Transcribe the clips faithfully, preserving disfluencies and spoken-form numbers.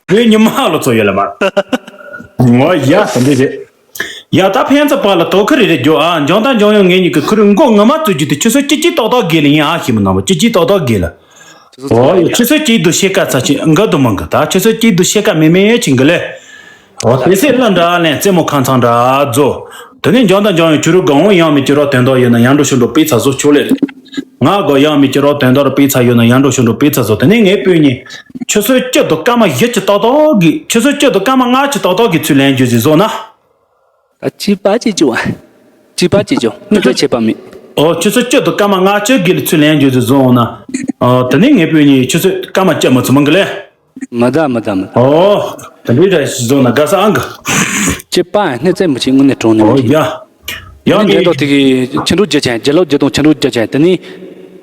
བོད་ཉི་མ་ལོ་ཚོ་ཡོད་ལ་མ། ངོ་ཡ་དེ་འདྲ་རེད། ཡ་ད་ཕན་ཚུན་བར་ལ་དོ་ཁུར་རེ་རེ་རྒྱོ་ཨ། འཇོན་དང་འཇོན་ཡོང་ངེད་གཉིས་ཀྱི་ཁུར་མགོ་ངོ་མ་བཙུགས་རྒྱུ་དེ་ཆུ་ཚོད་བཅུ་གཅིག་ཏག་ཏག་བརྒལ་ལ་ཡིན་ཨ་ཤི་མི་ནང་བ་བཅུ་གཅིག་ཏག་ཏག་བརྒལ་ལ། ཨོ་ཡ་ཆུ་ཚོད་གཅིག་དུ་ཤེས་ཀ་ཚ་ཆེ་འགའ་དུ་མང་གི། ད་ཆུ་ཚོད་གཅིག་དུ་ཤེས་ཀ་མེ་མེ་ཆིང་གི་ལེ། ཨོ་དེ་སེ་ལ་འདྲ་ལན་རྩེ་མོ་ཁང་ཚང་འདྲ་རྫོ། དེ་ནས་འཇོན་དང་འཇོན་ཡོང་ཆུ་རུ་གང་འོང་ཡང་མི་ཅི་རོགས་དོན་དག་ཡོད་ན་ཡང་འགྲོ་ཤོ་འགྲོ་པི་ཚ་བཟོ་ཆོག་ལེ། ང་གོ་ཡང་མི་ཅི་རོགས་དོན་དག་རུ་པི་ཚ་ཡོད་ན་ཡང་འགྲོ་ཤོ་འགྲོ་པི་ཚ་བཟོ། དེ་ནས་ངའི་སྤུན་གཉིས་ཆུ་ཚོད་གཅིག་དུ་སྐར་མ་བཞི་གཅིག་ཏག་ཏག་གི་ཆུ་ཚོད་གཅིག་དུ་སྐར་མ་ལྔ་གཅིག་ཏག་ཏག་གི་ཚུལ་ལན་རྒྱུ་ཟིག་བཟོ་ན། ད་ཅི་པ་ཅི་ཅི་བ། ཅི་པ་ཅི་ཅོ་ངས་ད་ཆད་པ་མེད། ཨོ་ཆུ་ཚོད་གཅིག་དུ་སྐར་མ་ལྔ་གཅིག་གི་ལ་ཚུལ་ལན་རྒྱུ་ཟིག་བཟོ་འོང་ན། ཨོ་དེ་ནས་ངའི་སྤུན་གཉིས་ཆུ་ཚོད་སྐར་མ་གཅིག་མ་ཚུད་མང་གི་ལེ། མ་ད་མ་ད་མ་ད། ཨོ། དེ་འདྲའི་ར་ཞིག་བཟོ་ན་དགའ་ས་ཨང་གི། ཅི་པ་སྣེ་རྩེ་མི་ཆེ་དངོས་གནས་གྲོང་ནས་མི་ཆེ། ཨོ་ཡ། ཡང་ནི་འདྲེན་མི་ཐོག་དེ་གི་ཆི་འགྲོ་རྒྱུ་ཆེན་རྒྱ་ལོ་རྒྱུ་དང་ཆི་འགྲོ་རྒྱུ་ཆེན་དེ་ནི།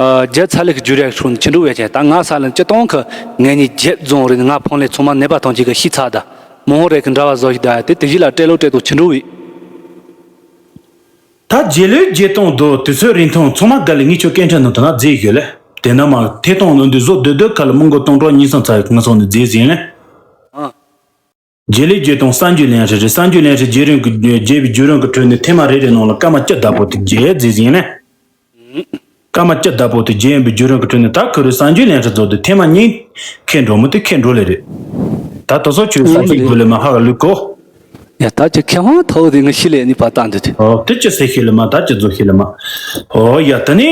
རྒྱ་ཚ་ལེགས་རྒྱུ་རེ་ཧྲུན་ཆི་འགྲོ་བས་ཆེན་ད་ང་ས་ལན་ཅི་གཏོང་གི། ངས་ནི་རྒྱ་རྫོང་རེད་ང་ཕོང་ལས་ཚང་མ་ནད་པ་ཐོན་གྱི་གི་ཤི་ཚ་ད། མོ་རེ་གི་འདྲ་བ་བཟོ་ཞིག་ད་དེ་དེ་བཞི་ལ་སྤྲེལ་ལོ་སྤྲེལ་དང་ཆི་འགྲོ་བས། ད་རྗེས་ལུས་རྗེས་གཏོང་དུ་དུས་ཚོད་རིང་ཐུང་ཚང་མ་དགའ་ལས་ངས་ཁྱོད་སྐད་འཕྲིན་ནང་དུ་ན་རྫས་ཡོད་ལེ། དེ་ན་མ་ཐད་གཏོང་ལོ་འདི་བཟོ་སྡོད་སྡོད་ཁ་ལ་མི་མགོ་སྟོང་གྲོགས་ཉིན་སང་ཚ་ཡི་ང་སོང་ནས་རྫས་ཟིན་ལེ། ཨ། རྗེས་ལུས་རྗེས་གཏོང་གསར་འགྱུར་ལན་རེ་རེ་གསར་འགྱུར་ལན་རེ་རྗེས་རིང་གི་རྒྱས་པའི་བརྒྱུད་རིམ་གྱི་ཁྲོད་ནས་ཐེངས་མ་རེ་རེ་ནང་ལ་སྐར་མ་བཅུ་བདག་པོ་དེ་རྒྱས་རྫས་ཟིན་ལེ། སྐར་མ་བཅུ་བདག་པོ་དེ་རྒྱས་ཡིན་པའི་བརྒྱུད་རིམ་གྱི་ཁྲོད་ནས་ད་ཁུ་རུ་གསར་འགྱུར་ལན་རེ་རྫོགས་དུས་ཐེངས་མ་གཉིས་ཁེ་འགྲོ་མི་དེ་ཁེ་འགྲོ་ལེ་རེད། ད་དོ་སོ་ཆོས་གསར་འགྱུར་དགོས་ལེ་མ་ཧ་ག་ལུས་གོ། ཡ་ད་ཅི་ཁེ་ཧང་ཐོག་དེ་ང་ཤི་ལས་ནི་པ་ཏང་དུ་དེ། ཨོ་དེ་ཅི་ཟེར་ཤི་ལེ་མ་ད་ཅི་རྫོགས་ཤི་ལེ་མ། ཨོ་ཡ་ད་ནི།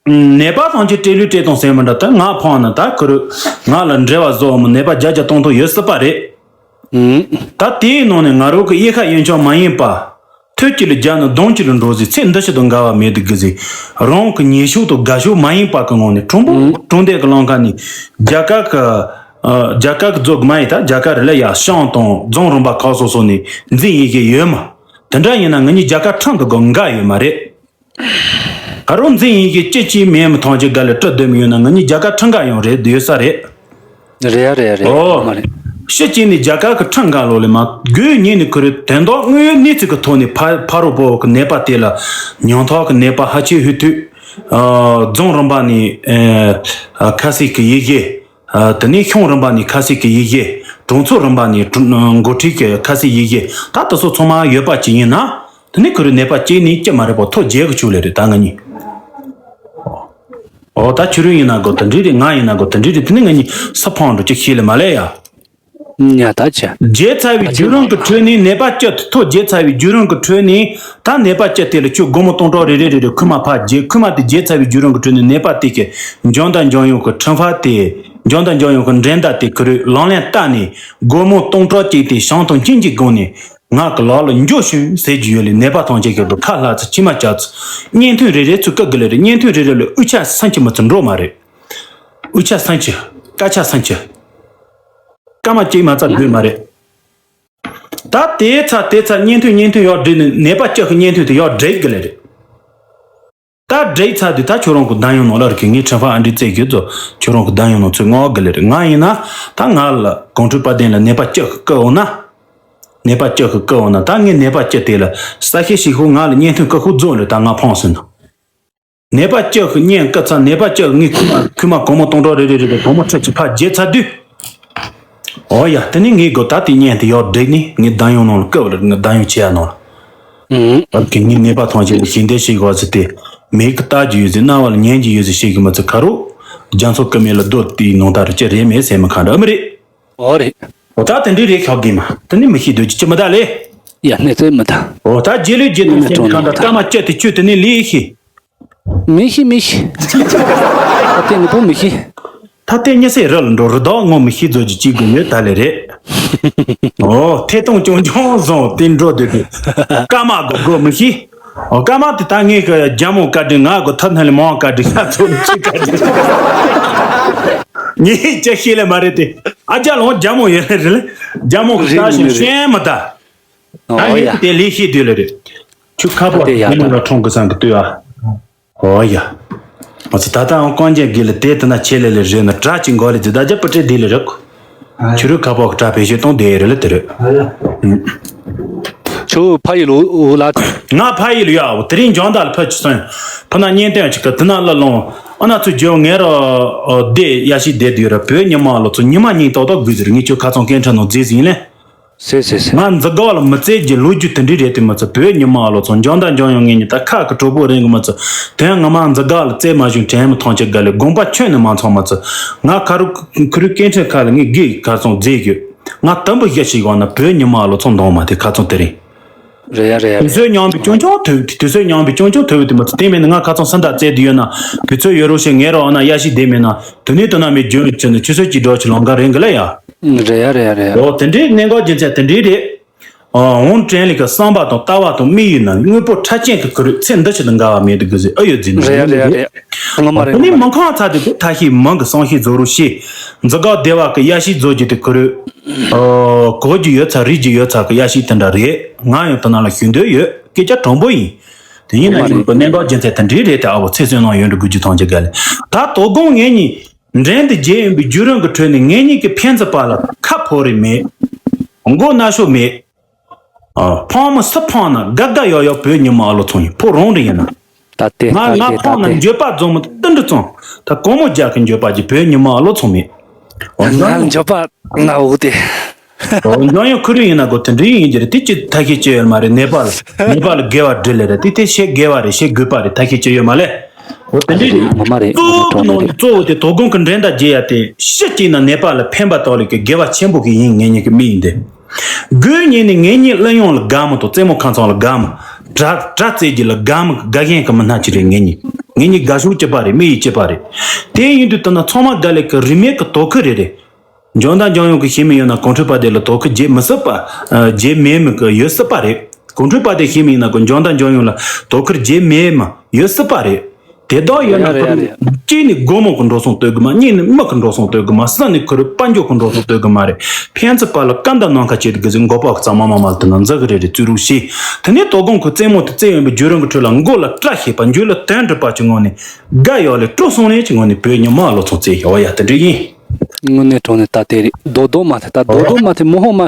ནད་པ་ཐམས་ཅད་སྤྲེལ་ལུས་སྤྲེལ་གཏོང་ཟེར་མི་འདྲ་ད་ང་ཕོང་ན་ད་ཁུ་རུ་ང་ལ་འབྲེལ་བ་བཟོ་འོང་མི་ནད་པ་བརྒྱ་བརྒྱ་སྟོང་སྟོང་ཡོད་སྲིད་པ་རེད། ད་དེའི་ནང་ནས་ང་རང་གི་དབྱེ་ཁ་དབྱེ་མཆོག་མ་ཡིན་པ། ཐོད་ཀྱི་ལ་རྒྱ་ནི་གདོང་གི་ལ་འགྲོ་ཟིག་ཚེ་འདི་ཕྱི་དང་འགལ་བ་མེད་དུ་གི་ཟིག་རང་གི་ཉེས་ཤོག་དང་དགའ་ཤོག་མ་ཡིན་པ་གི་ངང་ནས་གྲུང་པོ་གྲུང་ལྡན་གི་ལམ་ཁ་ནས་རྒྱ་གར་གི་རྒྱ་གར་གི་རྫོང་གི་མ་ཡིན་ད་རྒྱ་གར་རི་ལ་ཡ་ཤང་དང་རྫོང་རིམ་པ་ཁག་སོ་སོ་ནས་འཛིན་ཡིན་གི་ཡོད་མ། དེ་འདྲ་ཡིན་ན་ང་གཉིས་རྒྱ་གར་ཁྲིམས་དང་གང་འགལ་ཡོད་མ་རེད། ཨ་རོ་འཛིན་ཡིན་གྱི་ཅི་ཅི་མེད་མི་ཐང་ཅི་ག་ལ་སྤྲི་སྡོད་མི་ཡོད་ན་ང་གཉིས་རྒྱ་གར་ཁྲིམས་འགལ་ཡོང་རེད་འདི་ཡོད་ས་རེད། རེད་ཡ་རེད་ཡ་རེད། ཨོ། མ་རེད། ཕྱི་གཅིག་ནས་རྒྱ་གར་གི་ཁྲིམས་འགལ་ལོ་ལེ་མ་དགོས་ཉིན་ནས་ཁུ་རེ་དོན་དག་དངོས་ཡོད་གནས་ཚུལ་གི་ཐོག་ནས་ཕ་ཕ་རོགས་པོ་གི་ནད་པ་དེ་ལ་ཉོང་ཐོག་གི་ནད་པ་ཧ་ཆེ་ཧུད་དུས། རྫོང་རིམ་པ་ནས་ཁ་སིག་གི་ཡི་གེ། དེ་ནས་ཤོང་རིམ་པ་ནས་ཁ་སིག་གི་ཡི་གེ། གྲོང་ཚོ་རིམ་པ་ནས་འགོ་ཁྲིད་ཀྱི་ཁ་སིག་ཡི་གེ་ད་དེ་ཚོ་ཚང་མ་ཡོད་པ་ཅིག་ཡིན་ན། དེ་ནི་ཁོ་རའི་ནད་པ་གཅིག་ནི་སྐྱི་མ་རེད་པ་ཐོ་རྒྱལ་གི་ཆུ་ལས་རེད་ད་ང་གཉིས། ཨོ་ད་ཁྱོད་རང་ཡིན་ན་གོ་དེ་འདྲི་རེད་ང་ཡིན་ན་གོ་དེ་འདྲི་རེད་དེ་ནི་ང་གཉིས་ས་ཕང་འགྲོ་ཅིག་ཤེས་ལེ་མ་ལས་ཡ། ཉ་ད་ཆ། རྒྱལ་ཚ་བའི་བརྒྱུད་རིམ་གི་ཁྲོད་ནས་ནད་པ་སྐྱི་ཐོ་རྒྱལ་ཚ་བའི་བརྒྱུད་རིམ་གི་ཁྲོད་ནས་ད་ནད་པ་སྐྱི་དེ་ལ་ཁྱོད་སྒོར་མོ་སྟོང་ཕྲག་རེ་རེ་རེ་རེ་ཁུ་མ་ཕ་རྒྱལ་ཁུ་མ་དེ་རྒྱལ་ཚ་བའི་བརྒྱུད་རིམ་གི་ཁྲོད་ནས་ནད་པ་དེ་གི་འཇོན་དང་འཇོན་ཡོང་གི་ཁྲིམས་ཕ་དེ་འཇོན་དང་འཇོན་ཡོང་གི་འགྲན་ཟླ་དེ་ཁུ་རེ་ལང་ལན་བཏགས་ནས་སྒོར་མོ་སྟོང་ཕྲག་གཅིག་དེ་ཞང་དང་ཅིན་གྱི་སྒོ་ནས། ང་གི་ལག་ལ་འགྱོ་ཤུན་ཟེར་གྱི་ཡོད་ལེ་ནད་པ་ཐམས་ཅད་ཀྱི་དུ་ཁ་ལྷག་ཚེ་མཆི་མ་བཅག་ཚེ་བརྙན་ཐུང་རེ་རེ་ཚུར་བཀག་གི་ལེ་རེ་བརྙན་ཐུང་རེ་རེ་ལ་དབུ་ཆ་སང་ཆི་མི་ཚུར་འགྲོ་མ་རེད། དབུ་ཆ་སང་ཆི་སྐད་ཆ་སང་ཆི་སྐར་མ་གཅིག་མ་རྩ་དགོས་མ་རེད། ད་དེའི་ཚ་དེ་ཚ་བརྙན་ཐུང་བརྙན་ཐུང་ཡོག་བསྒྲིགས་ནས་ནད་པ་སྐྱི་གི་བརྙན་ཐུང་དེ་ཡོག་བསྒྲིགས་གི་ལེ་རེད། ད་བསྒྲིགས་ཚར་དུས་ད་ཁྱོད་རང་གི་བདམས་ཡོང་ནོ་ལ་རིག་གི་ངའི་ཁྲིམས་ཕ་ཨ་འདྲི་རྩེ་རྒྱུ་ཚོ་ཁྱོད་རང་གི་བདམས་ཡོང་ནོ་ཚོས་ངོ་གི་ལེ་རེད་ང་ཡིན་ན་ད་ང་ལ་གོང་ཁྲོས་པ་ལྡན་ལ་ནད་པ་སྐྱི་གི་བཀག་འོང་ན། ནད་པ་སྐྱི་གི་བཀག་འོང་ན་ད་ངས་ནད་པ་སྐྱི་དེ་ལ་ས་ཤེ་ཤི་ཧུ་ང་ལ་བརྙན་ཐུང་བཀག་ཧུ་རྫོགས་ལེ་ད་ང་ཕོང་ཟིན་ནོ། ནད་པ་སྐྱི་གི་བརྙན་བཀག་ཚར་ནད་པ་སྐྱི་གི་ངའི་ཁུ་མ་ཁུ་མ་གོང་མོ་སྟོང་ཕྲག་རེ་རེ་རེ་རེ་གོང་མོ་ཁྲི་གཅིག་ཕ་བརྗེད་ཚར་དུས། ཨོ་ཡ་དེ་ནི་ངའི་སྒོ་ད་དེ་བརྙན་དེ་ཡོག་བསྒྲིགས་ནི་ངའི་བདམས་ཡོང་ནང་ལ་བཀག་ལེ་ངའི་བདམས་ཡོང་བྱེད་ཡ་ནང་ལ། ཨ་གི་ངའི་ནད་པ་ཐམས་ཅད་ལ་ཞིང་སྡེ་ཞིག་གོ་ཟེར་ཏེ། མིག་གིས་ལྟ་རྒྱུ་ཡོད་ཟེར་རྣ་བ་ལ་ཉན་རྒྱུ་ཡོད་ཟེར་ཤེས་གི་མི་ཚེ་ཁ་རུ། རྒྱ་མཚོ་ཀུ་མེ་ལ་རྡོ་དེའི་ནང་ལྟར་ཅི་རེད་མེད་ཟེར་མི་ཁ་འདྲ་མི་རེད། ཨོ་རེད། ཨོ་ད་དེ་འདྲའི་རེད་ཤོག་གི་མ་དེ་ནི་མི་ཤེས་འདོད་ཀྱི་ཅི་མི་ད་ལེ། ཡ་གནས་ཚུལ་མི་ད། ཨོ་ད་རྗེས་ལུས་རྗེས་ནས་ཟེར་མི་ཁ་འདྲ་སྐར་མ་བཅད་དེ་བཅུ་དེ་ནི་ལི་ཤེས། མི་ཤེས་མི་ཤེས། ད་དེ་ངོ་པོ་མི་ཤེས། ད་ལྟའི་ཉི་ཟེར་རི་ལ་འགྲོ་རི་དྭགས་ངོ་མི་ཤེས་རྫོགས་ཀྱི་གཅིག་དགོས་ཡོད་ད་ལེ་རེད། ཨོ་ཐད་གཏོང་ཅུང་ཅུང་བཟང་དེ་འགྲོ་སྡོད་དུས། སྐར་མ་དགོས་དགོས་མི་ཤེས། ཨོ་སྐར་མ་དེ་ད་ངས་གི་རྒྱ་མོ་བཀའ་དྲིན་ང་གི་ཐབས་སྣ་ལས་མང་བཀའ་དྲིན་ང་ཚོ་ནི་ཅི་བཀའ་དྲིན། ངས་ཅི་ཤེས་ལེ་མ་རེད་དེ། ཨ་ཅག་ལོང་རྒྱ་མོ་ཡོད་ལེ་རེད་ལེ། རྒྱ་མོ་གི་ལྟ་ཞིང་ཤེས་མི་ད། ད་ཨོ་ཡ། ཡིན་དེ་ལས་ཤེས་དུས་ལེ་རེད། ཆུ་ཁ་པོ་དེ་ཡ་མི་ནང་ལ་ཁྲོང་གི་སང་གི་ལྟོས་ཨ། ཨོ་ཡ། ང་ཚོ་ད་ལྟའང་རྐང་རྒྱན་དགེ་ལ་དེ་དེ་ན་ཆེ་ལེ་ལེ་རེད་ན་དྲ་ཅིག་འགོ་ལེ་དེ་ད་རྒྱ་པུ་ཏྲེ་དེ་ལེ་རེད། ཆུ་རུ་ཁ་པོ་གི་དྲ་བེད་སྤྱོད་གཏོང་དེ་རེད་ལེ་དེ་རེད། ཆུ་ཕ་ཡི་ལོ་འུ་ལ། ང་ཕ་ཡི་ལོ་ཡ་འོ་དེ་རིང་འཇང་ད་ལ་ཕ་ཆུ་སོན། ཕ་ན་གཉེན་སྟོན་ཅིག་གི་དེ་ན་ལ་ལོང་། ཨ་ན་ཚོ་ཇོ་ངེ་ར་བསྡད་ཡ་ཞིག་བསྡད་དུས་ར་བོད་ཉི་མ་ལོ་ཚོ་ཉི་མ་གཉིས་ཏོག་ཏོག་དགོས་ཟེར། ངས་ཁྱོད་ཁ་ཚང་སྐད་འཕྲིན་ནང་བརྫིས་ཟིན་ལེ། སེ་སེ་སེ། ང་འཛི་ག་ལ་མི་བཙལ་གྱི་ལོ་རྒྱུས་དེ་འདྲའི་རེད་དེ་མ་ཚོ། བོད་ཉི་མ་ལོ་ཚོ་འཇོན་དང་འཇོན་ཡོང་ངེས་ཉི་ད་ཁ་གི་གྲོགས་པོ་རེད་གི་མ་ཚོ། དོན་ང་མ་འཛི་ག་ལ་བཙལ་མ་བྱུང་དྲན་མི་ཐང་ཆད་ག་ལེ་དགོངས་པ་ཁྱོན་ནས་མ་ཚོམ་མ་ཚོ། ང་ཁ་རུ་ཁུ་རུ་སྐད་འཕྲིན་ཁ་ལ་ངས་གི་ཁ་ཚང་བརྫིས་ཡོད། ང་དམ་པོ་བཞག་ཞིག་ཡོང་ན་བོད་ཉི་མ་ལོ་ཚོ་འདང་མ་དེ་ཁ་ཚང་དེ་རིང་རེད་ཡ་རེད་ཡ་དུས་རེད། ཚོད་མཉམ་པའི་ཅུང་ཅུང་ཐོས་དུས་ཚོད་མཉམ་པའི་ཅུང་ཅུང་ཐོས་དེ་མ་ཚོ། དེ་མིན་ན་ང་ཁ་ཚང་སུ་འདྲ་བཙལ་དུ་ཡོད་ན་དུས་ཚོད་ཡོད་རོགས་ཞེས་ངེས་རོགས་ཨ་ན་ཡ་ཞིག་བསྡད་མེད་ན་དུ་ནས་དུ་ན་མེད་རྒྱུན་ཆེ་ན་ཆུ་ཚོད་ཀྱི་འགྲོ་ཆུ་ལོང་ག་རིང་གི་ལ་ཡ། རེད་ཡ་རེད་ཡ་རེད། འོ་དེ་འདྲའི་གནད་འགག་རྒྱུ་མཚན་དེ་འདྲའི་རེད། ཨོ་ཝུན་ཀྲེན་ལི་གི་བསམ་པ་དང་ལྟ་བ་དང་དམིགས་ཡུལ་ན་དངོས་པོ་ཕྲ་ཅན་གྱི་ཁུ་རུ་ཚེ་འདི་ཕྱི་དང་འགལ་བ་མེད་དུ་དགོས་ཟེར་ཨ་ཡོད་ཟིན་རེད་ཡ་རེད་ཡ་རེད། ངོ་མ་རེད། དེ་ནི་ངོ་མ་མི་རེད། ཁང་ཚ་དེ་དེ་ཐ་ཤི་མང་གི་སང་ཤི་རྫོ་རུ་ཤི། འཛི་ག་བདེ་བ་གི་ཡ་ཤི་རྫོ་རྒྱུ་དེ་ཁུ་རུ། ཨོ་གོ་རྒྱུ་ཡོད་ཚ་རིག་རྒྱུ་ཡོད་ཚ་གི་ཡ་ཤི་དེ་འདྲ་རེད། ང་ཡང་དེ་ན་ལ་ཞུ་འདོད་ཡོད། སྐད་ཆ་དྲང་པོ་ཡིན། དེ་ཡིན་ན་ཡིན་པ་གནད་འགག་རྒྱུ་མཚན་དེ་འདྲའི་རེད་དེ་ཨ་བོ་ཚེ་བསོད་ནམས་ཡོན་དུ་དགོས་རྒྱུ་ཐང་ཆད་ག་ལེ། ད་དོ་དགོང་ངེད་གཉིས་འགྲན་དུ་རྒྱལ་ཡིན་པའི་བརྒྱུད་རིམ་གྱི་ཁྲོད་ནས་ངེད་གཉིས་ཀྱི་ཕན་ཚུན་བར་ལ་ཁ་ཕོ་རེ་མེད། མགོ་ན་ཤོ་མེད། ཨ། ཕང་མི་སུ་ཕང་ན་དགའ་དགའ་ཡོག་ཡོག་བོད་ཉི་མ་ཨ་ལོ་ཚོང་ཡིན་ཕོ་རང་རེ་ཡིན་ན། ད་ལྟའི་ང་ད་ང་ལྟའི་ཕང་ད་ན་ལྟའི། འགྱོད་པ་རྫོང་མི་ཏི་འདྲི་ཙང་ད་གོང་མོ་རྒྱག་གི་འགྱོད་པ་གྱི་བོད་ཉི་མ་ཨ་ལོ་ཚོང་མེད། ང་ལ་འགྱོད་པ་ན་འོ་དེ། འཇོན་ཡང་ཁུ་རུ་ཡིན་ན་གོ་དེ་འདྲི་ཡིན་གྱི་རེད་དེ་ཅི་ཐ་ཤི་ཅི་ཡོད་མ་རེད་ནེ་པ་ལ་ནེ་པ་ལ་དགེ་བ་འདྲི་ལེ་རེད་དེ་དེ་ཤེས་དགེ་བ་རེད་ཤེས་དགོས་པ་རེད་ཐ་ཤི་ཅི་ཡོད་མ་ལེ། འོ་དེ་འདྲི་རེད། ངོ་མ་རེད་ངོ་མ་གྲོགས་ནང་རེད། གཙོ་བོ་དེ་དོ་དགོང་གི་འགྲན་ཟླ་རྒྱས་ཡ་དེ་ཤི་གཅིག་ན་ནེ་པ་ལ་ཕན་པ་དོག་ལེ་གི་དགེ་བ་ཆེན་པོ་གི་ཡིན་ངེད་གཉིས་ཀྱི་མི་ཡིན་དེ། དགོས་ཉིན་ནི་ངེད་གཉིས་གླུ་དབྱངས་ལ་དགའ་མོ་དང་རྩེད་མོ་ཁང་ཚང་ལ་དགའ་མོ། དྲ་དྲ་རྩེད་རྒྱུ་ལ་དགའ་མོ་དགའ་ཞེན་གི་མི་སྣ་ཅིག་རེད་ངེད་གཉིས། ངེད་གཉིས་དགའ་ཤོས་གཅིག་པ་རེད་མི་ཡི་གཅིག་པ་རེད། དེ་ཡིན་དུས་ད་ན་ཚང་མ་དགའ་ལེ་གི་རིན་མེད་གི་དོ་ཁུར་རེ་རེད། འཇོན་དང་འཇོན་ཡོང་གི་ཤེས་མི་ཡོད་ན་གོང་ཁྲོས་པ་དེ་ལ་དོ་ཁུར་བརྗེད་མི་སྲིད་པ། བརྗེད་མེད་མི་གི་ཡོད་སྲིད་པ་རེད། གོང་ཁྲོས་པ་དེ་ཤེས་མི་ཡིན་ན་གི་འཇོན་དང་འཇོན་ཡོང་ལ་དོ་ཁུར་བརྗེད་མེད་མ་ཡོད་སྲིད་པ་རེད། དེ་དག་ཡོད་ན་རེད་ཁུ་རེད་རེད། གཅིག་ནི་སྒོར་མོ་གི་འགྲོ་སོང་ལྟོས་གི་མ་གཉིས་ནི་མི་གི་འགྲོ་སོང་ལྟོས་གི་མ་གསུམ་ནི་ཁུ་རུ་དཔལ་འབྱོར་གི་འགྲོ་སོང་ལྟོས་གི་མ་རེད། ཕན་ཚུན་བར་ལ་སྐམ་དང་ནམ་མཁའ་བཅད་དེ་གི་ཟིན་མགོ་པག་གི་གཙང་མ་མ་མ་ལ་དེ་ན་འཛག་གི་རེད་རེད་བཙུན་རུ་ཤེས། དེ་ནས་དོ་དགོང་ཁུ་རྩེད་མོ་དེ་རྩེད་ཡོང་པའི་བརྒྱུད་རིམ་གི་ཁྲོད་ལ་མགོ་ལ་སྐྲ་ཤད་པ་འཇུ་ལ་དོན་འགྲུབ་པ་གི་ངོ་ནས་དགའ་ཡོག་ལས་སྤྲོ་སོང་ནས་གི་ངོ་ནས་བོད་ཉི་མ་ལོ་ཚོང་རྩེད་ཡོག་ཡ་དེ་འདྲ་ཡིན། དངོས་གནས་དྲང་གནས་ད་དེ་རེད་རྡོག་རྡོག་མ་ཐེ་ད་རྡོག་རྡོག་མ་ཐེ་མོ་ཧོ་མ།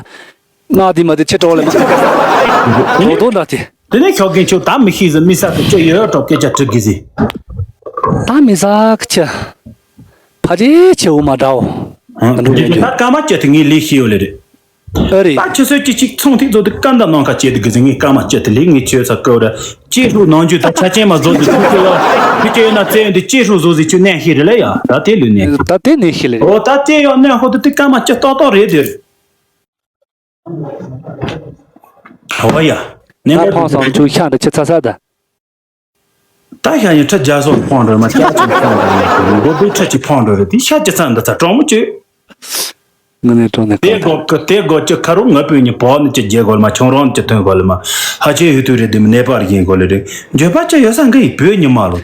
ང་དེ་མ་དེ་ཆེ་གྲོགས་ལས་མ། རྡོག་རྡོག་ད་དེ། དེ་ནས་ཤོག་གིན་ཆུ་ད་མི་ཤེས་ཟིན་མི་ས་གི་ཅི་ཡོད་གྲོགས་སྐད་ཆ་དྲི་གི་ཟིན། ད་མི་ས་གི་ཆི། ཕ་ཅེ་ཆེ་བོ་མ་འདྲ་བོ། ཧང་། ད་འགྲོ་གི་ད་སྐར་མ་བཅུ་དེ་ངའི་ལས་ཤེས་ཡོད་ལེ་རེད། ཨ་རེད། ད་ཆུ་ཚོད་གཅིག་གཅིག་ཚོང་ཐིག་ཚོ་དེ་སྐར་མདའ་ནང་ཁ་བཅད་དེ་གི་ཟིན་ངའི་སྐར་མ་བཅུ་དེ་ལས་ངའི་ཆོས་ས་ཀོ་ར་ཅེ་ཧྲུ་ནང་རྒྱུ་ད་ཆ་ཅན་མ་བཟོ་ཟིན་ཆུ་ཚོད་ཡོད་མི་ཅེ་ཡོད་ན་བཙལ་ཡོད་འདི་ཅེ་ཧྲུ་བཟོ་ཟིན་ཆུ་གནས་ཤེས་རེད་ལེ་ཡ་ད་དེ་ལུས་གནས། ད་དེ་གནས་ཤེས་ལེ་རེད། ཨོ་ད་དེ་ཡོད་གནས་ཧོ་དེ་དེ་སྐར་མ་བཅུ་ཏོག་ཏོག་རེད་དེ། ཨོ་ཡ། ནས་ད་ཕང་སང་ཆུ་ཤ་འདྲ་ཆེ་ཚ་ཚ་ད། ད་ཤ་ཡི་ཁྲི་བརྒྱ་སོགས་ཕང་འགྲོ་མ་སྐྱ་ཆེན་ཕང་འགྲོ་མ་མགོ་པའི་ཁྲི་གཅིག་ཕང་འགྲོ་རེད་དེ་ཤ་ཅི་ཚ་འདི་ཚ་གྲོགས་མོ་ཅི། ངུ་ནས་གྲོགས་ནས་དེ་གོ་གི་དེ་གོ་ཅི་ཁ་རུ་ང་པོས་ཉི་བོ་ནི་ཅི་རྒྱལ་གོ་ལ་མ་ཆུང་རོང་ཅི་ཐོན་གོ་ལ་མ་ཧ་ཆེ་ཡུ་ཐུ་རེད་དེ་མི་ནེ་པར་ཡིན་གོ་ལེ་རེད་འགྱོད་པ་ཅི་ཡོད་ས་འགའ་ཡི་བོད་ཉི་མ་ལོ།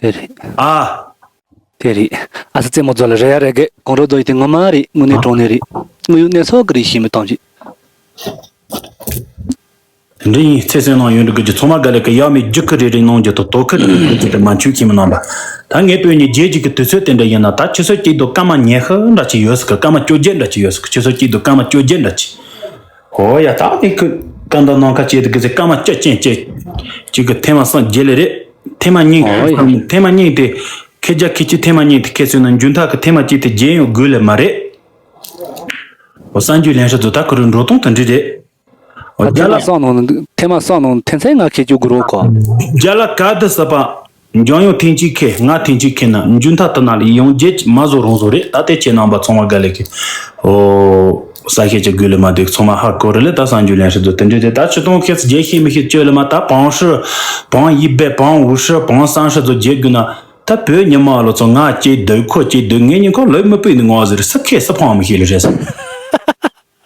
དེ་རེད། ཨ། དེ་རེད། ཨ་སི་རྩེད་མོ་རྫོགས་ལ་རེ་ཡ་རེ་གེ་གོང་རོ་རྫོགས་ཡི་དེ་ངོ་མ་རེད་དངོས་གནས་དྲང་གནས་རེད། དངོས་ཡོད་གནས་ཚུལ་གི་རེད་ཤེས་མི་གཏོང་ཅི། དེ་འདྲ་ཡིན་ཚེ་བསོད་ནམས་ཡོན་ཏུ་དགོས་ཀྱི་ཚང་མ་ག་ལེ་གི་ཡག་མེད་རྒྱུ་ཁུ་རེ་རེ་གནང་རྒྱུ་དང་དོ་ཁུ་རེ་རེ་གནང་རྒྱུ་དང་མ་འཆུག་ཁྱིམ་མི་རྣམ་པ། ད་ངས་བོད་ཉིད་རྗེས་ཀྱི་དུས་ཚོད་དེ་འདྲ་ཡིན་ན་ད་ཆུ་ཚོད་གཅིག་དང་སྐར་མ་ཉི་ཤུ་འདྲ་ཅིག་ཡོད་སྲིད་གི་སྐར་མ་བཅོ་བརྒྱད་འདྲ་ཅིག་ཡོད་སྲིད་གི་ཆུ་ཚོད་གཅིག་དང་སྐར་མ་བཅོ་བརྒྱད་འདྲ་ཅིག་ཧོ་ཡ་ད་ངས་ཁུ་སྐར་མདའ་ནང་ཁ་བཅད་དེ་གི་ཚེ་སྐར་མ་བཅུ་ཅན་བཅད་ཅིག་གི་ཐེངས་མ་གསུམ་བརྒྱད་ལེ་རེད། ཐེངས་མ་གཉིས་ཧོ་ཡ། ཐེངས་མ་གཉིས་དེ་ཁེ་རྒྱ་ཁེ་ཆི་ཐེངས་མ་གཉིས་དེ་ཁེ་སོང་ན་འཇུན་ཐག་གི་ཐེངས་མ་གཅིག་དེ་བརྗེད་ཡོང་དགོས་ལེ་མ་རེད། ཧོ་གསར་འགྱུར་ལེན་ཧྲི་ཚོ་ད་ཁུ་རུ་འགྲོ་སྟངས་དེ་འདྲ་རེད། ཨ་རྒྱ་ཐེངས་མ་ལ་སང་ནང་ཐེངས་མ་སང་ནང་ཐེངས་མཚན་ང་ཁེ་བཅུག་དགོས་རོགས་གོ། རྒྱ་ལ་ག་དུ་ཟ་པ། འཇང་ཡོང་ཐེངས་གཅིག་ཁེ་ང་ཐེངས་གཅིག་ཁེ་ན་འཇུན་ཐག་ཏུ་ན་ལ་ཡོང་རྗེས་མ་བཟོ་རང་བཟོ་རེད་ད་ལྟའི་ཁྱེད་རྣམ་པ་ཚང་མ་དགའ་ལེ་ཁེ། ཨོ། ས་ཁེ་ཅི་དགོས་ལེ་མ་འདུག་ཚང་མ་ཧ་གོ་རེ་ལེ་ད་གསར་འགྱུར་ལེན་ཧྲི་ཚོ་དེ་འདྲ་རེད་ད་ཆུ་དོང་ཁེ་ཚི་རྗེས་ཤེས་མི་ཤེས་བཅོས་ལེ་མ་ད་བང་ཧྲི། བང་ཡི་བེ་བང་འུ་ཧྲི་བང་སང་ཧྲི་ཚོ་རྗེས་དགོས་ན། ད་བོད་ཉི་མ་ལོ་ཚོ་ང་སྐྱེས་སྡོད་ཁོ་སྐྱེས་སྡོད་ངེད་གཉིས་ཁོ་ལོས་མི་སྤུས་ནི་ངོ་ཟེར་སུ་ཁས་སུ་ཕངས་མི་ཤེས་ལེ་རེད་ས།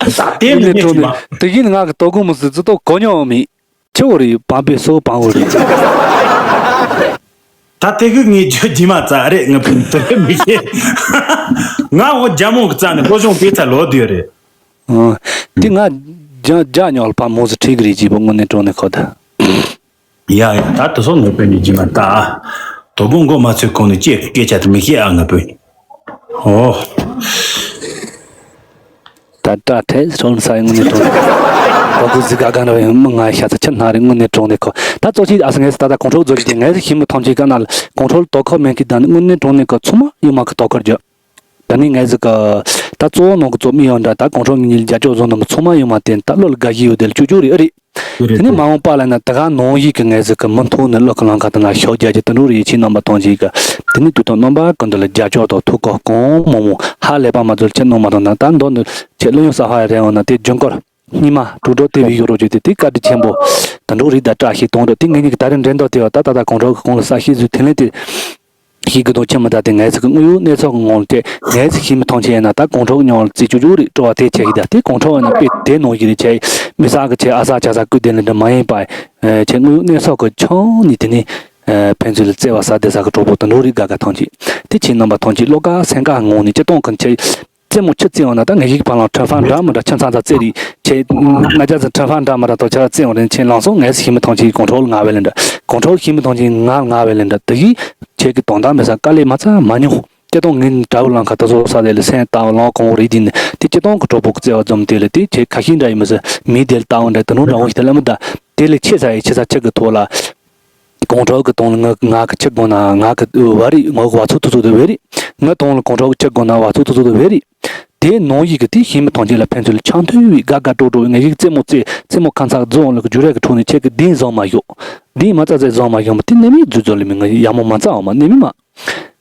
ད་དེ་མི་ངས་ངས་ཀྲོ་ཅི་མ། ནས་དེ་གིན་ང་གི་དོ་དགོང་མོ་ཟི་ཙི་ཏོ་གོ་མྱོང་མི། ཆི་བོ་རེད་བང་པའི་སོ་བང་བོ་རེད། ད་དེ་གི་ངས་ཇོ་ཇི་མ་རྩ་རེད་ང་ཕུན་དོ་མི་ཤེས། ང་འོ་རྒྱ་མོ་གི་རྩ་ནས་སློབ་སྦྱོང་སྤེལ་ཚར་ལོ་དུས་རེད། ཨ། དེ་ང་རྒྱ་རྒྱ་ཉོག་ལ་ཕ་མོ་ཟི་ཁྲིད་གི་རེད་ཅེས་པ་དངོས་གནས་དྲང་གནས་ཁོ་ད། ཡ་ཡ་ད་དེ་སོགས་ངོ་སྤྲོད་ནས་ཇི་མ་ལྟ། དོ་དགོང་མགོ་མ་ཚོས་གོང་ནས་ཅེས་སྐད་ཆ་དེ་མི་ཤེས་ཨ་ངོ་སྤྲོད། ཨོ། ད་ སྐྲ་ཐལ་ཧྲོལ་ས་ཡི་དངོས་གནས་དྲང་གནས། གོ་གི་གཟིག་ག་ག་འདྲ་བའི་མི་ང་ཤ་ཚ་ཆི་སྣ་རེ་དངོས་གནས་དྲང་གནས་ཁོ། ད་གཙོ་ཆེ་ཨ་སི་ངས་ད་ད་གོང་ཁྲོ་རྫོགས་ཀྱི་ངས་ཤི་མི་ཐམས་ཅད་ག་ན་ལ་གོང་ཁྲོ་ལ་དོ་ཁུར་མེད་ཀི་ད་ནི་དངོས་གནས་དྲང་གནས་ཁོ་ཚང་མ་ཡོད་མ་ཁི་དོ་ཁུར་རྒྱུ། ད་ནི་ངས་ཟིག་གི་ད་གཙོ་བོ་ནང་གི་གཙོ་མི་ཡོང་འདྲ་ད་གོང་ཁྲོ་ངེད་གཉིས་རྒྱ་ཅོག་བཟོ་ནི་མི་ཚང་མ་ཡོད་མ་དེ་ད་བློ་ལ་དགའ་ཞིག་ཡོད་དེ་ལ་ཅུ་ཅུ་རེད་ཨ་རེད། དེ་ནས་མ་འོངས་པ་ལ་ན་ད་ག་ནང་བཞིན་གི་ངས་ཟིག་གི་མི་མཐོང་ནི་བློ་གི་ལང་ཁ་དང་ན་ཤོག་རྒྱ་གི་དུ་འགྲོ་རེ་ཡི་ཆེས་རྣམ་པ་ཐོང་ཅིག་གི། དེ་ནས་དུས་དང་རྣམ་པ་ཀུན་ཏུ་ལ་རྒྱ་ཅོག་དང་ཐུག་གོ་གང་མང་མང་ཧ་ལས་པ་མ་ཚོལ་ཁྱེད་རྣམ་པ་དང་ན་ད་མདོ་ནི་ཁྱེད་བློ་ཡོན་ས་ཧ་རེ་འོང་ན་དེ་རྒྱུན་སྐོར་སྙིང་མ་དྲུག་སྒྲོ་དེ་བའི་ཡོ་རོ་བརྗོད་དེ་དེ་བཀའ་དྲིན་ཆེན་པོ་དུ་འགྲོ་རེ་ད་བཀྲ་ཤིས་གཏོང་འགྲོ་དེ་ངེད་གཉིས་ཀྱི་ད་རེས་འགྲན་ཟླ་དེ་བ་ད་ད་ད་གོང་ཁྲོ་གི་གོང་ལ་ས་ཤེས་བཟོས་དེ་ལན་དེ། ཤེས་ཀྱི་འདུག་ཁྱེད་མི་ད་དེ་ངའི་ཚིག་གི་དངོས་ཡོད་གནས་ཚུལ་གྱི་ངང་ལ་བལྟས་ངའི་ཚིག་ཤེས་མི་ཐང་ཆད་ཡིན་ན་ད་གོང་ཁྲོ་གི་མྱོང་ལ་རྩིས་བཅུ་བཅུ་རེད་སྤྲོ་བ་དེ་ཆད་ཤེས་ད་དེ་གོང་ཁྲོ་ཡིན་ན་དཔེ་དེ་ནང་བཞིན་རེད་ཆད་མི་ས་གི་ཆད་ཨ་ས་ཆ་ས་ཀུ་དེ་ལ་འདྲ་མ་ཡིན་པ། ཆད་དངོས་ཡོད་གནས་ཚུལ་གྱི་ཆང་ནི་དེ་ནི་ཕན་ཚུན་ལ་བརྩེ་བ་ས་དེ་ས་གི་གྲོགས་པོ་དུ་འགྲོ་རེད་དགའ་དགའ་ཐང་ཆད་དེ་ཆད་རྣམ་པ་ཐང་ཆད་བློ་དགའ་སེམས་དགའ་ངང་ནས་སྤྱི་སྟངས་གི་ཆད། རྩེད་མོ་ཆུ་རྩེ་འོང་ན་ད་ངེད་ཀྱི་ཕ་ལང་ཁྲོན་ཧྥང་འདྲ་མི་འདྲ་ཁྱིམ་ཚང་ཚ་རྩེ་རེད་ཆེ། ང་ཅག་ཚོ་ཁྲོན་ཧྥང་འདྲ་མི་འདྲ་ཏོ་ཆ་རྩེ་འོང་རེད་ཆེ་ལང་སོང་ངས་ཤི་མི་ཐང་ཆེ་གོང་ཁྲོ་ལ་ང་བས་ལེན་འདྲ་གོང་ཁྲོ་ཤི་མི་ཐང་ཆེ་ང་ལ་ང་བས་ལེན་འདྲ་དེ་གིས་ཁྱེད་ཀྱི་དོན་དག་མེད་ས་དཀའ་ལས་མ་ཚ་མ་མྱོང་། སྤྱི་དང་ངའི་དགྲ་བོ་ལང་ཁ་ད་བཟོ་ས་དེ་ལ་སེམས་ལྟ་བ་ལང་གོང་བོ་རེད་དེ་ནི་དེ་སྤྱི་དང་གི་གྲོགས་པོ་གི་བརྩེ་བ་འཛོམས་དེ་ལ་དེ་ཁྱེད་ཁ་ཤས་འདྲ་ཡིན་མི་སྲིད་མི་དེ་ལ་ལྟ་བ་འདྲ་དེ་ནོ་འདྲ་བོ་ཞིག་དེ་ལ་མི་ད་དེ་ལས་ཆེ་ས་ཡི་ཆེ་ས་ཆེ་གི་ཐོག་ལ། གོང་ཁྲོ་གི་དོན་ལ་ང་ང་གི་ཆི་དགོངས་ན་ང་གི་བ་རི་ངོ་གི་བ་ཚུགས་ཐུག་ཚུགས་དུ་བེ་རི། ང་དོན་ལ་གོང་ཁྲོ་གི་ཆི་དགོངས་ན་བ་ཚུགས་ཐུག་ཚུགས་དུ་བེ་རི། དེ་ནང་བཞིན་གི་དེ་ཤེས་མི་ཐང་ཆེན་ལ་ཕན་ཚུན་ལ་ཆང་ཐུན་བའི་དགའ་དགའ་སྤྲོ་སྤྲོ་བའི་ངེས་ཤིག་རྩེད་མོ་རྩེ་རྩེད་མོ་ཁ་མཚར་རྫོང་ལ་གི་རྒྱུ་རེ་གི་ཁྲོད་ནས་ཁྱེད་ཀྱི་གདན་བཟང་མ་ཞོག་གདན་མ་རྩ་རྩེ་བཟང་མ་ཞོག་མ་དེ་ནི་མི་རྫུ་རྫོ་ལི་མི་ང་ཡ་མོ་མ་རྩ་འོ་མ་ནི་མི་མ།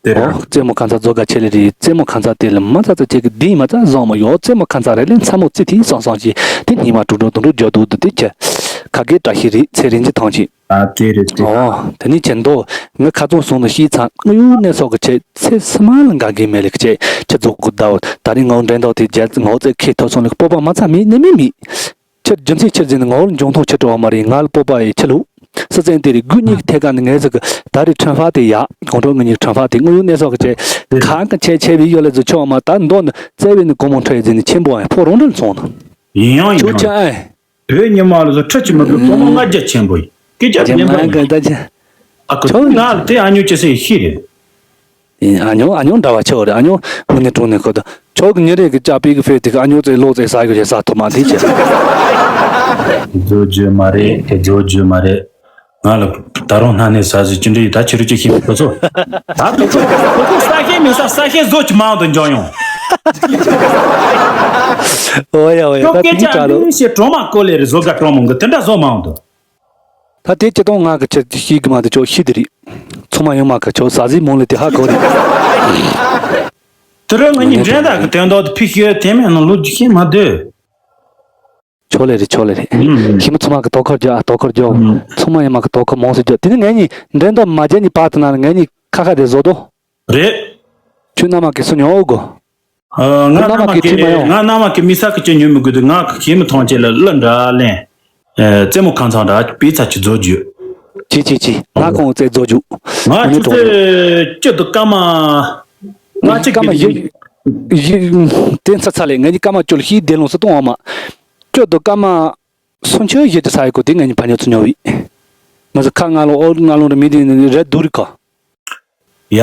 དེ་རེད། ཨོ་རྩེད་མོ་ཁ་མཚར་རྫོ་དགའ་ཆེ་ལེ་རེད་རྩེད་མོ་ཁ་མཚར་དེ་ལ་མ་རྩ་རྩེ་ཁྱེད་ཀྱི་གདན་མ་རྩ་བཟང་མ་ཞོག་རྩེད་མོ་ཁ་མཚར་རེ་ལེ་མཚར་མོ་རྩེ་དེ་བཟང་བཟང་ཞིག་དེ་ཉི་མ་དྲུག་དྲུག་དུ་འགྲོ་རྒྱུ་འདུག་དུ་དེ་ཁྱེད་ཁ་དགེ་བཀྲ་ཤིས་རེད་ཚེ་རིང་གི་ཐང་ཆེན། ཨ་དེ་རེད་དེ། ཨོ། དེ་ནི་ཁྱེད་མདོ། ངའི་ཁ་ཚོན་སོང་ནས་ཤེས་ཚང་དངོས་ཡོད་གནས་ཚུལ་གྱི་ཆེད་ཚེ་སི་མ་ལ་འགའ་གི་མེད་ལེགས་ཆེད་ཁྱེད་རྫོགས་གི་ཟླ་བོ་ད་རིང་ངའི་འགྲན་ཟླ་དེ་རྒྱལ་ངའི་རྩེ་ཁེ་ཐོ་སོང་ལེགས་སྤོབས་པ་མ་ཚ་མེད་ནི་མེད་མེད། ཁྱེད་རྒྱུ་མཚན་ཁྱེད་ཟིན་ནས་ངའི་འབྱུང་ཐོག་ཁྱེད་སྤྲོ་བ་མ་རེད་ང་ལ་སྤོབས་པ་ཡི་ཁྱེད་ལུགས་སི་ཙན་དེ་རེད་དགུ་གཉིས་ཀྱི་ཐད་ཀ་ནས་ངའི་ཟིག་གི་ད་རེས་ཁྲིམས་ཕ་དེ་ཡ་གོང་ཁྲོ་ངའི་གཉིས་ཁྲིམས་ཕ་དེ་དངོས་ཡོད་གནས་ཚུལ་གྱི་ཆེད་ཁ་འགའ་ཆེ་ཆེ་བའི་ཡོད་ལ་ཟིག་ཆོག་མ་ད་མདོ་ནི་བཙལ་བའི་ནི་གོང་མོ་ཁྲོ་ཡི་ཟིན་ནས་ཆེན་པོ་ཨེ་ཕོ་རང་འདྲ་སོང་ནི། ཡིན་ཡང་ཡིན་ཁྱོད་ཆ་ཨེ། བོད་ཉི་མ་ལ་སོ་ཁྲི་ཆུ་མི་དགོས་སྟོང་ལྔ་བརྒྱ་ཆེན་པོ་ཡིན། སྐད་ཆ་རྒྱ་མ་མེད་པ་གི་ད་ཆ། ཨ་ཁུ་ཁྱོད་ང་ལ་དེ་ཨ་ཉོ་ཅི་སེ་ཤི་རེད། ཨ་ཉོ་ཨ་ཉོ་འདྲ་བ་ཆེ་བ་རེད་ཨ་ཉོ་དངོས་གནས་དྲང་གནས་ཁོ་ད་ཁྱོད་ཀྱི་ཉིན་རེ་གི་ལྕགས་པའི་གི་ཕེ་དེ་གི་ཨ་ཉོ་ཙེ་ལོ་ཙེ་ས་གི་རེད་ས་ཐོ་མ་དེ་ཆེ། རྫོགས་རྒྱུ་མ་རེད་རྫོགས་རྒྱུ་མ་རེད། ང་ལ་ད་རུང་སྣ་ནས་ཟ་ཟི་ཅི་འདྲ་ཡིན་ད་ཁྱེད་རུ་ཅི་ཤེས་ཁོ་ཚོ། ད་ཁོ་ཚོ་ཁོ་ཚོ་ས་ཤེས་མི་ས་ས་ཤེས་བཟོ་ཅི་མང་དུ་འཇོག་ཡོང་། ཨོ་ཡ་ཨོ་ཡ་ད་ཁྱོད་སྐད་དེ་ཆ་གྲ་རོ། ལུས་ཤེས་གྲོ་མ་ཀོ་ལེ་རེ་བཟོ་དགའ་གྲོ་མོ་གི་དེ་འདྲ་བཟོ་མང་དུ། ད་དེ་ཅི་གཏོང་ང་གི་ཆེད་ཤེས་གི་མ་དེ་ཆོག་ཤེས་དེ་རེད། ཚང་མ་ཡོང་མ་གི་ཆོག་ཟ་ཟི་མོང་ལེ་དེ་ཧ་གོ་རེད། དེ་རུ་ང་གཉིས་འགྲན་ཟླ་གི་དོན་དག་དེ་ཕི་ཤེས་དེ་མེད་ན་ལོ་རྒྱུས་ཤེས་མ་འདོད། ཆོག་ལེ་རེད་ཆོག་ལེ་རེད། ཨུམ། ཤི་མ་ཚང་མ་གི་དོ་ཁུར་རྒྱག་ཨ་དོ་ཁུར་རྒྱག་ཨུམ། ཚང་མ་ཡིན་མ་གི་དོ་ཁུར་མང་སུ་རྒྱག་དེ་ནི་ངེད་གཉིས་འགྲན་ཟླ་མ་རྒྱག་ནི་བར་དུ་ན་ངེད་གཉིས་ཁ་ཁ་དེ་བཟོ་དོ། རེད། ཁྱོད་རྣམ་མ་གི་སུ་ཉོ་འོ་གོ། ཨ། ང་ཁྱོད་རྣམ་མ་གི་ཁྱི་མ་ཡོང་། ང་རྣམ་མ་གི་མི་ས་གི་ཅི་ཉོ་མི་དགོས་དུས་ང་གི་ཁྱི་མི་ཐང་ཆེ་ལ་གླུ་འདྲ་ལེན། རྩེད་མོ་ཁང་ཚང་འདྲ་པི་ཚ་ཅི་རྫོགས་རྒྱུ། ཅི་ཅི་ཅི་ང་ཁོང་རྩེད་རྫོགས་རྒྱུ། ང་ཆུ་ཚོད་བཅུ་དུ་སྐར་མ། ང་གཅིག་སྐར་མ་གི་བཞི། བཞི། དེ་ཚ་ཚ་ལས་ངེད་ཀྱི་སྐར་མ་བཅུ་ལ་ཤི་བདེ་ལོང་སུ་གཏོང་བ་མ། བཅུ་དུ་སྐར་མ། སུམ་ཅུ་བཞི་དུ་ཚ་ཡི་གོ་དེ་ངེད་ཀྱི་ཕ་ཉོ་ཚུ་ཉོ་བི། ང་ཚོ་ཁ་ང་ལོ་ཨོ་ང་ལོ་ར་མི་དེ་རེད་དུ་རི་ཁ། ཡ།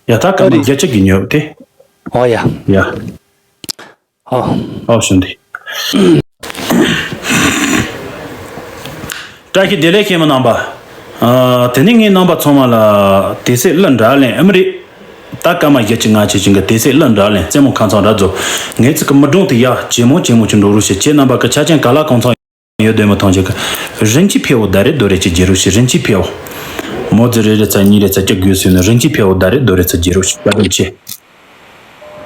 ཡ་ད་སྐར་མ་ཨ་རི། བརྒྱ་ཆ་གི་ཉོ་དེ། ཨོ་ཡ། ཡ། ཨོ། ཨོ་ཤུན་དེ། བཀྲ་ཤིས་བདེ་ལེགས་ཤེས་མི་རྣམ་པ། ཨ། དེ་ནས་ངའི་རྣམ་པ་ཚང་མ་ལ་དེ་སྲིད་གླུ་འདྲ་ལེན་ཨེ་མི་རེད། ད་སྐར་མ་བརྒྱད་ཅུ་ང་ཆེ་ཅིང་གི་དེ་སྲིད་གླུ་འདྲ་ལེན་རྩེད་མོ་ཁང་ཚང་འདྲ་རྫོགས་ངེད་ཚིག་གི་མི་སྒྲུང་དེ་ཡ་ཇེ་མང་ཇེ་མང་ཅིག་འགྲོ་རོགས་ཞེས་ཁྱེད་རྣམ་པ་གི་ཆ་རྐྱེན་ག་ལ་གང་ཚང་ཡོད་དོན་མི་མཐོང་ཆེ་གི། རིན་ཆེན་ཕེ་བོ་ད་རེ་རྡོ་རེ་ཅིག་རྒྱལ་རོགས་ཞེས་རིན་ཆེན་ཕེ་བོ། མོ་ཙི་རེ་རེ་ཚ་གཉིས་རེ་ཚ་གཅིག་དགོས་ཟེར་ནས་རིན་ཆེན་ཕེ་བོ་ད་རེ་རྡོ་རེ་ཚ་རྒྱལ་རོགས་ཞེས་བཀའ་དྲིན་ཆེ།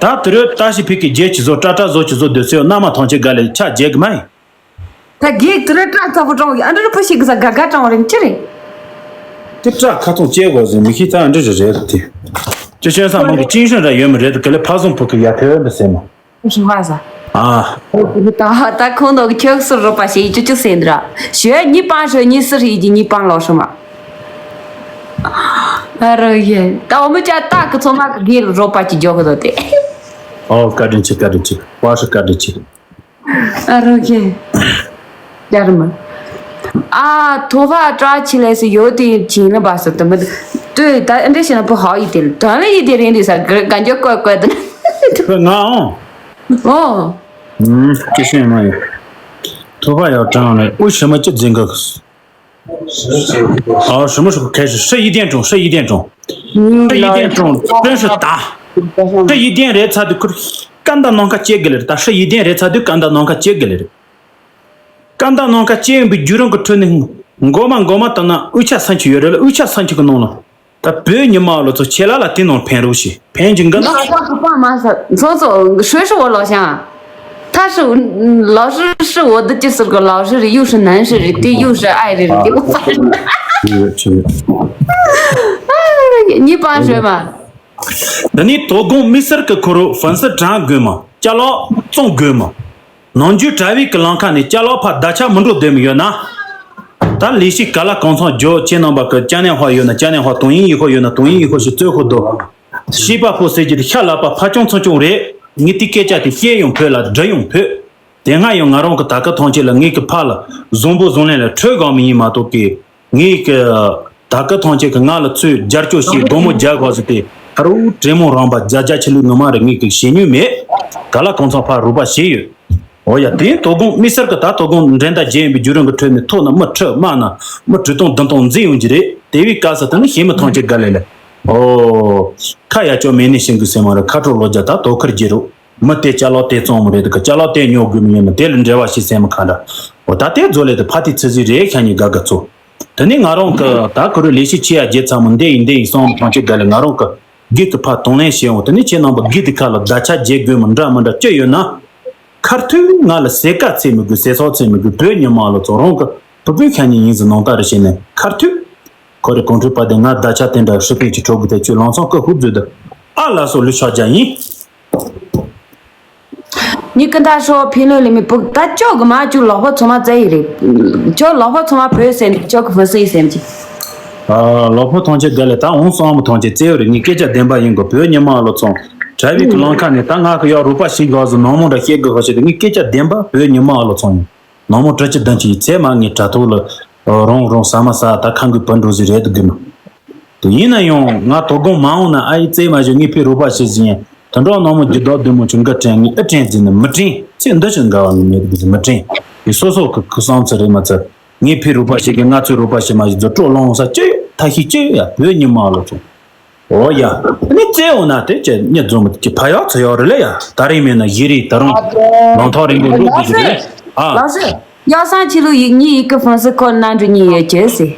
ད་དེ་རུ་ད་ཞིག་ཕི་གི་རྒྱལ་གྱི་བཟོ་ཏྲ་ཏྲ་བཟོ་གྱི་བཟོ་སྡོད་སའི་མནའ་མ་ཐང་ཆེ་དགའ་ལས་ཆ་རྒྱལ་གི་མ་ཡིན། ད་རྒྱལ་དེ་རུ་ཏྲ་ཚ་བོ་དྲང་ཡོད་ཨ་འདྲ་རུ་ཕུ་ཞིག་གི་ས་དགའ་དགའ་དྲང་བ་རེད་ཅི་རེད། དེ་ཏྲ་ཁ་ཚོང་སྐྱེལ་དགོས་ཟེར་མི་ཤེས་ད་ཨ་འདྲ་རེ་རེད་དེ། ཅི་ཤེས་ས་མང་གི་ཅིང་ཤོན་ར་ཡོད་མི་རེད་དེ་ག་ལེ་ཕ་བཟང་ཕུ་གི་ཡ་ཐེ་བས་མི་སེ་མོ། རེད་བ་ཟ། ཨ། ད་ད་ཁོང་དོ་གི་ཁྱོད་སུ་རོ་པ་ཞེས་ཡི་ཅུ་ཅུ་སེ་འདྲ། ཞོལ་གཉིས་པང་ཧྲོ་གཉིས་སུ་རེད་ཀྱི་གཉིས་པང་ལོ་ཧྲོ་མ། ཨ་རོ་ཡེ། ད་འོ་མི་ཅག་ཏག་གི་ཚོ་མ་གི་རོ་པ་ཅི་འཇོག་གི་དོ་དེ། ཨོ་བཀའ་དྲིན་ཆེ་བཀའ་དྲིན་ཆེ་བཀའ་ཧྲི་བཀའ་དྲིན་ཆེ། ཨ་རོ་ཡེ། ཡར་མ། ཨ་ཐོ་ཕ་ཏྲ་ཆི་ལེ་སི་ཡོ་དེ་ཆི་ལ་བ་སི་དམ་དུ་ད་འདྲ་ཞིག་ན་པོ་ཧའོ་ཡི་དེ་ལ་དོན་ལ་ཡི་དེ་རེད་འདི་ས་ག་འཇོག་ཀོ་ཀོ་དེ་ན། ང་ཨོ། ཨོ། ཨུམ། ཅི་ཤེས་མ་ཡོད། ཐོ་ཕ་ཡག་དྲང་ལས་དབུ་ཞི་མ་ཅི་འཛིན་གི། ཨ་ཧྲི་མོ་ཧྲི་ཁ་ཤི་ཧྲི་ཡི་ཏན་ཀྲུང་ཧྲི་ཡི་ཏན་ཀྲུང་། ཧྲི་ཡི་ཏན་ཀྲུང་ཀྲུང་ཧྲི་ད། ཧྲི་ཡི་ཏན་རེད་ཚ་དུས་ཁུར་ཀ་འདའ་ནང་ཁ་ཅེ་གི་ལེར་ད་ཧྲི་ཡི་ཏན་རེད་ཚ་དུས་ཀ་འདའ་ནང་ཁ་ཅེ་གི་ལེར། ཀ་འདའ་ནང་ཁ་ཅེ་ཡིན་པའི་རྒྱུ་རང་གི་ཁྲོད་ནས་མགོ་མ་མགོ་མ་བཏང་ན་དབུ་ཆ་སང་ཆུ་ཡོད་རེད་ལ། དབུ་ཆ་སང་ཆུ་གི་ནང་ལ། ད་བོད་ཉི་མ་ལོ་ཚོ་ཁྱེད་ལ་ལ་དེ་ནང་ཕན་རོགས་ཞེས་ཕན་གྱི་འགི་ན། 你好像不帮忙是，走走，说是我老乡，他是嗯老师，是我的就是个老师，又是男士的，又是爱人的，我反正 你帮谁嘛？ ད་ནི་དོ་དགོང་དམིགས་བསལ་གྱི་ཁོ་རོ་ཧྥན་སི་དྲང་དགོས་མ་ཅ་ལག་བཙོང་དགོས་མ། ནང་རྒྱུ་དྲ་བའི་གི་ལང་ཁ་ནས་ཅ་ལག་ཕ་ད་ཆ་མི་འགྲོ་བསྡད་མི་ཡོད་ན། ད་ལས་ཤིག་ག་ལ་གང་ཚང་ཇོ་ཁྱེད་རྣམ་པ་གི་ཅ་ནེ་ཧོ་ཡོད་ན་ཅ་ནེ་ཧོ་དོང་ཡིན་ཡིན་ཧོ་ཡོད་ན་དོང་ཡིན་ཡིན་ཧོ་ཞིག་རྩོད་ཧོ་དོ། ཤེས་པ་ཕོ་ཟེར་གྱི་དེ་ཤ་ལ་པ་ཕ་ཅུང་ཚང་ཅུང་རེད། ངས་དེ་སྐད་ཆ་དེ་བཤད་ཡོང་བོད་ལ་འདྲི་ཡོང་བོད། དེ་སྔ་ཡང་ང་རང་གི་ད་སྐབས་ཐོན་སྐྱེད་ལ་ངེད་ཀྱི་ཕ་ལ་བཟང་པོ་བཟང་ལན་ལ་འཕྲོད་གང་མི་ཡིན་མ་གཏོགས་ཀི། ངེད་ཀྱི་ད་སྐབས་ཐོན་སྐྱེད་ཀྱི་ང་ལ་ཚུར་རྒྱབ་སྐྱོར་བྱེད་སྒོ་མོ་རྒྱག་དགོས་ཟེར་ཏེ་ཧ་རུ་དྲེད་མོང་རང་པ་རྒྱ་རྒྱ་ཆེ་ལུགས་ནུ་མ་རེ་ངེད་ཀྱི་བྱེད་མྱོང་མེད། ག་ལ་གང་ཚང་ཕ་རུ་པ་བྱེད་ཡོད། འོ་ཡ་དེ་དོ་དགོང་དམིགས་བསལ་གྱི་ད་དོ་དགོང་འགྲན་ཟླ་བརྗེད་ཡིན་པའི་བརྒྱུད་རིམ་གྱི་ཁྲོད་ནས་ཐོག་ན་མི་ཁྲི་དམའ་ན་མི་དྲུག་སྟོང་བདུན་སྟོང་འཛིན་ཡོང་གི་རེད། དེ་བའི་སྐབས་སུ་ད་ནི་ཞེ་མི་ཐང་ཆད་ག་ལེ་ལེ། ཨོ། ཁ་ཡ་ཅོ་མེ་ནི་ཤིང་གི་སེ་མ་རེ་ཁ་དྲོ་ལོ་རྒྱ་ད་དོ་ཁུར་རྒྱུ་རུ། མི་དེ་ཅ་ལག་དེ་བཙོང་མི་རེད་དུ་གི་ཅ་ལག་དེ་ཉོ་དགོས་མི་ཉན་མི་དེ་ལ་འབྲེལ་བ་ཞིག་སེམས་མི་ཁ་འདྲ། འོ་ད་དེ་རྫོ་ལས་དུ་ཕ་དེ་ཚི་ཟི་རེད་ཤ་ཉི་དགའ་དགའ་ཚོ། དེ་ནི་ང་རང་གི་ད་ཁུ་རུ་ལས་ཤི་ཆེ་ཡ་རྒྱལ་ཚ་མོ་འདི་ཡིན་འདི་ཡིན་སོང་མི་ཐང་ཆེ་དགའ་ལས་ང་རང་གི་སྒེར་གི་ཕ་དང་ལེན་བྱེད་འོང་དེ་ནི་ཁྱེད་རྣམ་པ་སྒེར་དེ་ཁ་ལ་བརྡ་ཆ་རྒྱལ་དགོས་མི་འདྲ་མི་འདྲ་ཅི་ཡོད་ན། ཁར་ཐུག་ང་ལ་ཟས་ཀ་ཚེ་མི་དགོས་ཟས་སོགས་ཚེ་མི་དགོས་བོད་ཉི་མ་ལོ་ཚོ་རང་གི་བུ་བུ་ཤ་ཉི་ཡིན་ཟི་ནང་ལྟར་བྱས་ནས་ཁར་ཐུག་ཁོ་རེ་གོང་འཕྲོས་པ་དེ་ང་བརྡ་ཆ་དེ་འདྲ་ཧྲི་པིན་གྱི་ཁྲོ་གི་དེ་ཁྱོད་ལང་ཚང་ཀི་ཧུབ་བརྫོས་དུ་ཨ་ལ་སོ་ལུས་ཆགས་རྒྱ་ཡིན། ཉི་ཀི་འདའ་ཧྲོ་ཕི་ལོ་ལི་མི་བུག་ད་ཅོག་གི་མ་ཅུ་ལོག་པ་ཚོ་མ་བཙལ་ཡི་རེད། ཅོག་ལོག་པ་ཚོ་མ་བོད་སེམས་ཅོག་གི་ཧྥུ་སི་སེམས་ཀྱི། ཨ་ལོག་པ་ཐོང་ཆེ་དགའ་ལེ་ད་འོང་སོང་མ་ཐོང་ཆེ་བཙལ་ཡོད་རེད། ངས་སྐད་ཆ་བདེན་པ་ཡིན་གོ་བོད་ཉི་མ་ལོ་ཚོང་དྲ་བའི་གི་ལང་ཁ་ནས་ད་ང་གི་ཡག་རུ་པ་ཞིག་འགག་ཟི་ནང་མོ་འདྲ་བཤད་དགོས་ཧ་ཤེས་དུ་ངས་སྐད་ཆ་བདེན་པ་བོད་ཉི་མ་ལོ་ཚོང་ཡིན། ནང་མོ་དྲི་ཆུ་ལྡན་གྱི་ཚེ་མ་ངའི་དྲ་ཐོག་ལ་རོང་རོང་ཟ་མ་ཟ་ད་ཁང་གི་བུ་འགྲོ་ཟི་རེད་དུ་གི་མ། དེ་ཡིན་ན་ཡང་ང་དོ་དགོང་མ་འོང་ན་ཨ་ཡི་རྩེ་མ་བཞུ་ངའི་ཕི་རུ་པ་ཞིག་ཟིན་ཡང་དུ་འགྲོ་ནང་མོ་རྒྱུ་ལྡོག་བདུད་མོ་ཆུང་ག་དྲན་ངའི་ཨི་དྲན་ཟིན་ནི་མི་དྲན་ཚེ་འདི་ཞིག་འགལ་བ་ངའི་མེད་དུ་གི་ཟི་མི་དྲན་ཡི་སོ་སོ་གི་ཁུ་སང་ཚེ་རེད་མ་ཚེ་ངའི་ཕི་རུ་པ་ཞིག་གི་ང་ཚོའི་རུ་པ་ཞིག་མ་བཞུ་རྫུ་སྤྲོ་ལོང་ས་ཅི་ཐ་ཤི་ཅི་ཡ་བོད་ཉི་མ་ལོ་ཚོ། ཨོ་ཡ། ནི་རྩེ་འོ་ན་དེ་ཅི་ཉི་འཛོམས་ཀྱི་ཕ་ཡག་ཚོ་ཡག་རེད་ལ་ཡ། ད་རེས་མེད་ན་ཡི་རེད་ད་རུང་། ལང་ཐོག་རིང་པོ་འགྲོ་དགོས་ཀྱི་རེད། ཨ། ལགས་སོ། ཡག་སང་ཆི་ལུ་ཡིག་གཉིས་ཡི་གི་ཧྥང་སི་ཁོ་ན་འགྲོ་གཉིས་ཡོད་ཅེས་ཟེར།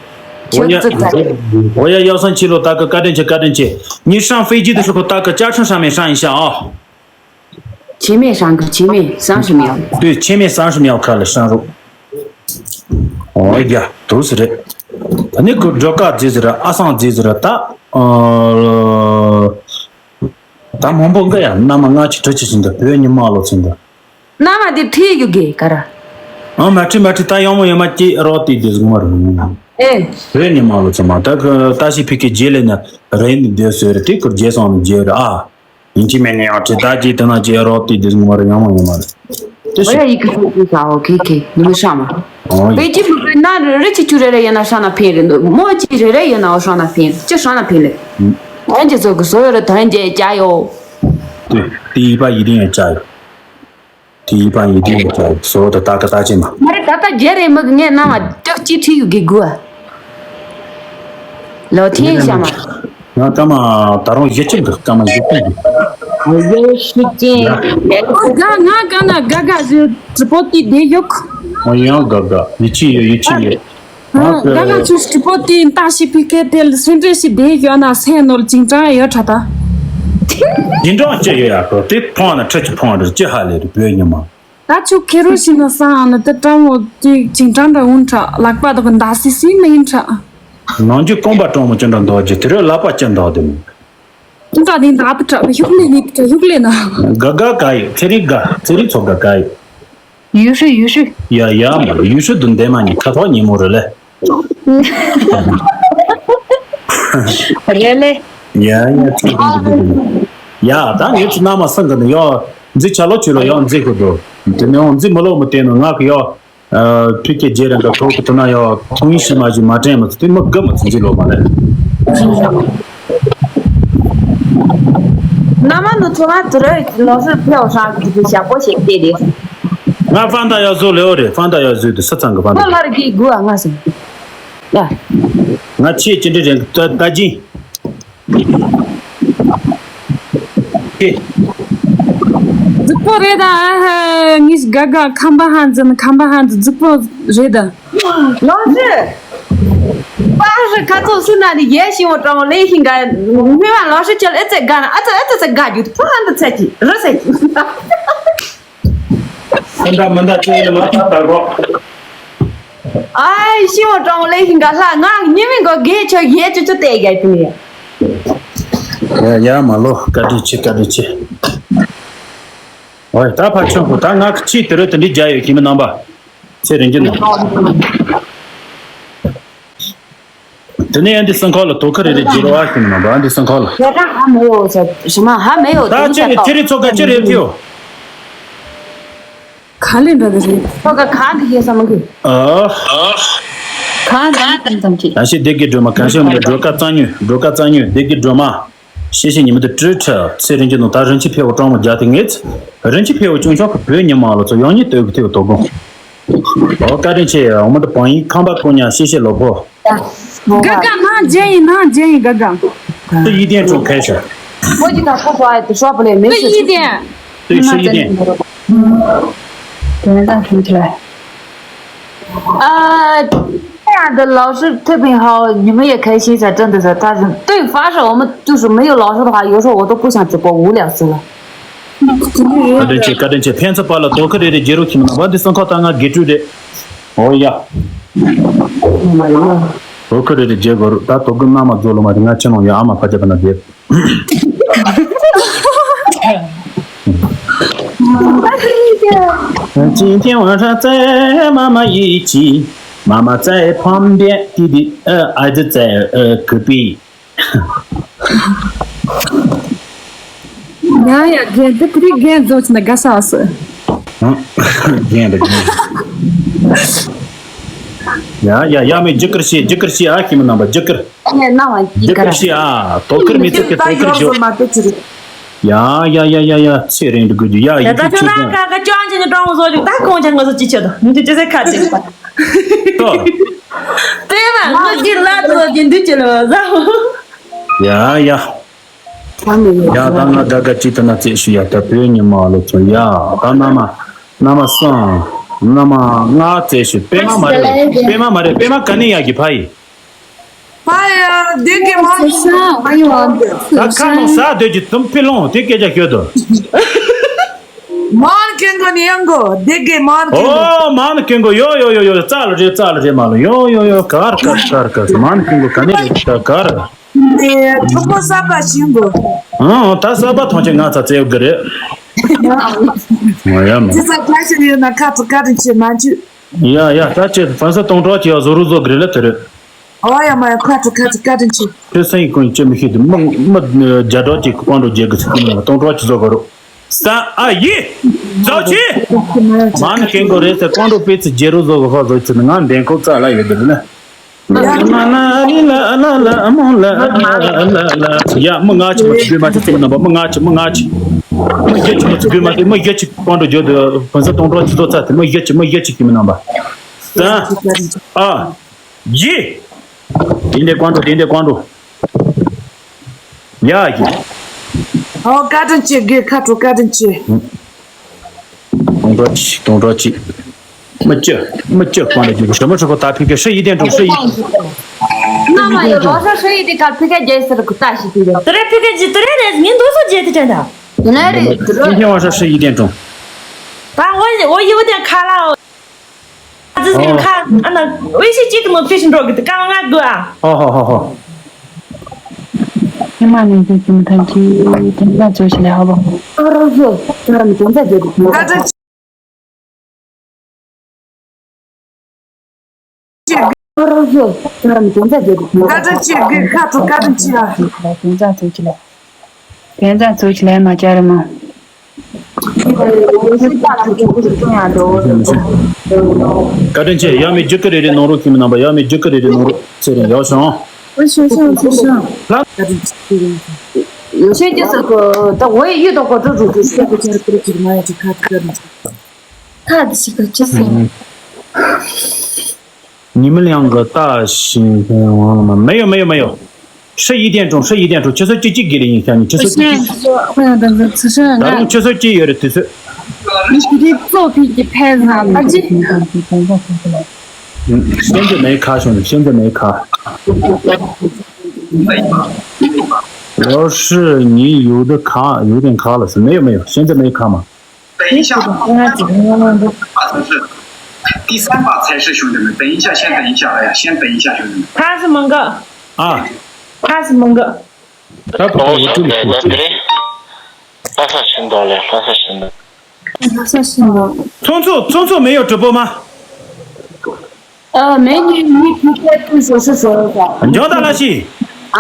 ཨོ་ཡ། ཆོག་ཙིག་ད། ཨོ་ཡ་ཡག་སང་ཆི་ལུ་ད་གི་བཀའ་དྲིན་ཆེ་བཀའ་དྲིན་ཆེ། ཉི་ཧྲང་ཧྥེ་ཇི་དུ་ཧྲི་ཁོ་ད་གི་ཅ་ཆུང་ཧྲང་མེ་ཧྲང་ཡིན་ཤ་ཨ། 前面三个，前面三十秒。 对，前面三十秒开了上路。 ཨོ་ཡ། དུ་ཟེར་རེད། ད་ནི་ཁོ་སྒྲོལ་དཀར་རྫི་ཟེར་ར་ཨ་སང་རྫི་ཟེར་ར་ད། ཨ། ད་མང་པོ་འགའ་ཡ་མནའ་མ་ལྔ་བཅུ་དྲུག་ཅུ་ཟིན་ད་བོད་ཉི་མ་ལོ་ཚིན་ད། མནའ་མ་དེ་ཁྲིད་ཡོད་གི་ག་ར། ཨ་མ་ཁྲིད་མ་ཁྲིད་ད་ཡང་མོ་ཡང་མ་སྐྱེས་རོགས་དེ་དེ་ཟུག་མ་རུང་། ཨེ། བོད་ཉི་མ་ལོ་ཚིན་མ་ད་ཁོ་ད་ཤི་ཕི་ཀི་རྗེས་ལེ་ན་རེད་ནི་དེ་ཟེར་རེད་དེ་ཁོ་རྗེས་སོང་ནི་རྗེས་རེད་ཨ། ཡིན་གཅིག་མིན་ནི་ཡང་ཁྲི་ད་ཅིག་དེ་ན་ཅིག་རོགས་དེ་དེ་ངོ་ར་ཡང་མ་ཡོང་མ་རེད། དེ་ཨོ་ཡ་ཤི། ཡི་གེ་ཤོག་གུ་ཟ་འོ་ཁེ་ཁེ་ནི་མི་ཤ་མ། ཨོ་ཡ། པེ་ཅི་མི་པེ་ན་རི་ཅི་ཆུ་རེ་རེ་ཡིན་ན་ཤ་ན་ཕེ་རེ་མོ་ཅི་རེ་རེ་ཡིན་ན་འོ་ཤ་ན་ཕེ་ཅི་ཤ་ན་ཕེ་ལེ། ཨན་ཅི་ཚོ་གི་སོ་ཡོ་རེ་ཐན་ཅེ་ཅ་ཡོ། དེ་དེ་ཡི་པ་ཡི་དེ་ཡང་ཅ་ཡོ། དེ་ཡི་པ་ཡི་དེ་ཡང་ཅ་ཡོ་སོ་དེ་ད་ག་ད་ཅི་མ། མ་རེ་ད་ད་རྒྱ་རེ་མི་གི་ངས་ན་མ་ཅག་ཅི་ཁྲི་ཡུ་གི་གུ་ཨ། ལོ་ཐེན་ཤ་མ། ང་ཀ་མ་ད་རུང་ཡེ་ཆུ་འདུག་ཀ་མ་ཡེ་ཆུ་འདུག་ཡེ་ཤུ་ཅན། ཨོ་དགའ་ང་ཀ་ན་དགའ་དགའ་ཟེར་ཙི་པོ་ཏི་བསྡད་ཡོད། ཨོ་ཡང་དགའ་དགའ་ཡེ་ཆུ་ཡོད་ཡེ་ཆུ་ཡོད། ཨ་དགའ་དགའ་ཚུ་ཙི་པོ་ཏི་ལྟ་ཞིག་ཕི་ཀེ་ཏེ་ལ་སེ་འདྲེ་ཞིག་བསྡད་ཡོད་ན་སེ་ནོར་ཅིང་ཀྲང་ཡོད་ཁྲ་ད། ཅིང་ཀྲང་ཅི་ཡོད་ཡ་ཁོ་དེ་ཕོང་ན་ཁྲི་ཆུ་ཕོང་རེད་ཅི་ཧ་ལས་རེད་བོད་ཉི་མ། ད་ཆུ་ཁེ་རུ་ཤི་ན་སང་ཨ་ནི་དེ་ཀྲང་འོ་ཅིག་ཅིང་ཀྲང་འདྲ་འུན་ཁྲ་ལག་པ་དག་མདའ་སི་སི་མིན་ཁྲ། ནང་རྒྱུ་རྐང་པ་གྲོང་མོ་ཅི་འདྲ་འདོག་རྒྱུ་དེ་རུ་ལག་པ་ཅི་འདོག་དེ་མོ། ཅི་འདྲ་དེ་མདའ་དུ་ཁྲ་བ་ཤུགས་ལས་ནི་ཁྲ་ཤུགས་ལས་ན། ག་ག་ག་ཡི་ཚེ་རིང་ག་ཚེ་རིང་ཚོ་ག་ག་ཡི། ཡུས་ཧྲི་ཡུས་ཧྲི། ཡ་ཡ་མ་ཡུས་ཧྲི་དུ་འདེམ་མ་ནི་ཁ་ཐོག་ཉིན་མོ་རེད་ལེ། རེད་ལེ། ཡ་ཡ་ཚིག་དང་འདི་འདི་ཡ་ད་ངེད་ཚོ་མནའ་མ་སང་གི་ནི་ཡོ་འཛི་ཆ་ལོ་ཆུ་ལོ་ཡོ་འཛི་གི་འདུག་དེ་ནས་འོང་འཛི་མི་ལོ་མི་བསྟན་ནོ་ང་གི་ཡོ་ཕི་ཀེ་རྗེ་རང་གི་གྲོགས་ཀྱི་དུ་ན་ཡོ་ཐུང་ཡིན་ཤི་མ་ཞིག་མ་དྲན་མི་ཚོ་དེ་མི་དགའ་མི་ཚོ་འཛི་ལོ་མ་ལེ། མནའ་མ་ནི་ཚོ་ང་དུ་ར་ལོ་སར་ཕེའོ་ཧྲང་གི་དུ་ཞབས་པོ་ཞིག་བལྟས་ཏེ། ང་ཧྥང་ཏང་ཡ་བཟོ་ལེའོ་རེད། ཧྥང་ཏང་ཡ་བཟོས་དུ་ས་ཚང་གི་ཧྥང་ཏང་ཡ། ལར་གི་དགུ་ཨ་ང་སོང་། ཡ། ང་ཆེས་ཅི་འདྲ་རེད། ད་ད་ཅི། རྫིག་པོ་རེད་ད། ཨ་ཧ། ངས་དགའ་དགའ། ཁམས་པ་ཧན་ཛན། ཁམས་པ་ཧན་ཛན་རྫིག་པོ་རེད་ད། ལོ་ཞིག་པ་ཧ་ཁ་ཚོ་སུ་ན་ནི་ཡེ་ཤི་བོ་ཀྲང་ལེ་ཤི་ག་མི་མ་ལོ་ཞིག་ཅལ་ཨེ་ཙེ་ག་ན་ཨ་ཙེ་ཨེ་ཙེ་ཙེ་ག་རྒྱུ་ཕུ་ཧན་ད་ཚེ་ཅི་རི་ཟེ་ཅི། སེམས་ཁྲལ་མི་འདའ་ཅི་ཡིན་ལ་ད་ལྟ་གོ། ཨའི་ཤི་བོ་ཀྲང་ལེ་ཤི་ག་ལྷ་ང་ཉི་མི་གོ་གེ་ཆོ་ཡེ་ཅི་ཅི་ཏེ་ག་ཏི་ནི། ཡ་ཡ་མ་ལོ། བཀའ་དྲིན་ཆེ། བཀའ་དྲིན་ཆེ། ཨོའི་ད་ཕར་ཆོན་གོ། ད་ང་གི་ཆེས་དེ་རུ་དེ་འདྲི་རྒྱ་ཡོད་ཁྱིམ་མི་རྣམ་པ། ཚེ་རིང་རྒྱུ་ནོ། དེ་ནས་ཨ་འདི་སང་ཁོག་ལ་དོ་ཁ་རེ་རེ་བརྗེ་རོགས་ཨ་ཞུ་ནི་མ་འདུག་ཨ་འདི་སང་ཁོག་ལ། 学长还没有在，什么还没有， ད་ཁྱེད་ཀྱི་ཚེ་རིང་ཚོ་ག་ཅི་རེད་ཐིའོ། ག་ལེ་འདྲ་གི་རེད། ཁོ་ག་གང་གི་ཡོད་ས་མ་གི། ཨ། གང་གང་ཙམ་ཙམ་ཅིག་གང་ཤེས་སྡེ་དགེ་སྒྲོལ་མ། གང་ཤེས་མི་སྒྲོལ་དཀར་རྩ་ཉོས། སྒྲོལ་དཀར་རྩ་ཉོས། སྡེ་དགེ་སྒྲོལ་མ། ཤེས་ཤེས་ཉི་མ་དུ་སྤྲུལ་ཁྲ། ཚེ་རིང་གི་ནང་ད་རིན་ཆེན་ཕེ་བོ་གྲོང་མོ་རྒྱ་དེ་ངེས། རིན་ཆེན་ཕེ་བོ་ཅུང་ཤོག་གི་བོད་ཉི་མ་ལོ་ཚོ་ཡང་ཉིད་སྟོད་གི་ཐེའུ་དོ་དགོང་། ཨོ་བཀའ་དྲིན་ཆེ། འོ་མ་དུ་བང་ཡིག་ཁང་པ་ཀུ་ཉ། ཤེས་ཤེས་ལོ་ཕོ། ག་ག་ནང་རྒྱན་ཡིན། ནང་རྒྱན་ཡིན། ག་ག་སུ་ཡིད་བརྟན་ཀྲུང་ཁའི་ཤ། ཁོ་ཅི་ད་ཁོ་བ་ཡི་ཤོག་པ་ལས་མེད་སུ་ཡིད་བརྟན། སུ་ཡིད་བརྟན། དེ་ནས་ད་ཁྱོད་ཁྱེར། 啊，这样的老师特别好，你们也开心噻，真的是，但是对发射我们就是没有老师的话，有时候我都不想直播，无聊死了。 བཀའ་དྲིན་ཆེ། བཀའ་དྲིན་ཆེ། ཕན་ཚུན་བར་ལ་དོ་ཁུར་རེ་རེ་བརྗེ་རོགས་ཁྱིམ་ནང་བ་འདི་སང་ཁོག་ད་ང་དགེ་ཕྲུག་རེད། ཨོ་ཡ། དོ་ཁུར་རེ་རེ་བརྗེ་དགོས་རུ་ད་དོ་ཁུར་མནའ་མ་རྫོགས་ལོ་མ་དེ་ང་ཆེ་ནང་ཡ་ཨ་མ་ཕ་ཅག་པ་ན་བསྡད། 今天晚上在妈妈一起，妈妈在旁边，弟弟呃，儿子在呃隔壁。 ཡ་ཡ་རྒན་འདི་ཀུ་རེ་རྒན་རྫོགས་ན་དགའ་ས་སོ། རྒན་རེད་རྒན། ཡ་ཡ་ཡ་མི་རྒྱུ་ཀུར་ཤི་རྒྱུ་ཀུར་ཤི་ཨ་ཁྱིམ་མི་རྣམ་པ་རྒྱུ་ཀུར། ངས་གནང་བ་རྒྱུ་ཀུར་ཤི་ཨ་དོ་ཀུར་མི་ཚེ་གི་དོ་ཀུར་ཞོ། ཡ་ཡ་ཡ་ཡ་ཡ་ཚེ་རིང་འདུག་རྒྱུ་ཡ་ཡི་ད་ཁྱོད་ཁྱོད་རང་ཁྱོད་ཀ་ཀ་ཅོང་ཅན་གྱི་ཀྲོང་བཟོ་རྒྱུ་ད་ཁོང་ཅན་ང་ཚོ་ཅི་བྱེད་དོ་མི་དུ་ཅི་ཟེར་ཁ་ཅིག་ཏོ། པེ་མ་ངོ་གི་ལ་དུ་གི་འདུ་ཅི་ལོ་ཟ། ཡ་ཡ། ཡ་ད་ང་དགའ་དགའ་ཅི་ཏུ་ན་རྩེ་ཞུ་ཡ་ད་བོད་ཉི་མ་ལོ་ཚོ་ཡ་ད་མནའ་མ་མནའ་མ་སང་མནའ་མ་ང་རྩེ་ཞུ་པེ་མ་མ་རེད་པེ་མ་མ་རེད་པེ་མ་ག་ནས་ཡ་གི་ཕ་ཡི། ཕ་ཡ་སྡེ་དགེ་མ་ཚེ་སང་ཨ་ཡོ་ད་ཁ་ནང་ཟ་སྡོད་ཀྱི་དུམ་ཕི་ལོང་དེ་སྐད་ཆ་ཤོད་དོ། མང་ཁེ་གོ་ནི་ཡང་གོ་སྡེ་དགེ་མང་ཁེ་གོ། ཨོ་མང་ཁེ་གོ་ཡོ་ཡོ་ཡོ་ཡོ་རྩ་ལ་རེད་རྩ་ལ་རེད་མ་ལོ་ཡོ་ཡོ་ཡོ་གར་གར་གར་གར་མང་ཁེ་གོ་ག་ནས་རེད་གར་གར། ཨེ་ཐོག་པོ་ས་པ་ཤིང་གོ། ཨང་ད་ས་པ་ཐོང་ཆེ་ང་ཚ་ཚེ་གི་རེད། ང་ཡ་མ། ཅི་ས་ཁ་ཤས་ཡོད་ན་ཁ་ཚ་ཁ་རིན་ཆེ་མ་འཇུ། ཡ་ཡ་ད་ཆེ་ཕན་ས་སྟོང་གྲོགས་ཀྱི་ཡ་བཟོ་རུ་བཟོ་གི་རེད་ལ་དེ་རེད། ཨོ་ཡ་མ་ཡ་ཁ་ཚ་ཁ་ཚ་ཁ་རིན་ཆེ། ཁྱོད་སེང་གི་ཀུན་ཅི་མི་ཤེས་དུ་མི་མི་རྒྱ་གྲོགས་ཀྱི་ཀོང་རུ་རྒྱལ་གི་ཚུགས་ཀྱི་མི་སྟོང་གྲོགས་ཀྱི་བཟོ་གི་རུ། ས་ཨ་ཡི། ཛའོ་ཆི། མ་ནི་ཀེང་གོ་རེད་ཟེར་ཀོང་རུ་པེ་ཚི་རྒྱལ་རུ་བཟོ་གི་ཧོ་བཟོ་ཚི་ནི་ང་འདན་ཁོ་རྩ་ལ་ཡོད་དེ་རེད་ན། ཡ་མ་ལ་ལི་ལ་ལ་ལ་མོ་ལ་ལ་ལ་ལ། ཡ་མི་ང་ཆི་མི་ཚི་བུ་མ་ཚི་ཚི་མི་རྣམ་པ་མི་ང་ཆི་མི་ང་ཆི། མི་རྒྱ་ཆི་མི་ཚི་བུ་མ་ཚི་མི་རྒྱ་ཆི་ཀོང་རུ་བརྗོད་དུ་ཕུན་ཚོགས་སྟོང་གྲོགས་ཆི་ཚོགས་ཚ་དེ་མི་རྒྱ་ཆི་མི་རྒྱ་ཆི་ཀི་མི་རྣམ་པ། ས་ཨ་ཡི། དེ་འདྲའི་ཀོང་རུ་དེ་འདྲའི་ཀོང་རུ། ཡ་གི། ཨོ་བཀའ་དྲིན་ཆེ་དགེ་ཁ་དྲོ་བཀའ་དྲིན་ཆེ། སྟོང་གྲོགས་ཅི་སྟོང་གྲོགས་ཅི། མི་སྐྱོ་མི་སྐྱོ་གང་ལ་རྒྱུ་ཞོ་མ་ཧྲི་པོ་ད་ཕི་ཁ་ཧྲི་ཡི་དེ་འགྲོ་ཧྲི་ཡི། ན་མ་ཡོ་ལོ་ས་ཧྲི་ཡི་དེ་ག་ཕི་ཁ་རྒྱལ་སར་གུ་ཏ་ཞིག་དེ་ཡོ། དེ་རེད་ཕི་ཁ་ཇི་དེ་རེད་རེད་ཉིན་དུ་སོ་རྒྱལ་དེ་དྲན་ད། དེ་ནས་རེད་དེ་རེད། ཁྱེད་ཁྱེད་བ་ཧྲི་ཡི་དེ་འགྲོ། ད་འོ་འོ་ཡི་བ་དེ་ཁ་ལ་འོ། ཨ་ཙི་ཟིན་ཁ་ཨ་ན་འོས་ཤིག་གཅིག་གི་མོ་ཕི་ཤིན་འགྲོ་གི་དེ་ཀ་མ་ང་དགོས་ཨ། ཧོ་ཧོ་ཧོ་ཧོ། ཉི་མ་ནས་འཛིན་གྱི་མི་ཐང་གི་དེ་འདྲ་བཟོ་ཞིག་ལས་ཧ་བ། ཨ་རོ་ཧོ་ད་ར་མི་དེ་འདྲ་བཟོ་གི་ད་ད། ཨ་རོ་ཧོ་ད་ར་མི་དེ་འདྲ་བཟོ་གི་ད་ད། ཅིག་གི་ཁ་ཐུག་ཀ་དྲིན་ཆེ་ཨ། དེ་འདྲ་བཟོ་ཞིག་ལས། དེ་འདྲ་བཟོ་ཞིག་ལས་མ་བྱ་རེད་མ། བཀའ་དྲིན་ཆེ། ཡ་མི་རྒྱུ་ཀི་རེ་རེ་གནང་རོགས་ཁྱིམ་མི་རྣམ་པ། ཡ་མི་རྒྱུ་ཀི་རེ་རེ་གནང་རོགས། ཚེ་རིང་ཡག་བྱུང་། ཨ་ཤོ་ཤོ་ཤོ་ཤོ། ལ། ཤེས་ཀྱི་ས་ཁོ་ད་འོ་ཡི་ཡུལ་དང་གོ་ཐོས་རུ་ཏུ་ཤེས་ཀྱི་ཆར་ཀི་རེ་ཀི་རེ་མ་ཡ་ཅི་ཁ་ཀི་རེ་ཀི་རེ། ཁ་དེ་ཞིག་གི་ཅི་ཟེར། 你们两个大型没有没有没有，是一点钟，是一点钟，七十几几个人影响你，七十几几。我想等等，此时俺 ད་རུང་ཆུ་ཚོད་གཅིག་ཡོད་རེད་དུས་ཚོད། 你的作品给拍上，啊，这 ཨུམ། 现在没卡，兄弟，现在没卡。老师，你有的卡，有点卡了，是没有没有，现在没卡吗？等一下，第三把才是，第三把才是，兄弟们，等一下，先等一下，哎呀，先等一下，兄弟们。他是蒙哥，啊，他是蒙哥。他不是，我这里。他是新到了，他是新的。 ཚོང་ཚོགས་ཚོང་ཚོགས་没有直播吗？ 呃，美女，你可以再跟说是说一下。 འཇོག་ད་ལ་ཤི། 啊？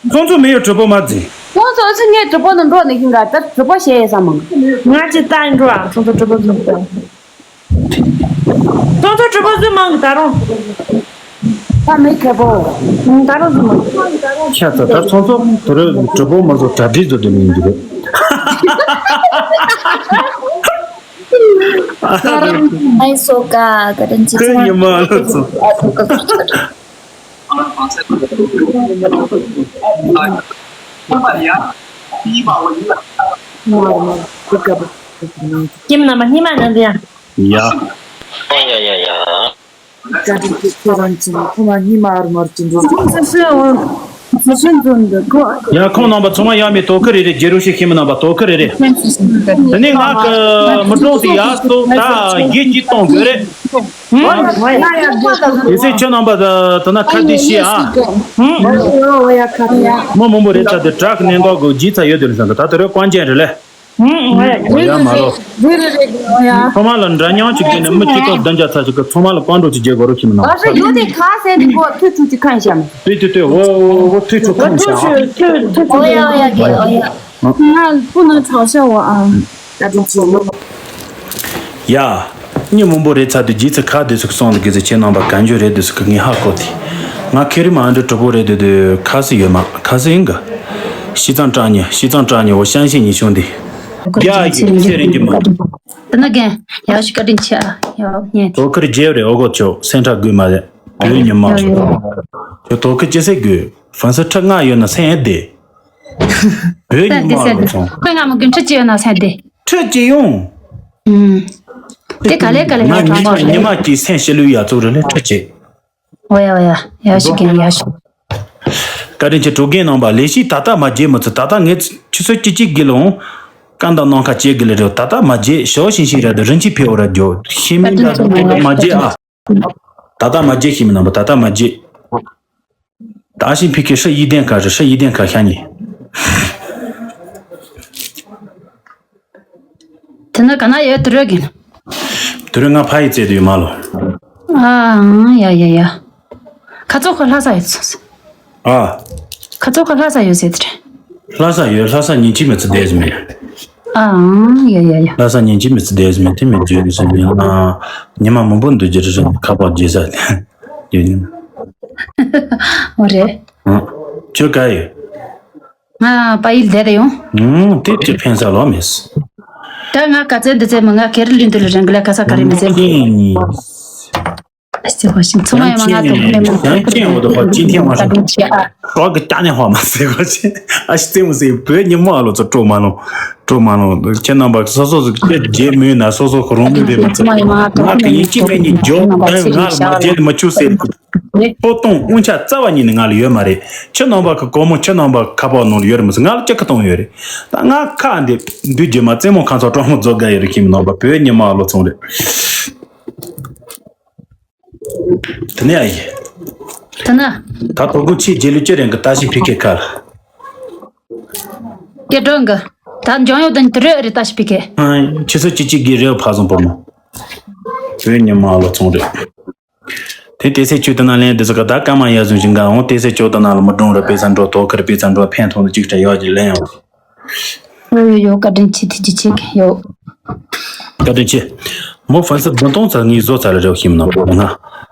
ཚོང་ཚོགས་没有直播吗？ ཟེར། ཚོང་ཚོགས་ཚོ་ངའི་直播ནང་འགྲོ་ནི་ཡིན་ག་ད་直播བྱེད་ཡས་ས་མང་། ང་ཅི་ལྟ་ཡིན་འགྲོ་ཨ། ཚོང་ཚོགས་直播ནང་འགྲོ། ཚོང་ཚོགས་直播ཚོ་མང་གི་ད་རུང་། ད་མེད་ཁེ་པོ། ད་རུང་ཚོ་མང་། ཁྱད་ཚ་ད་ཚོང་ཚོགས་དུ་རེ་直播མ་བཟོ་གྲ་སྒྲིག་བཟོ་དུ་མིན་འདུག་ཨ་ཧ་ཧ། ཨ་ཧ། ཨ་སོ་ཀ་ཀ་ཏན་ཅི་ཀ་ཉི་མ་ལོ་ཚོ། ཨ་སོ་ཀ་ཚོ་ཚོ། ཁྱིམ་ནང་མ་སྙིང་མ་ནང་དུ་ཡང་། ཡ། ཡ་ཡ་ཡ། བཀའ་དྲིན་ཆེ། ཁྱེད་རང་ཚོ་ཁོ་མ་སྙིང་མ་ཨར་མར་གྱི་འགྲོ། ཡ། ཁོང་རྣམ་པ་ཚང་མ་ཡ་མི་དོ་ཁུར་རེ་རེ། རྒྱལ་རོ་ཤི་ཁྱིམ་མི་རྣམ་པ་དོ་ཁུར་རེ་རེ། དེ་ནས་ང་གི་མི་གྲོངས་སུ་ཡ་སོ་ད་རྒྱུད་ཀྱི་གཏོང་དགོས་རེད། དེ་ཚེ་ཁྱོད་རྣམ་པ་ད་ན་ཁ་བདེ་ཤི་ཨ། མི་མང་པོ་རེད་ཚ་དེ་དྲག་གི་གནས་མདོག་གི་རྗེས་ཚ་ཡོད་དེ་རེད་ས་ད་ད་དེ་རེད་ཀོན་ཅན་རེད་ལེ། ཨོ་ཡ་མ་ལོ། ཁོ་མ་ལ་འདྲ་མཉམ་གཅིག་བྱས་ནས་མི་གཅིག་སྟོང་བདུན་བརྒྱ་ཚ་གཅིག་གི་ཚང་མ་ལ་བཀའ་འགྲོ་གཅིག་རྒྱལ་གོ་རོ་ཁྱིམ་ནང་། ཨ་ཧྲི་ཡོད་དེ་ཁ་སེ་དེ་གོ་ཐུ་ཆུ་ཅིག་ཁན་ཤམ། ཏུ་ཏུ་ཏུ་ཨོ་ཨོ་ཨོ་ཐུ་ཆུ་ཁན་ཤམ། ཨོ་ཡ་ཨོ་ཡ་གེ་ཨོ་ཡ། ང་སྤུ་ན་ཁྲག་ཤ་བ་ཨ། ད་དུང་ཆེ་ལོ། ཡ། མི་མང་པོ་རེད་ཚ་དུས་རྗེས་ཚ་ཁ་བདེ་ཚུགས་སོང་ལ་གི་ཚེ་ཁྱེད་རྣམ་པ་ག་འཇོ་རེད་འདུག་ཟེར་གི་ངས་ཧ་གོ་དེ། ང་ཁེ་རི་མ་འདྲ་གྲོགས་པོ་རེད་འདུག་དུས་ཁ་སི་ཡོད་མ་ཁ་སི་ཡིན་གི། 西藏战役，西藏战役，我相信你兄弟。 ཡ་ཡ་ཁྱེད་རེད་ཀྱི་མ། དེ་ན་རྒན། ཡག་ཤོས་བཀའ་དྲིན་ཆེ་ཨ། ཡག་ཉན། དོ་ཁུར་རྒྱལ་རེད་ཨོ་གོ་ཆོ་སེམས་ཁྲལ་དགོས་མ་རེད། བོད་ཉི་མ་ཡོ་ཚོ། ཡོ། ཁྱོད་དོ་ཁུར་ཅི་ཟེར་དགོས་ཧྥན་སི་ཁྲི་ལྔ་ཡོད་ན་སེམས་ཨེ་བདེ། བོད་ཉི་མ་ལོ་ཚོང་། ཁོས་ང་མོ་གི་ཁྲི་ཅི་ཡོད་ན་སེམས་བདེ། ཁྲི་ཅི་ཡོང་། ཨུམ། དེ་ག་ལེ་ག་ལེ་ང་ང་ཉི་མ་གྲོང་ཉི་མ་གི་སེམས་ཤི་ལུས་ཡ་ཚོ་རེད་ལེ་ཁྲི་ཅི། ཨོ་ཡ་ཨོ་ཡ། ཡ་ཤི་གན་ཡ་ཤི། བཀའ་དྲིན་ཆེ་གྲོགས་རྒན་རྣམ་པ་ལས་ཤིག་ད་ལྟ་མ་བརྗེད་མི་ཚུ་ད་ལྟ་ངས་ཆུ་ཚོད་གཅིག་གཅིག་གི་ལོང་། ཀ་འདའ་གནང་ཁ་བྱེད་གི་ལེ་རེད་ད་ལྟ་མ་བརྗེད་ཞོ་ཤིང་ཤིང་ར་དུ་རིན་ཆེན་ཕེ་འོ་ར་རྒྱོ་ཤིང་མིན་ད་ལྟ་མ་བརྗེད་ཨ། ད་ལྟ་མ་བརྗེད་ཤིང་མིན་རྣམ་པ་ད་ལྟ་མ་བརྗེད། ད་ཤིང་ཕི་ཁེ་ཧྲི་ཡིད་ལྡན་ཁ་ཧྲི་ཧྲི་ཡིད་ལྡན་ཁ་ཤ་ཉེ། དེ་ན་ག་ན་ཡོད་དུ་རོགས་གིན། དུ་རོགས་ང་ཕ་ཡི་བཙལ་དུ་ཡོད་མ་ལོ། ཨ་ཡ་ཡ་ཡ། ཁ་ཚོ་ཁ་ལྷ་ས་ཡོད་སོང་། ཨ། ཁ་ཚོ་ཁ་ལྷ་ས་ཡོད་ཟེར་དེ་རེད། ལྷ་ས་ཡོད་ལྷ་ས་ཉིན་གཅིག་མི་ཚེ་བསྡད་ཟིན་མེད། ཨ་ཡ་ཡ་ཡ། ལྷ་ས་ཉིན་གཅིག་མི་ཚེ་བསྡད་ཟིན་མེད་དེ་མི་བརྗོད་ཟིན་མེད་ང་ཉི་མ་མང་པོ་འདུག་རྒྱུ་རེད་ཁ་པར་རྗེས་ས་ཡོད་ཉིན། འོ་རེད། ཁྱོད་ག་ཡོད། ང་པ་ཡིལ་བསྡད་དེ་ཡོང་། ཨུམ། དེབ་ཀྱི་ཕན་ས་ལོ་མེད། ད་ང་ག་ཚད་འདི་ཚད་མི་ང་ཁེར་ལིན་དུ་ལ་རང་གི་ལ་ག་ས་ག་རེ་མི་ཚད། ཨ་སི་ཧོ་ཤིང་ཚོ་མ་ཡོང་ང་ཏོ་ཁུ་ནེ་མ་ཡང་ཅན་འོ་དོ་ཧོ་ཅིན་ཐེན་བ་ཤོག་གི་ཀྱ་ནེ་ཧོ་མ་སེ་གོ་ཅེ་ཨ་ཤི་ཙེ་མོ་སེ་བོད་ཉི་མ་ཨ་ལོ་ཚོ་སྤྲོ་མ་ལོ་སྤྲོ་མ་ལོ་ཁྱེད་རྣམ་པ་སོ་སོ་སོ་ཁྱེད་རྗེས་མོས་ན་སོ་སོ་ཁོ་རང་མི་རེད་མ་ཚོ་ང་གི་ཡིན་གཅིག་མེད་གཉིས་འཇོག་ང་ལ་མ་རྒྱལ་མ་ཆུ་སེ་ཕོ་གཏོང་དབུ་ཆ་རྩ་བ་ཉིད་ནས་ང་ལ་ཡོད་མ་རེད། ཁྱེད་རྣམ་པ་གི་སྒོར་མོ་ཁྱེད་རྣམ་པ་ཁ་པར་ནང་ལ་ཡོད་རེད་མ་ཟེར་ང་ལ་ཅི་ཁ་གཏོང་ཡོད་རེད། ད་ང་ཁ་འདི་འདུས་རྗེས་མ་རྩེ་མོ་ཁ་ཚོ་སྤྲང་མོ་རྫོགས་དགའ་ཡོད་རེད་ཁྱིམ་ནང་པ་བོད་ཉི་མ་ལོ་ཚོང་རེད། དེ་ནས་ཨ་ཡེ། དེ་ན། ད་དོ་དགོང་ཕྱི་རྗེས་ལུས་ཅི་རེད་གི་ལྟ་ཞིབ་ཕི་ཁེ་ཁ་ལ། སྐད་སྒྲོན་གི། ད་འཇང་ཡོད་དང་དུ་རེད་རེད་ལྟ་ཞིབ་ཕི་ཁེ། ཨ་ཆུ་ཚོད་གཅིག་གཅིག་གི་རེད་ཕ་བཟང་པོ་མོ། བོད་ཉི་མ་ལོ་ཚོང་རེད། དེ་དེ་སེ་ཆུ་དེ་ན་ལན་དེ་ཚོ་ག་ད་ཀ་མ་ཡ་བཟུང་ཞིང་ག་འོང་དེ་སེ་ཆུ་དེ་ན་ལ་མི་གྲོང་ར་པེ་ས་འགྲོ་དོ་ཁར་པེ་ས་འགྲོ་ཕན་ཐོགས་ནི་གཅིག་ཁྲ་ཡོད་ཀྱི་ལན་ཡང་། ཡོ་ཡོ་ཡོ་བཀའ་དྲིན་ཆེ་ཐུགས་རྗེ་ཆེ་ཡོ། བཀའ་དྲིན་ཆེ། མོ་ཧྥན་སི་བདུན་སྟོང་ཙམ་ངས་བཟོ་ཚར་རེད་ཤིམ་ན་ང་།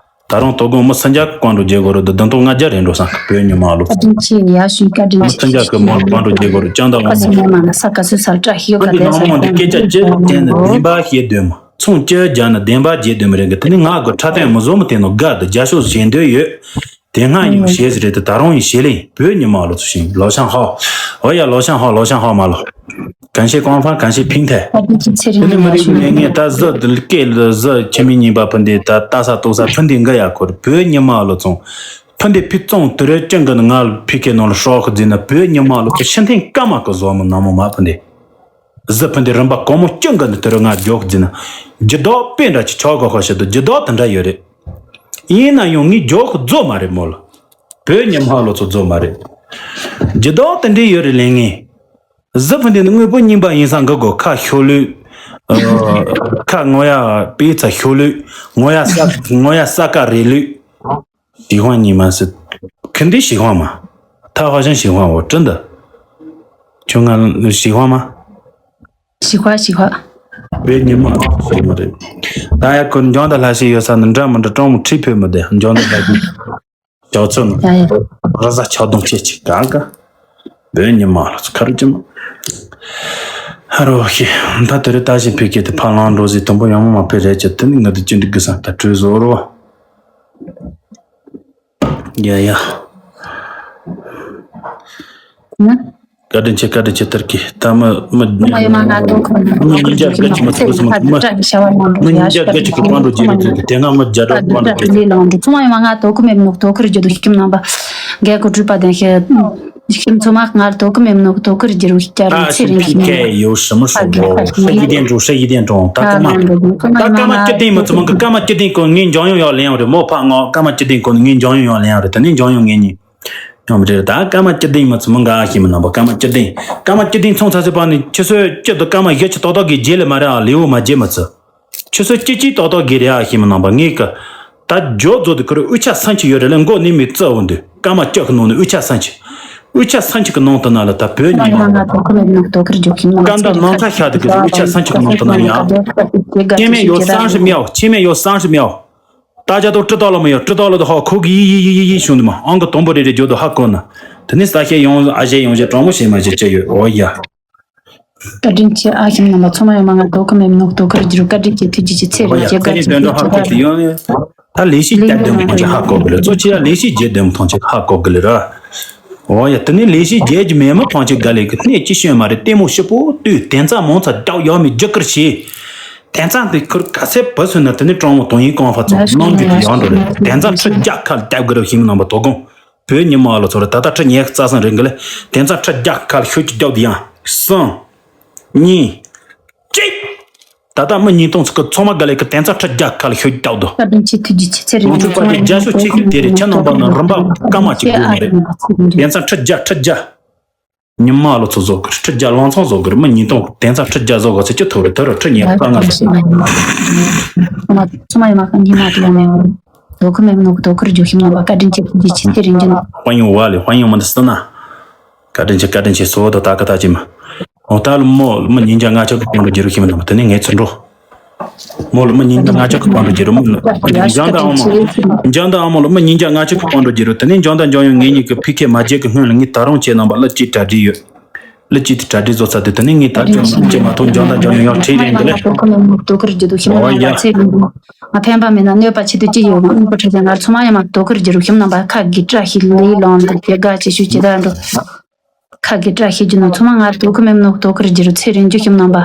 ད་རུང་དོ་དགོང་མི་སུམ་བརྒྱ་གི་བཀའ་འགྲོ་རྒྱག་དགོས་རེད་འདི་བདུན་སྟོང་ལྔ་བརྒྱ་རེད་འགྲོ་སང་བོད་ཉི་མ་ལོ། བཀའ་དྲིན་ཆེ་ཡ་ཤུ་བཀའ་དྲིན་མི་ཆེ། སུམ་བརྒྱ་གི་མི་བཀའ་འགྲོ་རྒྱག་དགོས་རེད་ཅང་ད་བ་ཁ་སི་མོ་མ་ན་ས་ཀ་སུ་སར་བཀྲ་ཤིས་ཡོ་ཁ་དེ་ནང་མོ་འདི་སྐད་ཆ་ཅི་བསྟན་ནས་རིམ་པ་ཤེས་འདོད་མ། ཚོང་སྤྱི་རྒྱ་ནི་བདེན་པ་བརྗེད་དོན་མི་རེད་གི། དེ་ནི་ང་གི་འཁྲབ་སྟོན་མི་བཟོ་མི་དེ་ནོ་དགའ་དུ་རྒྱ་ཤོག་བཞེས་འདོད་ཡོད། དེ་སྔ་ཡིན་ཞེས་ཟེར་རེད་དེ་ད་རུང་ཡིན་ཞེས་ལེ་བོད་ཉི་མ་ལོ་ཚོ་ཞིང་ལོ་ཤང་ཧོ། ཨོ་ཡ་ལོ་ཤང་ཧོ་ལོ་ཤང་ཧོ་མ་ལོ། གང་ཤེས་གང་ཕན་གང་ཤེས་ཕིང་ཐལ། དེ་ནི་མི་རིགས་མེད་ངེས་ད་གཟི་དེ་སྐད་ལ་གཟི་ཁྱི་མི་ཉིན་པ་ཕུན་དེ་ད་ལྟ་ས་ལྟོགས་ས་ཕུན་དེ་འགའ་ཡ་འཁོར་བོད་ཉི་མ་ལོ་ཚོང་ཕུན་དེ་ཕི་ཙོང་དུ་རེ་ཅང་གི་ནི་ང་ལ་ཕི་ཁེ་ནང་ལ་ཧྲོག་གི་འཛིན་ན་བོད་ཉི་མ་ལོ་ཚོ་ཤི་འཐེན་ཀ་མ་གི་བཟོ་མི་ན་མོ་མ་ཕུན་དེ། གཟི་ཕུན་དེ་རིམ་པ་གོང་མོ་སྐྱོན་གི་འདི་དེ་རུ་ང་མགྱོགས་འཛིན། རྒྱུ་ལྡོག་དཔེ་འདྲ་ཅིག་ཆོག་གོ་ཧོ་ཤི་དུ་རྒྱུ་ལྡོག་དེ་འདྲ་ཡོད་རེད། ཡིན་ན་ཡང་ངས་མགྱོགས་རྫོ་མ་རེད་མོ་ལ། བོད་ཉི་མ་ལོ་ཚོ་རྫོ་མ་རེད། རྒྱུ་ལྡོག་དེ་འདྲ་ཡོད་རེད་ལན་ངས། གཟི་ཕུན་དེ་ནི་དངོས་པོ་རྙིང་པ་ཡིན་ས་འགི་གོ་ཁ་ཤོ་ལུས། ཁ་ངོ་ཡ་པེ་ཚ་ཤོ་ལུས། ངོ་ཡ་ས་ངོ་ཡ་ས་ཀ་རེ་ལུས། 喜欢你吗是肯定喜欢嘛，他好像喜欢我，真的。就俺喜欢吗？喜欢喜欢。别你妈什么的，大家跟讲的那些有啥能这么的中午吃饭没得，讲的那些小吃呢，让人家桥东去去干干，别你妈了，看着嘛。 ཧ་རོ་ཧི། ད་དེ་རིང་ད་བཞིན་ཕི་ཀེ་དེ་ཕ་ལང་འགྲོ་ཟིག་དུམ་བུ་ཡང་མ་ཕི་རེད་ཀྱི་དེ་ནི་ང་དེ་ཅི་འདི་གི་སང་ད་གྲོས་བཟོ་རོ། ཡ་ཡ། བཀའ་དྲིན་ཆེ། བཀའ་དྲིན་ཆེ། ཐར་གི་ད་མི་མི་མ་ཡི་མ་ང་ཏོ་ཁོ་ན་མི་ཉིན་རྒྱ་དགའ་ཅིག་མི་ཚོ་སོང་མི་མི་ཉིན་རྒྱ་དགའ་ཅིག་གི་པང་འགྲོ་རྒྱུ་རེད། དེ་སྔ་མི་རྒྱ་གྲོགས་པང་འགྲོ་རྒྱུ་རེད། ཚོ་མ་ཡི་མ་ང་ཏོ་ཁོ་མེད་མི་ནོག་ཏོ་ཁུར་རྒྱུ་དུ་ཤིམ་ནང་པ་རྒྱལ་ཁོ་གྲུབ་པ་དེ་ཤེ་ཤིམ་ཚོ་མ་ང་ཏོ་ཁོ་མེད་མི་ནོག་ཏོ་ཁུར་རྒྱུ་རུ་ཤིག་ཅར་རུ་ཚེ་རིང་ཤིམ་ཁེ་ཡོ་ཤི་མི་ཤོ་གོ་ཤི་ཡི་དེན་འགྲོ་ཤི་ཡི་དེན་འགྲོ་ད་ཀ་མ་ད་ཀ་མ་ཅི་དེན་མི་ཚོ་མང་གི་ཀ་མ་ཅི་དེན་གོ་ངའི་འཇང་ཡོང་ཡོག་ལེན་རེད་མོ་ཕ་ང་ཀ་མ་ཅི་དེན་གོ་ངའི་འཇང་ཡོང་ཡོག་ལེན་རེད། ད་ནི་འཇང་ཡོང་ངེ་ཉིན། ཡོང་མི་རེད་ད། ཀརྨ་སྤྱི་ལྡིང་མི་ཚོ་མི་འགའ་ཤེས་མི་ནང་པ། ཀརྨ་སྤྱི་ལྡིང་། ཀརྨ་སྤྱི་ལྡིང་ཚོང་ཚ་ཚོད་པ་ནི་ཁྱི་སོས་སྤྱི་དུ་ཀརྨ་གཞི་ཆི་ཏོག་ཏོག་གི་རྗེས་ལ་མ་རེད་ཨ། ལེའུ་མ་རྗེས་མི་ཚོ། ཁྱི་སོས་སྤྱི་སྤྱི་ཏོག་ཏོག་གི་རེད་ཨ་ཤེས་མི་ནང་པ། ངས་ཀི་ད་ཇོ་རྫོ་དུ་ཁུར་དབུ་ཆ་སང་ཆི་ཡོད་རེད་ལ་མགོ་ནི་མི་རྩི་འོ་འདུག་ཀརྨ་སྤྱི་གི་ནང་ནས་དབུ་ཆ་སང་ཆི། དབུ་ཆ་སང་ཆི་གི་ནང་དུ་ན་ལ་ད་བོད་ཉི་མ་ཀརྨ་ནང་ཚ་ཤ་དུ་གི་དབུ་ཆ་སང་ཆི་གི་ནང་དུ་ན་ཡ། ཁྱེད་མེད་ཡོ་སང་ཧྲི་མེའོ། ཁྱེད་མེད་ཡོ་སང་ཧྲི་མེའོ། ད་ཅ་དོ་ཀྲི་ཏོ་ལ་མི་ཡོད། ཀྲི་ཏོ་ལ་དོ་ཧ་ཁོ་གི་ཡི་ཡི་ཡི་ཡི་ཡི་ཤུང་དུ་མ་ཨང་གི་དོན་པོ་རེ་རེ་འཇོ་དོ་ཧ་ཁོ་ན། དེ་ནི་ས་ཤེ་ཡོང་ཨ་ཞེ་ཡོང་ཞེ་གྲོང་མོ་ཞེ་མ་ཞེ་ཅི་ཡོད་འོ་ཡ། བཀའ་དྲིན་ཆེ་ཨ་ཞིམ་ནང་པ་ཚོ་མ་ཡོང་མ་ང་དོ་ཁུ་མེད་མི་ནོག་དོ་ཁུར་རྒྱུ་རུ་བཀའ་དྲིན་ཆེ་ཐུགས་རྗེ་ཆེ་ཚེ་རིང་ཆེ་བཀའ་དྲིན་ཆེ་ཐུགས་རྗེ་ཆེ། ད་ལས་ཤིག་བསྟན་དོན་མཐོང་ཆེ་ཧ་གོ་གི་ལེ། གཙོ་ཆེ་ཡ་ལས་ཤིག་རྒྱས་དོན་མཐོང་ཆེ་ཧ་གོ་གི་ལེ་ར། འོ་ཡ་དེ་ནི་ལས་ཤིག་རྒྱས་ཀྱི་མེད་མ་མཐོང་ཆེ་ག་ལེ་གི་གནས་ཅི་ཤོད་མ་རེད། ལྟད་མོ་ཞིབ་པོ་ལྟོས། དན་རྩ་མང་ཚ་རྒྱག་ཡོད་མི་རྒྱུ་ཀིར་ཤེས། དན་རྩ་འདི་ཁུར་ག་ཚད་བུ་སོན་ན་དེ་ནི་གྲོང་མོ་དོན་ཡིན་གོང་ཧྥ་ཚོ་ནམ་རྒྱུན་དུ་ཡོང་འགྲོ་རེད། དན་རྩ་ཁྲི་བརྒྱ་ཁ་ལ་བཏབ་གི་རེད་ཤིང་མི་ནང་པ་དོ་དགོང་བོད་ཉི་མ་ལོ་ཚོ་རེད། ད་ལྟ་ཁྲི་ཉི་ཤུ་རྩ་གསུམ་རིང་གི་ལས་དན་རྩ་ཁྲི་བརྒྱ་ཁ་ལ་ཤོད་ཀྱི་རྒྱབ་དུ་ཡང་གསུམ། གཉིས། གཅིག་ད་ལྟ་མི་ཉིས་སྟོང་ཚོ་གི་ཚོ་མ་ག་ལེ་གི་དན་རྩ་ཁྲི་བརྒྱ་ཁ་ལ་ཤོད་ཀྱི་རྒྱབ་དུ། བཀའ་དྲིན་ཆེ་ཐུགས་རྗེ་ཆེ་ཚེ་རིང་ལུང་ཕྱུག་པ་དེ་རྒྱ་ཤོད་ཆེ་ཤོད་དེ་རེད། ཁྱེད་རྣམ་པ་ནང་རིམ་པ་སྐར་མ་གཅིག་དགོས་མ་རེད། དན་རྩ་ཁྲི་བརྒྱ་ཁྲི་བརྒྱ། ཉི་མ་ལོ་ཚོ་བཟོ་གི་རེད། ཁྲི་བརྒྱ་ལང་ཚང་བཟོ་གི་རེད། མི་ཉིས་སྟོང་དན་རྩ་ཁྲི་བརྒྱ་བཟོ་གི་ཚེ་ཅི་ཐུབ་རེད། དེ་རུ་ཁྲི་ཉི་ཤུ་རྩ་ལྔ་བཟོ། ཚོ་མ་ཡོད་མ་གང་ཉི་མ་དེ་ཡང་མེད། དོ་ཁུ་མེད་མི་ནོག་དོ་ཁུར་རྒྱུ་ཤིམ་ནང་པ་བཀའ་དྲིན་ཆེ་ཐུགས་རྗེ་ཆེ་ཚེ་རིང་ལུང་ཕྱུག་པ། དཔལ་ཡོན་བ་ལས་དཔལ་ཡོན་མི་འདི་སི་ན། བཀའ་དྲིན་ཆེ་བཀའ་དྲིན་ཆེ་སོ་དོ་ད་ཀ་ད་ཅི་མ། འོ་ད་ལ་མོ་མི་ཉིན་རྒྱ་ལྔ་ཆ་གི་དཔལ་འགྲོ་རྒྱུ་རུ་ཤིམ་ནང་པ་དེ་ནི་ངས་ཚུར་འགྲོ། མོ་ལ་མི་ཉིན་རྒྱ་ལྔ་ཆ་གི་དཔལ་འགྲོ་རྒྱུ་རུ་མོ་ལ་འཇང་ད་ཨ་མོ་འཇང་ད་ཨ་མོ་ལ་མི་ཉིན་རྒྱ་ལྔ་ཆ་གི་དཔལ་འགྲོ་རྒྱུ་རུ་དེ་ནི་འཇང་ད་འཇང་ཡོང་ངེད་གཉིས་ཀྱི་ཕི་ཁེ་མ་བརྗེད་གི་སྔོན་ལ་ངས་ད་རུང་ཁྱེད་རྣམ་པ་ལ་ཅི་གྲ་སྒྲིག་ཡོད། ལི་ཅི་དེ་གྲ་སྒྲིག་བཟོ་ཚར་དུས་དེ་ནས་ངས་ད་ཅུང་ཅི་མ་ཐུབ་འཇང་དང་འཇང་ཡོང་ཡང་ཁྲིད་རན་གི་ལེ། དོ་ཁུར་ལ་མོ་དོ་ཁུར་རྒྱུ་དུ་ཤིམ་ནང་པ་ཚེ་རིང་ང་ཕན་པ་མེད་ན་གནོད་པ་ཆེ་དུ་ཅི་ཡོད་མ་དངོས་པོ་ཁྲི་ཚེ་ང་ཚོ་མ་ཡ་མ་དོ་ཁུར་རྒྱུ་རུ་ཤིམ་ནང་པ་ཁ་གི་བཀྲ་ཤིས་ལི་ལོང་དུ་ཇེ་དགའ་ཅི་ཞུ་ཇེ་དགའ་འགྲོ། ཁ་གི་བཀྲ་ཤིས་རྒྱུ་ནང་ཚོ་མ་ང་དོ་ཁུར་མེད་མོ་དོ་ཁུར་རྒྱུ་རུ་ཚེ་རིང་རྒྱུ་ཤིམ་ནང་པ།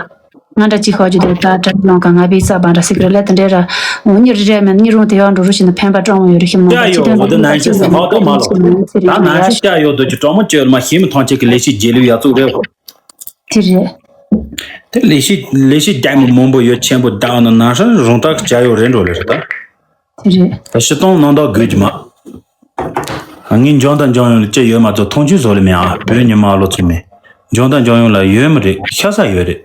ང་འདྲ་ཅིག་ཤོག་རྒྱུ་དེ་ད་དྲ་ལོང་ག་ང་བི་ས་བ་འདྲ་སིག་རེ་ལ་དེ་འདྲའི་ར། འོ་ཉི་རི་རེ་མེད་ཉི་རུང་དེ་ཡང་འགྲོ་རུ་ཤི་ན་ཕན་པ་གྲོང་མོ་ཡོད་རུ་ཤིམ་ནང་པ་ཅི་དོན་དུ་ན་ཤི་ས་ཧོ་དོ་མ་ལོ། ད་ན་ཤི་ཡོད་དོ་ཅི་གྲོང་མོ་ཅི་ཡོད་མ་ཤི་མི་ཐང་ཆེ་གི་ལས་ཤི་རྒྱལ་ལུ་ཡ་ཙུག་རེ། དེ་རེད། དེ་ལས་ཤི་ལས་ཤི་རྒྱལ་མོ་མང་པོ་ཡོད་ཆེན་པོ་ད་ན་ན་ཤི་རུང་ཏག་ཅ་ཡོད་རེད་འགྲོ་ལེ་རེད་ད། དེ་རེད། ད་ཤི་སྟོང་ནང་ད་དགོས་ཀྱི་མ། ངས་འཇང་དང་འཇང་ཡོང་ལ་ཅི་ཡོད་མ་ཚོ་མཐོང་ཆུང་བཟོ་ལེ་མེད་ཨ། བོད་ཉི་མ་ལོ་ཚོ་མེད། འཇང་དང་འཇང་ཡོང་ལ་ཡོད་མི་རེད་ཤ་ས་ཡོད་རེད།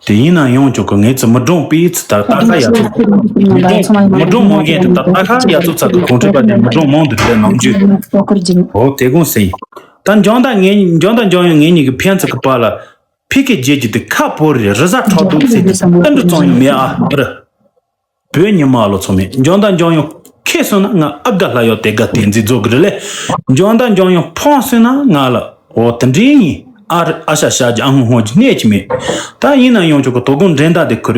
དེ་ཡིན་ན་ཡང་ཅོག་གི་ངས་ཚི་མི་སྒྲུང་པི་ཚི་ད་ད་ཁ་ཡ་ཚོ་མི་སྒྲུང་མི་སྒྲུང་མང་གས་དེ་ད་ད་ཁ་ཡ་ཚོ་ཚ་གི་གོང་ཁྲོད་པ་དེ་མི་སྒྲུང་མང་དུ་བྲལ་ནང་རྒྱུ། འོ་དེ་གོང་ཟིན། ད་འཇང་དང་ངས་འཇང་དང་འཇང་ཡོང་ངེད་གཉིས་ཀྱི་ཕན་ཚུན་གི་བར་ལ་ཕི་ཁེ་རྗེས་ཀྱི་དེ་ཁ་བོར་རེ་རི་ཟ་ཁྲག་དུག་ཚེ་དེ་ཏན་ཏུ་བཙོང་ཡོང་མེད་ཨ་རི། བོད་ཉི་མ་ལོ་ཚོ་མེད་འཇང་དང་འཇང་ཡོང་ཁེ་སོང་ན་ང་ཨ་དགའ་ལྷ་ཡོད་དེ་དགའ་དེ་འཛི་རྫོགས་གི་རེད་ལེ། འཇང་དང་འཇང་ཡོང་ཕོང་སོང་ན་ང་ལ་འོ་དེ་འདྲའི་ཡིན། ཨ་རི་ཨ་ཤ་ཤ་རྒྱ་ཨ་སྔོན་སྔོན་གྱི་གནས་ཀྱི་མེད། ད་ཡིན་ན་ཡང་ཆོག་གི་དོ་དགོང་འགྲན་ཟླ་དེ་ཁུར་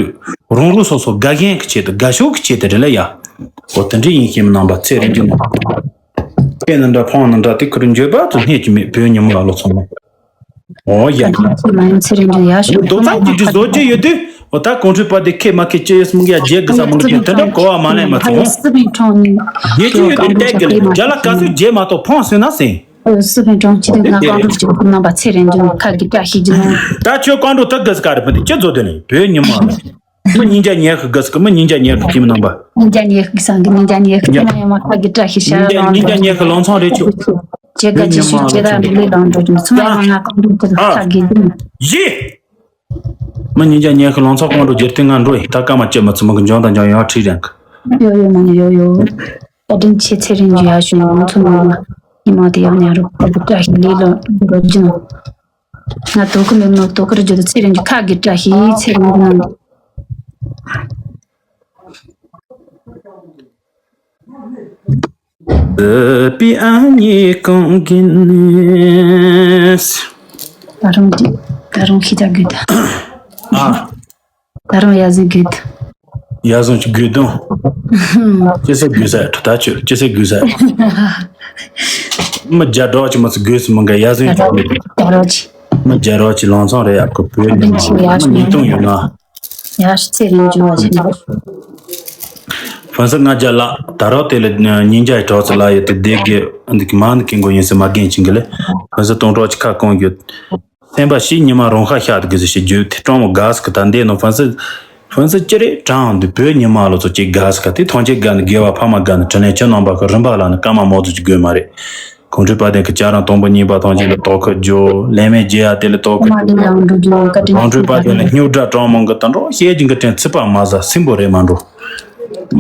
རོང་ལུགས་སོ་སོ་དགའ་ཞེན་གྱི་ཆེད་དུ་དགའ་ཕྱོགས་ཀྱི་ཆེད་དུ་རེད་ལ་ཡ། འོ་དེ་འདྲ་ཡིན་ཤེས་མི་ནང་པ་ཚེ་རིང་གྱི་ནང་། སྐད་ནི་འདྲ་ཕོང་ནི་འདྲ་དེ་ཁུར་འགྱོད་པ་ཚོ་གནས་ཀྱི་མེད་བོད་ཉི་མ་ལོ་ཚང་མ། འོ་ཡ། ཚེ་རིང་གྱི་ཡ་ཞུ་རྡོག་རྩ་གཅིག་སྒྲིལ་བཟོ་རྒྱུ་ཡོད་དུས་འོ་ད་གོང་ཁྲོས་པ་དེ་ཁེ་མ་ཁེ་ཅི་ཡོད་སྨུག་ཡ་རྒྱལ་དགོས་ས་མི་འདུག་དེ་འདྲ་གོ་བ་མ་ལེན་མ་ཚང་མ། རྒྱལ་ཁྱོད་ཡོད་དུས་བལྟས་དགོས་ལ་རྒྱ་ལ་ག་ཚོད་རྒྱལ་མ་གཏོགས་ཕོང་སོང་ན་ཟིན། སི་ཕན་གྲོང་ཁྱེར་དུ་ང་གང་འགྲུབ་ཀྱི་ཁོམ་རྣམ་པ་ཚེ་རིང་འགྱུར་ཁ་གི་བཀྲ་ཤིས་ཀྱི་ནང་། ད་ཁྱོད་གང་འགྲོ་ཐག་གི་སི་ཀ་རེ་ཕན་དེ་ཅི་བཟོ་དེ་ནི་བོད་ཉི་མ་ལ། མི་ཉིན་རྒྱ་ཉལ་གི་གི་སི་ཀ་མི་ཉིན་རྒྱ་ཉལ་གི་ཁྱིམ་རྣམ་པ། ཉིན་རྒྱ་ཉལ་གི་སང་གི་ཉིན་རྒྱ་ཉལ་གི་ཁྱིམ་ཡང་མ་ཁ་གི་བཀྲ་ཤིས་ཤ་ཉིན་རྒྱ་ཉིན་རྒྱ་ཉལ་གི་ལང་ཚང་རེད་ཆོག་ཇེ་དགའ་ཇེ་ཤུགས་ཇེ་དགའ་མི་ལས་ལང་འགྲོ་གི་ཚོ་མ་ཡང་ང་གང་འགྲུབ་ཀྱི་ཁ་གི་ཀྱི་ནང་། ཡི། མི་ཉིན་རྒྱ་ཉལ་གི་ལང་ཚང་གང་འགྲོ་རྒྱུར་དེ་ང་འགྲོ་ཡི་ད་ཀ་མ་ཅི་མི་ཚི་མི་གི་འཇོན་དང་འཇོན་ཡང་ཁྲིད་རན་གི། ཡོ་ཡོ་མ་ནི་ཡོ་ཡོ། བཀའ་དྲིན་ཆེ་ཚེ་རིང་ཇུ་ཡ་ཞུ་ཡང་ཚོ་མ་མ། ཉི་མ་དེ་ཡང་ཉ་རུ་ཁ་བུ་བཀྲ་ཤིས་ལི་ལོ་འགྲོ་རྒྱུ་ནོ། ང་དོ་ཁུ་མེད་ནོ་དོ་ཁུ་རུ་རྒྱུ་དུ་ཚེ་རིང་ཇུ་ཁ་གི་བཀྲ་ཤིས་ཚེ་རིང་ཇུ་ནང་། པི་ཨ་ཉི་གོང་གི་ནས། ད་རུང་དེ་ད་རུང་ཤི་ད་དགོས་ད། ཨ། ད་རུང་ཡ་ཟིན་དགོས་ད། ཡ་ཟིན་གྱི་དགོས་དོན། ཅི་ཟེར་དགོས་ཟེར་ད་ཆོས་ཅི་ཟེར་དགོས་ཟེར། མི་རྒྱ་སྒྲོག་ཅི་མ་ཟེར་དགོས་སུ་མི་འགའ་ཡ་ཟིན་གྱི་དགོས། ད་རོགས་ཅི། མི་རྒྱ་རོགས་ཅི་ལང་ཚང་རེད་ཡ་ཁོ་བོད་ནས་མི་ཉིས་སྟོང་ཡོད་ན། ཡ་ཤི་ཚེ་རིང་ཇུ་བ་ཞིག་ན། ཧྥན་སི་ང་རྒྱ་ལགས་ད་རོགས་དེ་ལ་ཉིན་རྒྱ་གྲོགས་ཚོ་ལ་ཡོད་དེ་བདེ་དགེ་འདི་གི་མ་འདི་གི་མགོ་ཡིན་སི་མ་རྒན་ཅིང་གི་ལེ། ཧྥན་སི་གཏོང་གྲོགས་ཅི་ཁ་སྐོང་རྒྱུ། སེམས་པ་ཞིག་ཉི་མ་རང་ཁ་ཤ་དགོས་ཟེར་ཞེས་བརྗོད་དེ་སྤྲང་མོ་དགའ་སི་གི་ད་འདས་ནོ་ཧྥན་སི། ཧྥན་སི་ཅི་རེད་དྲང་འདི་བོད་ཉི་མ་ལོ་ཚོ་ཅིག་དགའ་སི་ག་དེ་ཐོང་ཅེ་དགའ་ནི་དགེ་བ་ཕ་མ་དགའ་ནི་དྲིན་ལན་ཆེ་ནང་པ་གི་རིམ་པ་ལ་ནི་སྐར་མ་མོ་ཚོ་ཅིག་དགོས་མ་རེད། གོང་ཁྲོས་དཔལ་ལྡན་གི་བྱ་རང་དང་པོ་གཉིས་པ་ཐོང་ཅེ་ལ་དོ་ཁུ་ཇོ་ལན་མེ་རྒྱལ་ཡ་དེ་ལ་དོ་ཁུ་མ་ལི་ལ་འགྲོ་རྒྱུ་བཀའ་དྲིན་གོང་ཁྲོས་དཔལ་ལྡན་ལ་སྨྱུག་སྒྲ་དྲང་མོ་གི་ད་འགྲོ་བཤད་ཀྱིན་གི་དྲན་ཚིག་པ་མ་ཟ་སིམ་པོ་རེད་མ་འགྲོ།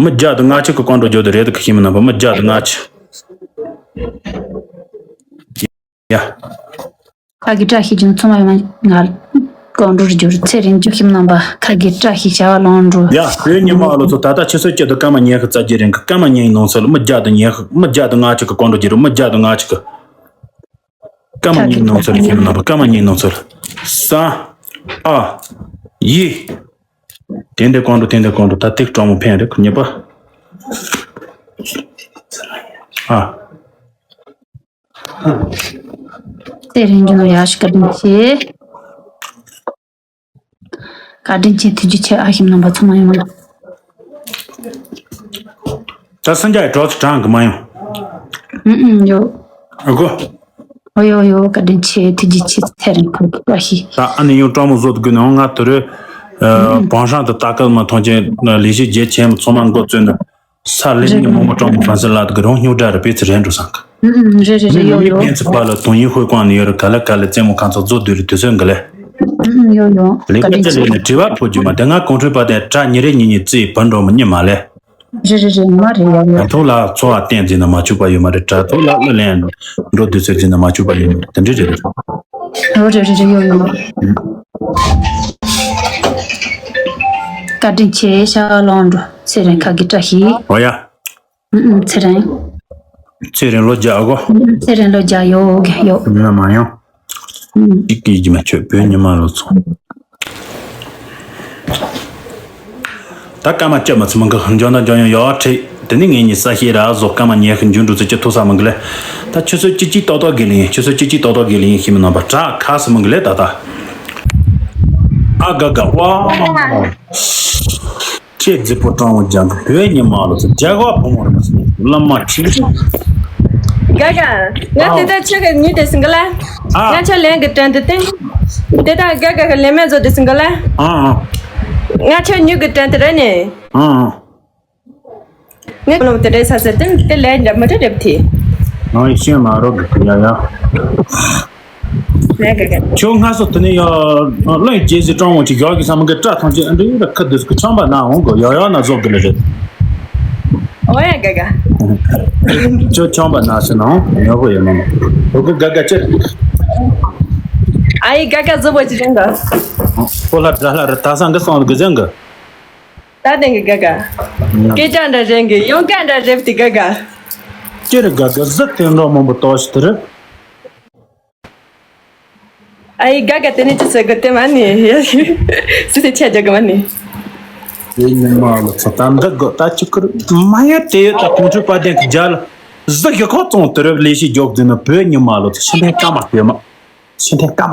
མི་རྒྱ་དུ་ང་ཆི་གི་སྐོང་འགྲོ་རྒྱུ་དུ་རེད་དུ་གི་ཤི་མི་ནང་པ་མི་རྒྱ་དུ་ང་ཆི། ཡ། ཁ་གི་བཀྲ་ཤིས་ཀྱི་ཚོ་མ་ཡོང་ང་། གང་འགྲུར་འགྱུར་ཚེ་རིང་ཇུ་ཁྱིམ་རྣམ་པ་ཁ་གི་བཀྲ་ཤིས་བྱ་བ་ལོང་འགྲོ། ཡ་བོད་ཉི་མ་ལོ་ཚོ་ད་ལྟ་ཆུ་ཚོད་བཅུ་དུ་སྐར་མ་ཉི་ཤུ་རྩ་བརྒྱད་རིང་གི་སྐར་མ་ཉིན་ནང་ཚོད་ལ་མི་རྒྱ་དུ་ཉི་ཤུ་མི་རྒྱ་དུ་ང་ཆི་གི་སྐོང་འགྲོ་རྒྱུ་རུ་མི་རྒྱ་དུ་ང་ཆི་གི་སྐར་མ་ཉིན་ནང་ཚོད་ལ་ཁྱིམ་རྣམ་པ་སྐར་མ་ཉིན་ནང་ཚོད་ལ་ས་ཨ་ཡི་དེ་འདྲ་སྐོང་འགྲོ་དེ་འདྲ་སྐོང་འགྲོ་ད་ཏིག་གྲོང་མོ་ཕན་རེད་ཁུ་ཉི་པ་ཨ། ཚེ་རིང་ཇུ་ནོ་ཡ་ཤི་བཀའ་དྲིན་ཆེ། བཀའ་དྲིན་ཆེ་ཐུགས་རྗེ་ཆེ་ཨ་ཤིམ་རྣམ་པ་ཚང་མ་ཡོང་ལ། ད་སུན་ཅག་གྲོགས་ཚོ་གྲངས་གི་མ་ཡོང་། ཨུ་ཨུ་ཡོ། ཨ་གོ། ཨོ་ཡོ་ཡོ་བཀའ་དྲིན་ཆེ་ཐུགས་རྗེ་ཆེ་ཚེ་རིང་ཁུ་བཀྲ་ཤིས། ད་ཨ་ནི་ཡང་སྤྲང་མོ་བཟོ་དགོས་ནའང་ང་དུ་རུ། བང་ཧྲང་དུ་ལྟ་སྐལ་མ་མཐོང་ཆེན་ལས་བྱེད་རྒྱལ་ཆེན་ཚང་མ་འགོ་བཙོན་ན། ས་ལེ་ཉི་མོ་མོ་སྤྲང་མོ་ཧྥན་སི་ལ་དག་རང་སྨྱོ་དགྲ་རུ་སྤེལ་ཚུལ་རན་འགྲོ་སང་གི། ཨུམ་ཨུམ་རེད་རེད་རེད་ཡོ་ཡོ། ཕན་ཚུན་བར་ལ་དོན་ཡིན་ཧོལ་ཀོང་ནས་ཡོད་རུ་ག་ལ་ག་ལ་རྩེད་མོ་ཁང་ཚོ་རྫོགས་དུས་རུ་དུས་ཚོད་འགི་ལེ། ཨུམ་ཨུམ་ཡོ་ཡོ། ལས་ཀ་ཅི་ལས་ནས་དྲི་བ་ཕོ་རྒྱུ་མ་དེ་ང་གོང་ཁྲོས་པ་དེ་དྲ་ཉི་རེ་ཉི་ཉི་རྩིས་བར་འགྲོ་མི་ཉི་མ་ལེ། རེད་རེད་རེད་མ་རེད་ཡོ་ཡོ། དྲ་ཐོག་ལ་འཚོ་བ་བརྟན་འཛིན་ན་མ་བཅུག་པ་ཡོད་མ་རེད་དྲ་ཐོག་ལ་གླུ་ལེན་འགྲོ་དུས་ཚོད་འཛིན་ན་མ་བཅུག་པ་ཡོད་མ་རེད་དེ་འདྲི་རེད་རེད། ཡོ་རེད་རེད་རེད་ཡོ་ཡོ། བཀའ་དྲིན་ཆེ་ཤ་ལོང་འགྲོ་ཚེ་རིང་ཁ་གི་བཀྲ་ཤིས། ཨོ་ཡ། ཨུ་ཨུ་ཚེ་རིང་། ཚེ་རིང་ལོ་བརྒྱ་གོ། ཨུ་ཨུ་ཚེ་རིང་ལོ་བརྒྱ་ཡོད་གི་ཡོད། ང་མ་ཡོང་། ཨུ་ཨུ། གཅིག་གིས་ཀྱི་མ་ཆོད་བོད་ཉི་མ་ལོ་ཚོ། ད་སྐར་མ་བཅུ་མ་ཚུ་མ་གི་འཇོན་ད་འཇོན་ཡོང་ཡོད་ཁྲིད་དེ་ནི་ངེད་གཉིས་ས་ཤེས་ར་བཟོ་སྐར་མ་ཉི་ཤུ་འཇུ་འགྲོ་ཚེ་ཅི་ཐུག་ས་མ་གི་ལེ། ད་ཆུ་ཚོད་གཅིག་གཅིག་ཏོག་ཏོག་གི་ལིང་ཆུ་ཚོད་གཅིག་གཅིག་ཏོག་ཏོག་གི་ལིང་ཤི་མི་ནང་པ་དྲག་ཁ་སི་མ་གི་ལེ་ད་ད། ཨ་ག་ག་ཝ། ཁྱེད་རྫི་པོ་སྤྲང་བོ་རྒྱག་གི་བོད་ཉི་མ་ལོ་ཚོ་རྒྱ་གར་བུ་མོ་རེད་མ་སོང་བླ་མ་ཁྱེད། ག་ག་ང་དེ་ལྟར་ཁྱེད་ཀྱི་ཉིད་དེ་སིང་ག་ལ། ཨ། ང་ཁྱེད་ལན་གི་དྲན་དེ་སྟེང་། དེ་ལྟར་ག་ག་གི་ལན་མེད་བཟོ་དེ་སིང་ག་ལ། ཨ་ཨ། ང་ཁྱེད་ཉུག་གི་དྲན་དེ་རེད་ནི། ཨ་ཨ། ངས་ལོ་དེ་འདྲའི་ས་ས་དེ་དེ་ལས་འདྲ་མི་འདྲ་རེད་དེ། ང་ཡི་ཤེས་མ་རོགས་གི་ཡ་ཡ། ལས་ཀ་ཀ་ཁྱོད་སྔ་སོ་དེ་ནས་ཡ་གླིང་རྗེས་སུ་སྤྲང་བོ་ཅིག་ཡག་གི་བསམ་གི་སྐྲ་ཐང་ཅིག་ཨ་འདྲི་ཡོད་ལ་ཁ་དུས་སུ་ཆང་པ་ན་འོང་གི་ཡག་ཡག་ན་བཟོ་གི་ལ་རེད། ཨོ་ཡ་ག་ག་ཁྱོད་ཆང་པ་ན་སི་ན་འོང་ཡག་པོ་ཡོད་མ་མ་ཨོ་གི་ག་ག་ཅི། ཨ་ཡི་ག་ག་བཟོ་བོ་ཅི་རེད་འདི། ཁོ་ལ་དགྲ་ལྷ་རི་ད་སང་གི་སོང་གི་ཟེར་གི། ད་དེང་གི་ག་ག་སྐད་ཆ་འདྲ་རེད་གི་ཡོང་ཀ་འདྲ་རེད་དེ་ག་ག་ཅི་རེད་ག་ག་ཟི་དེ་འདྲ་མང་པོ་ཏོག་ཞིག་དེ་རེད། ཨ་ཡི་དགའ་དགའ་དེ་ནས་ཅི་ཟེར་དགོས་དེ་མ་ནི། སུ་དེ་ཆ་རྒྱག་གི་མ་ནི། དེ་ཉི་མ་ལ་ཚོ་ད་འདི་དགོས་ད་ཅི་ཁུར་མ་ཡ་དེ་ཡོད་ད་གོང་ཆུ་པ་དན་གི་རྒྱ་ལ་གཟི་གི་ཁོ་ཙོང་དུ་རབ་ལས་ཤི་རྒྱོག་དུས་ན་བོད་ཉི་མ་ལ་ཚོ་ཤི་ནས་ཀ་མ་ཡོད་མ། ཤི་ཐལ་ཀ་མ།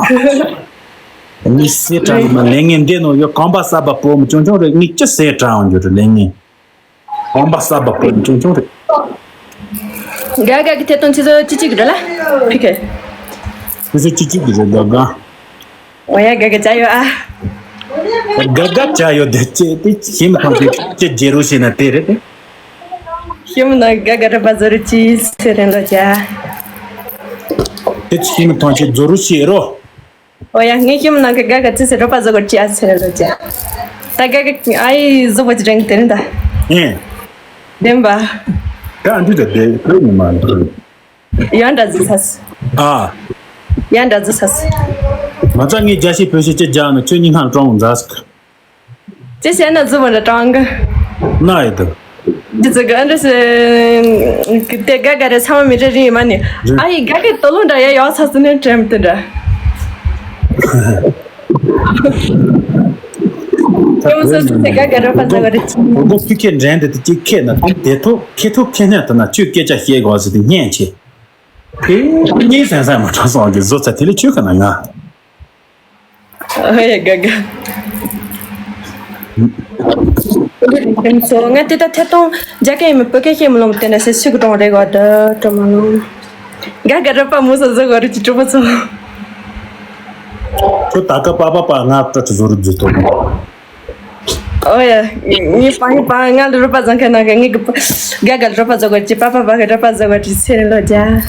ངས་སེ་དྲ་ནི་མ་ལས་ངན་འདི་ནོ་ཡོ་གོམ་པ་ས་བ་པོ་མི་ཆུང་ཆུང་རེད། ངས་ཅི་སེ་དྲ་འོང་རྒྱུ་རེད་ལས་ངན། གོམ་པ་ས་བ་པོ་མི་ཆུང་ཆུང་རེད། དགའ་དགའ་གི་ཐད་གཏོང་ཆུ་ཚོད་གཅིག་གཅིག་རེད་ལ། ཕི་ཁེ། ཆུ་ཚོད་གཅིག་གཅིག་གི་རེད་དགའ་དགའ། འོ་ཡ་དགའ་དགའ་བྱ་ཡོ་ཨ། དགའ་དགའ་བྱ་ཡོ་དེ་ཅེ་དེ་ཤིམ་ཁང་གི་ཅེ་རྗེ་རུ་ཤེ་ན་དེ་རེད་དེ། ཤིམ་ན་དགའ་དགའ་ར་པ་ཟོ་རུ་ཅི་སེ་རེད་ལོ་ཅ། དེ་ཤིམ་ཐང་ཆེ་རྫོ་རུ་ཤེ་རོ། ཨོ་ཡ་ངས་ཤིམ་ན་གི་དགའ་དགའ་ཅི་སེ་རོ་པ་ཟོ་གོ་ཅི་ཨ་སེ་རེད་ལོ་ཅ། ད་དགའ་དགའ་ཨའི་བཟོ་བོ་ཅི་རེད་དེ་རེད་ད། ཨེ། བདེན་པ། ད་འདི་ད་དེ་བོད་ཉི་མ་ཡང་འདྲ་ཟི་ས་སི། ཨ། ཡང་འདྲ་ཟི་ས་སི། མ་ཚ་ངས་རྒྱ་ཤེས་བོད་ཤེས་ཅི་རྒྱག་ན་ཁྱོད་གཉིས་ཁང་གྲོང་མཛའ་སི། ཅི་བྱས་ན་རྫུ་བ་ལ་གྲང་གི། ན་ཡི་དུ། འདི་ཚོ་གི་ཨ་འདྲ་སི། དེ་དགའ་དགའ་རེ་ཚང་མ་མི་རེ་རིང་མ་ནི། རེད། ཨ་ཡི་དགའ་དགའ་དོ་ལོ་འདྲ་ཡ་ཡོག་ཚ་སི་ནི་དྲན་མི་དུ་འདྲ། ཀྱང་སོ་སོ་དེ་དགའ་དགའ་རོ་པ་ཚ་ག་རེ་ཅི། གོ་གོ་ཕི་ཁེ་འདྲེན་དེ་དེ་ཅི་ཁེ་ན་དེ་ཐོ་ཁེ་ཐོ་ཁེ་ནས་དུ་ན་ཆོས་སྐད་ཆ་བཤད་དགོས་ཟེར་དེ་སྙན་ཆེ། དེ་གཉིས་སེང་སེང་མ་གྲོང་སོང་གི་བཟོ་ཚ་དེ་ལས་ཆོས་ག་ན་ང་། ཨ་ཡ་དགའ་དགའ། ཚོ་ང་དེ་ད་ཐད་གཏོང་རྒྱ་སྐད་ཡིན་མིན་བོད་སྐད་ཤེས་མི་ལོང་དེ་འདྲ་སེ་སུ་གི་གྲོང་རེད་གོ་ད་གྲོ་མ་ལོང་། དགའ་དགའ་རོ་པ་མོ་སོ་སོ་གོ་རུ་ཅི་གྲོ་པ་ཚོ། ཁྱོད་ད་ཀ་པ་པ་པ་ང་ཏྲ་ཅི་བཟོ་རུ་འཛུལ་ཐུབ། ཨོ་ཡ། ངའི་པང་པང་ང་ལ་རོ་པ་བཟང་ཁ་ན་ག་ངའི་གི་དགའ་དགའ་ལ་རོ་པ་བཟོ་གོ་ཅི་པ་པ་པ་ག་རོ་པ་བཟོ་གོ་ཅི་སེ་རེ་ལོ་རྒྱ།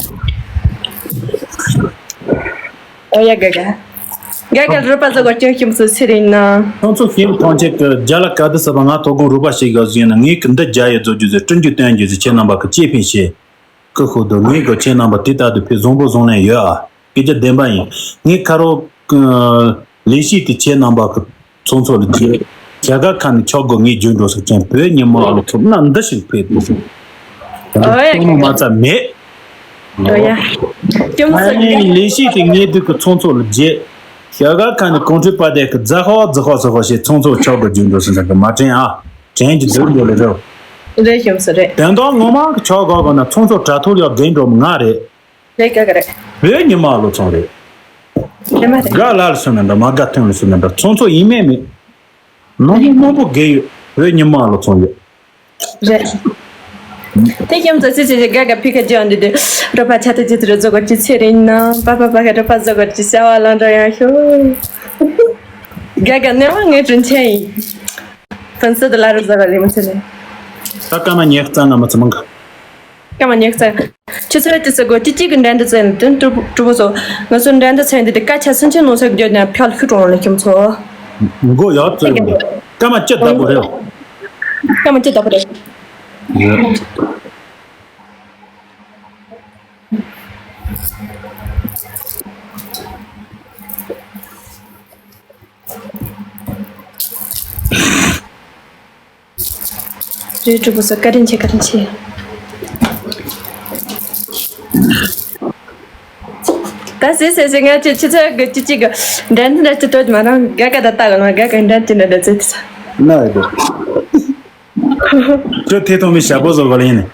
ཨོ་ཡ་དགའ་དགའ། དགའ་དགའ་ལ་རོ་པ་བཟོ་གོ་ཅི་ཤིམ་སུ་སེ་རེ་ན། ཁོང་ཚོ་ཤིམ་ཐོང་ཆེ་གི་རྒྱ་ལ་ག་དུ་ས་པ་ང་ཐོ་གོང་རོ་པ་ཞིག་ག་ཟིན་ན་ངའི་གི་འདི་རྒྱ་ཡི་བཟོ་རྒྱུ་ཟེར་སྤྲིན་རྒྱུ་སྟོན་རྒྱུ་ཟེར་ཁྱེད་རྣམ་པ་གི་ཅེ་ཕིན་ཤེ། ཀི་ཧུ་དུ་ངའི་གོ་ཁྱེད་རྣམ་པ་དེ་ལྟར་དུ་ཕེ་བཟང་པོ་བཟང་ལན་ཡོད་ཨ། སྐད་ཆ་བདེན་པ་ཡིན། ངའི་ཁ་རོག་ལས་གཞི་དེ་ཁྱེད་རྣམ་པ་གི་ཚོང་ཚོགས་ལ་བརྗེ། རྒྱ་གར་ཁ་ནས་ཆོག་གོ་ངའི་རྒྱུན་འགྲོ་ཟེར་ཅན་བོད་ཉི་མ་ཨ་ལོ་ཚོ་ན་འདི་ཞིག་ཕེབས་འདུག་ཟེར། ཨོ་ཡ། ཏོང་མ་ཚ་མེད། ཨོ་ཡ། ཅུང་ཟད་ཨ་ནི་ལས་གཞི་དེ་ངའི་དུས་ཀྱི་ཚོང་ཚོགས་ལ་བརྗེ། རྒྱ་གར་ཁ་ནས་གོང་ཁྲོས་པ་དེ་གི་རྫ་ཧོ་རྫི་ཧོ་ཟི་ཧོ་ཞེས་ཚོང་ཚོགས་ཆོག་གོ་རྒྱུན་འགྲོ་ཟེར་ཅན་གི་མ་དྲན་ཨ། དྲན་གྱི་འདུག་འགྲོ་ལེ་རོ། རེད་ཤོམ་སོ་རེད། དོན་དག་ངོ་མ་གི་ཆོག་གོ་གོ་ན་ཚོང་ཚོགས་དྲ་ཐོག་ཡོད་རྒན་འགྲོ་མི་ང་རེད། རེད་ག་ག་རེད། བོད་ཉི་མ་ལོ་ཚོང་རེད། རེད་མ་རེད། དགའ་ལ་ལ་སོན་ན་འདྲ་མ་དགའ་ཐོན་ལ་སོན་ན་འདྲ་ཚོང་ཚོགས་ཡིན་མེད་མེད། ནང་མི་མང་པོ་རྒས་ཡོད་བོད་ཉི་མ་ལོ་ཚོང་ཡོད། རེད། དེ་ཤམ་ཚ་ཚེ་ཚེ་དགའ་དགའ་ཕི་ཁ་ཅི་འདི་དེ་རོ་པ་ཆ་ཏི་ཅི་ཏི་རོ་ཛོ་གོ་ཅི་ཚེ་རིང་ན་པ་པ་པ་ག་རོ་པ་ཛོ་གོ་ཅི་ཤ་བ་ལང་འདྲ་ཡང་ཤོ། དགའ་དགའ་ནེ་བ་ངའི་དྲིན་ཆེན་ཡིན། ཕན་སི་དི་ལ་རུ་ཟ་ག་ལི་མི་ཚེ་ནི། ད་ཀ་མ་ཉེག་ཙང་ང་མ་ཚེ་མང་ག། ཀ་མ་ཉེག་ཙང་། ཆུ་ཚོད་ཏི་ཚོད་གོ་ཅི་ཅི་གི་འགྲན་བསྡུར་ཚན་དུ་གྲུ་གྲུ་བོ་སོ། ང་ཚོ་འགྲན་བསྡུར་ཚན་འདི་དེ་ཀ་ཆ་སུན་ཆེན་ནོ་ཚོད་བརྗོད་ནས་ཕྱག་ལ་ཁུ་གྲོང་ལ་ཁྱིམ་ཚོ། མགོ་ཡག་ཙོད་ཀ་མ་ཅི་ལྟ་བུ་རེད། ཀ་མ་ཅི་ལྟ་བུ་རེད། རེད་གྲུ་བོ་སོ་བཀའ་དྲིན་ཆེ་བཀའ་དྲིན་ཆེ། ད་སེ་སེ་སེ་ང་ཅི་ཆུ་ཚོད་གི་ཅི་ཅི་གི་འགྲན་འདི་འདྲ་ཅི་ཏོ་མ་རང་ག་ག་ད་ལྟ་གི་ལ་ག་ག་འགྲན་ཅི་འདྲ་འདྲ་ཚེ་ན་ཡོད། ཁྱོད་ཐེ་ཐོང་མི་ཞབས་པོ་བཟོ་ག་ལ་ཡིན་ནི།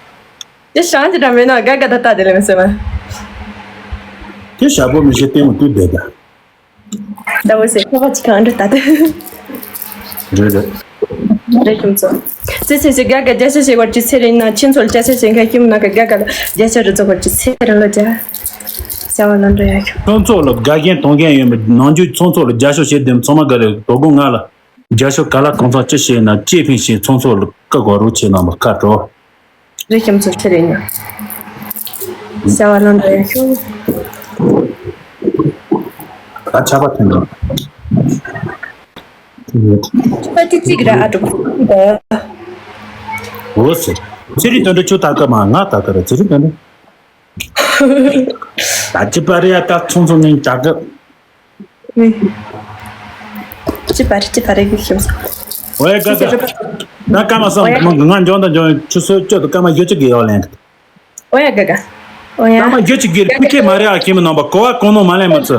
ཅི་ཤང་ཅི་འདྲ་མེད་ན་ག་ག་ད་ལྟ་དེ་ལ་མི་སེ་མ། ཁྱོད་ཞབས་པོ་མི་ཤེས་ལྟད་མོ་ལྟོས་བསྡད་ད། ཟླ་བོ་ཟེར་ཁ་བ་ཅི་གང་འདྲ་ད་དེ། རེད་རེད། རེད་ཁྱིམ་ཚོ། ཙི་ཙི་ཙི་ག་ག་རྒྱ་ཆེ་ཞེས་པར་ཅི་ཚེ་རིང་ན་ཁྱིམ་ཚོ་རྒྱ་ཆེ་ཞེས་མཁན་ཁྱིམ་ན་ག་ག་ག་རྒྱ་ཆེ་རུ་ཚོ་པར་ཅི་ཚེ་རིང་ལ་རྒྱ། བྱ་བ་ལ་འགྲོ་ཡ་ཁྱོད། ཚོང་ཚོགས་ལ་དགའ་རྒན་གཏོང་མཁན་ཡོད་མེད་ནང་རྒྱུད་ཚོང་ཚོགས་ལ་རྒྱ་ཤོག་བྱེད་དེ་ཚང་མ་ག་ལེ་དོ་དགོང་ང་ལ་རྒྱ་ཤོག་ག་ལ་གང་ཚང་ཅི་བྱེད་ན་ཅེ་ཕིང་ཞེས་ཚོང་ཚོགས་ལ་བཀའ་གོ་རོགས་བྱེད་གནང་བ་བཀའ་འགྲོ། རེ་ཁྱིམ་ཚོ་ཚེ་རེ་ཉོ། བྱ་བ་ལང་འགྲོ་ཡ་ཤོག་ད་ཆར་པ་ཐོན་འགྲོ། ད་ཅི་ཅིག་ར་ཨ་འགྲོ། འོ་ཟེར། ཚེ་རིང་དོན་འགྲོ་ཆུ་ད་ཀ་མ་ང་ད་ཀ་ར་ཚེ་རིང་དོན་འགྲོ། ད་ཅི་པ་རེ་ཡ་ད་ཚོང་ཚོང་ངན་ད་ཀ། ཅི་པར་ཅི་པར་གི་ཤིམ་ས། ཨོ་ཡ་ག་ག། ད་ཀ་མ་སང་ང་འཇོན་དང་འཇོན་ཆུ་སོ་ཅོ་དུ་ཀ་མ་ཡོ་ཅི་གི་ཡོ་ལེན། ཨོ་ཡ་ག་ག། ཨོ་ཡ། ཀ་མ་ཡོ་ཅི་གི་པི་ཁེ་མ་རེ་ཨ་ཁྱིམ་ནང་པ་གོ་བ་གོ་ནོ་མ་ལེན་མ་ཚུ།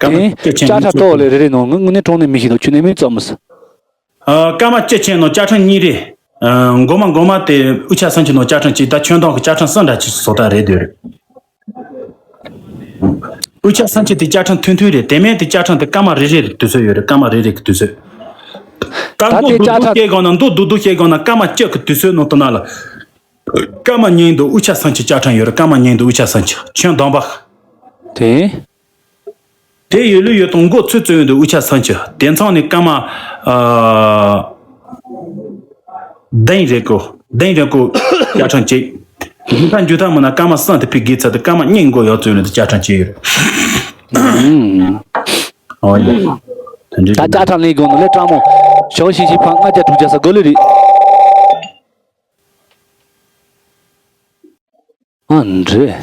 སྐར་མ་དེ་བཅུ་ཆེན་དཀྲ་ནང་ཐོག་ལས་རེ་རེ་ནང་དངོས་གནས་དྲང་གནས་མི་ཤེས་དང་ཆུ་ནས་མི་ཙམ་མི་སྲིད། ཨ། སྐར་མ་བཅུ་ཆེན་ནང་བཅའ་ཁྲིམས་གཉིས་རེད། ཨ། མགོ་མ་མགོ་མ་དེ་དབུས་ཆ་སེམས་ཅན་ནང་བཅའ་ཁྲིམས་གཅིག་ད་ཁྱོན་བསྡོམས་ཀྱི་བཅའ་ཁྲིམས་གསུམ་འདྲ་ཅིག་བཟོ་ལྟ་རེད་འདོད་རེད། དབུས་ཆ་སེམས་ཅན་དེ་བཅའ་ཁྲིམས་མཐུན་མཐུན་རེད། དེ་མིན་དེ་བཅའ་ཁྲིམས་དེ་སྐར་མ་རེ་རེ་དུས་ཚོད་ཡོད་རེད། སྐར་མ་རེ་རེ་གི་དུས་ཚོད། སྐར་ད་འགོ་དེ་རྡོག་རྡོག་བཅའ་ཁྲིམས་བཤད་དགོས་ན་མདོ་རྡོག་རྡོག་བཤད་དགོས་ན་སྐར་མ་བཅུ་གི་དུས་ཚོད་ནང་དུ་ན་ལ། སྐར་མ་གཉིས་འདུག་དབུས་ཆ་སེམས་ཅན་བཅའ་ཁྲིམས་ཡོད་རེད། སྐར་མ་གཉིས་འདུག་དབུས་ཆ་སེམས་ཅན་ཁྱོན་བསྡོམས་པ། དེ། དེ་ཡོད་ལུས་ཡོད་དང་མགོ་ཚོས་ཚོས་ཡོད་འདུག་དབུས་ཆ་སེམས་ཅན་དེ་མཚམས་ནས་སྐར་མ། ཨ། བདུན་རེ་དགོས། བདུན་རེ་དགོས་བཅའ་ཁྲིམས་གཅིག་མཐའ་མཇུག་མཐའ་མ་ན་སྐར་མ་གསུམ་དེ་ཕི་དགེ་ཚར་དུ་སྐར་མ་གཉིས་མགོ་ཡོད་ཚོད་ནས་དེ་བཅའ་ཁྲིམས་བཅད་ཡོད་རེད། ཨོ་ཡ། དེ་འདྲའི་ད་བཅའ་ཁྲིམས་ལས་དགོས་ནོ་ལས་སྤྲང་མོ། ཞོག་ཤིག་ཤིག་ཕ་ལྔ་བརྒྱ་དྲུག་བརྒྱ་ས་གོ་ལི་རེད། ཨ་འདྲེ།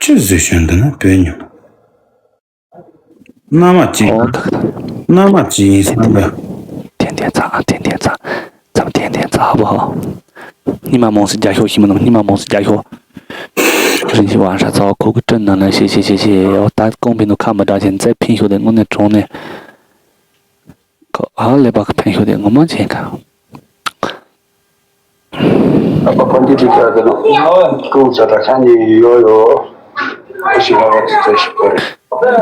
ཅི་བཟོས་བྱུང་འདི་ན་བོད་ཉམས། མནའ་མ་གཅིག་ཨོ་ད་ག་ད། མནའ་མ་གཅིག་ཡིན་བསམ་པ། ཐན་ཐན་ཚ་ཨ་ཐན་ཐན་ཚ། མཚམས་ཐན་ཐན་ཚ་བོ། སྙི་མ་མོང་སི་རྒྱ་ཤོག་ཤི་མ་ནམ་སྙི་མ་མོང་སི་རྒྱ་ཤོག་རིན་ཞི་བ་ཧྲ་ཚ་བ་ཁོ་གི་སྤྲིན་ནང་ན་ཤེ་ཤེ་ཤེ་ཤེ་ཨོ་ད་ཀོང་པི་ནུ་ཁ་མི་འདྲ་ཆེན་ཙེ་ཕིན་ཤོག་དེ་དངོས་གནས་གྲོང་ནས། ཁོ་ཨ་ལེ་བ་གི་ཕན་ཤོག་དེ་ངོ་མ་ཆེན་ཁ། ཨ་ཕ་ཕ་འདི་འདྲི་ཁྱོད་དེ་ནོ། ཀུ་ཚ་ད་ཁ་ནི་ཡོ་ཡོ། ཨ་ཤི་བ་བ་ཙི་ཙི་ཤི་པ་རེད།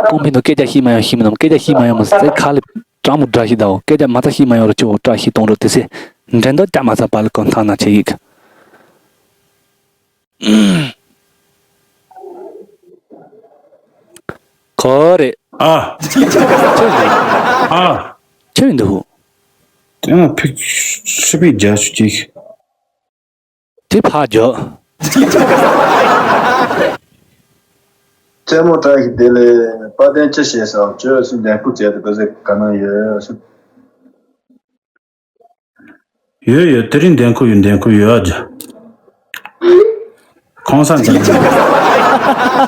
ཀོང་པི་ནུ་སྐད་ཆ་ཤི་མ་ཡོང་ཤི་མི་ནམ་སྐད་ཆ་ཤི་མ་ཡོང་མ་ཟེར་ཁ་ལེ་དྲང་མོ་བཀྲ་ཤི་ད་འོ་སྐད་ཆ་མ་ཚ་ཤི་མ་ཡོང་ར་ཅོ་བཀྲ་ཤི་གཏོང་རོགས་དེ་སེ་འགྲན་ཟླ་ཀྱ་མ་ཚ་པ་ལ་གོ་མཐའ་ན་ཆེ་ཡིག་ཁོ་རེ། ཨ། ཁྱོད་ཡིན། ཨ། ཁྱོད་ཡིན་འདུག་དེ་ན་ཕིག་ཤི་པའི་རྒྱ་ཤུ་ཅིག་དེ་ཕ་རྒྱོ། རྩེད་མོ་བཀྲ་ཤིས་བདེ་ལེགས། དཔལ་ལྡན་ཅི་བྱས་སམ་ཁྱོད་སུ་འདེམས་བསྐོ་བྱས་ཏེ་བོད་ཟེར་ག་ན་ཡོད་སུ། ཡོད་ཡོད་དེ་རིང་འདེམས་བསྐོ་ཡོད་འདེམས་བསྐོ་ཡོད་ཨ་ཅག་ཁོང་ས་འདི་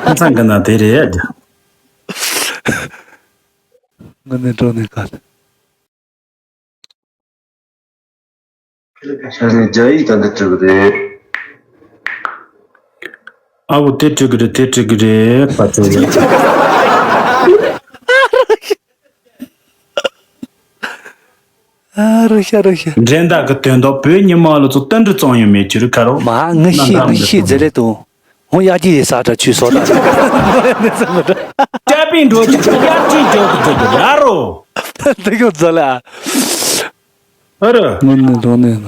ཁོང་ས་འདི་ན་དེ་རེད་ཨ་ཅག་ང་ནི་འགྲོ་ནས་ག་ས་ནས་རྒྱ་ཡིག་དང་འདི་བྲིས་པ་རེད། ཨ་བོ་དེ་བྲིས་གི་རེད་དེ་བྲིས་གི་རེད་པ་ཚོ། ཨ་རོ་ཤ་རོ་ཤ། འགྲན་ཟླ་གི་དོན་དག་བོད་ཉི་མ་ལ་ཚོ་བསྟུན་གྲོས་ཙམ་ཡང་མེད་ཀྱི་རུ་ཁ་རོ། མ་ངི་ཤི་ངི་ཤི་ཟེར་རེད་དོ། ཧོ་ཡ་ཅི་ཡི་ས་ཁྲ་ཆུ་སོ་ད། ཅ་པིན་འགྲོ་ཅི་ཡ་ཅི་འགྲོ་གི་འགྲོ་གི་ཡ་རོ། དེ་གོ་ཛ་ལ། ཨ་རོ། ངོ་ནི་འགྲོ་ནི་ན།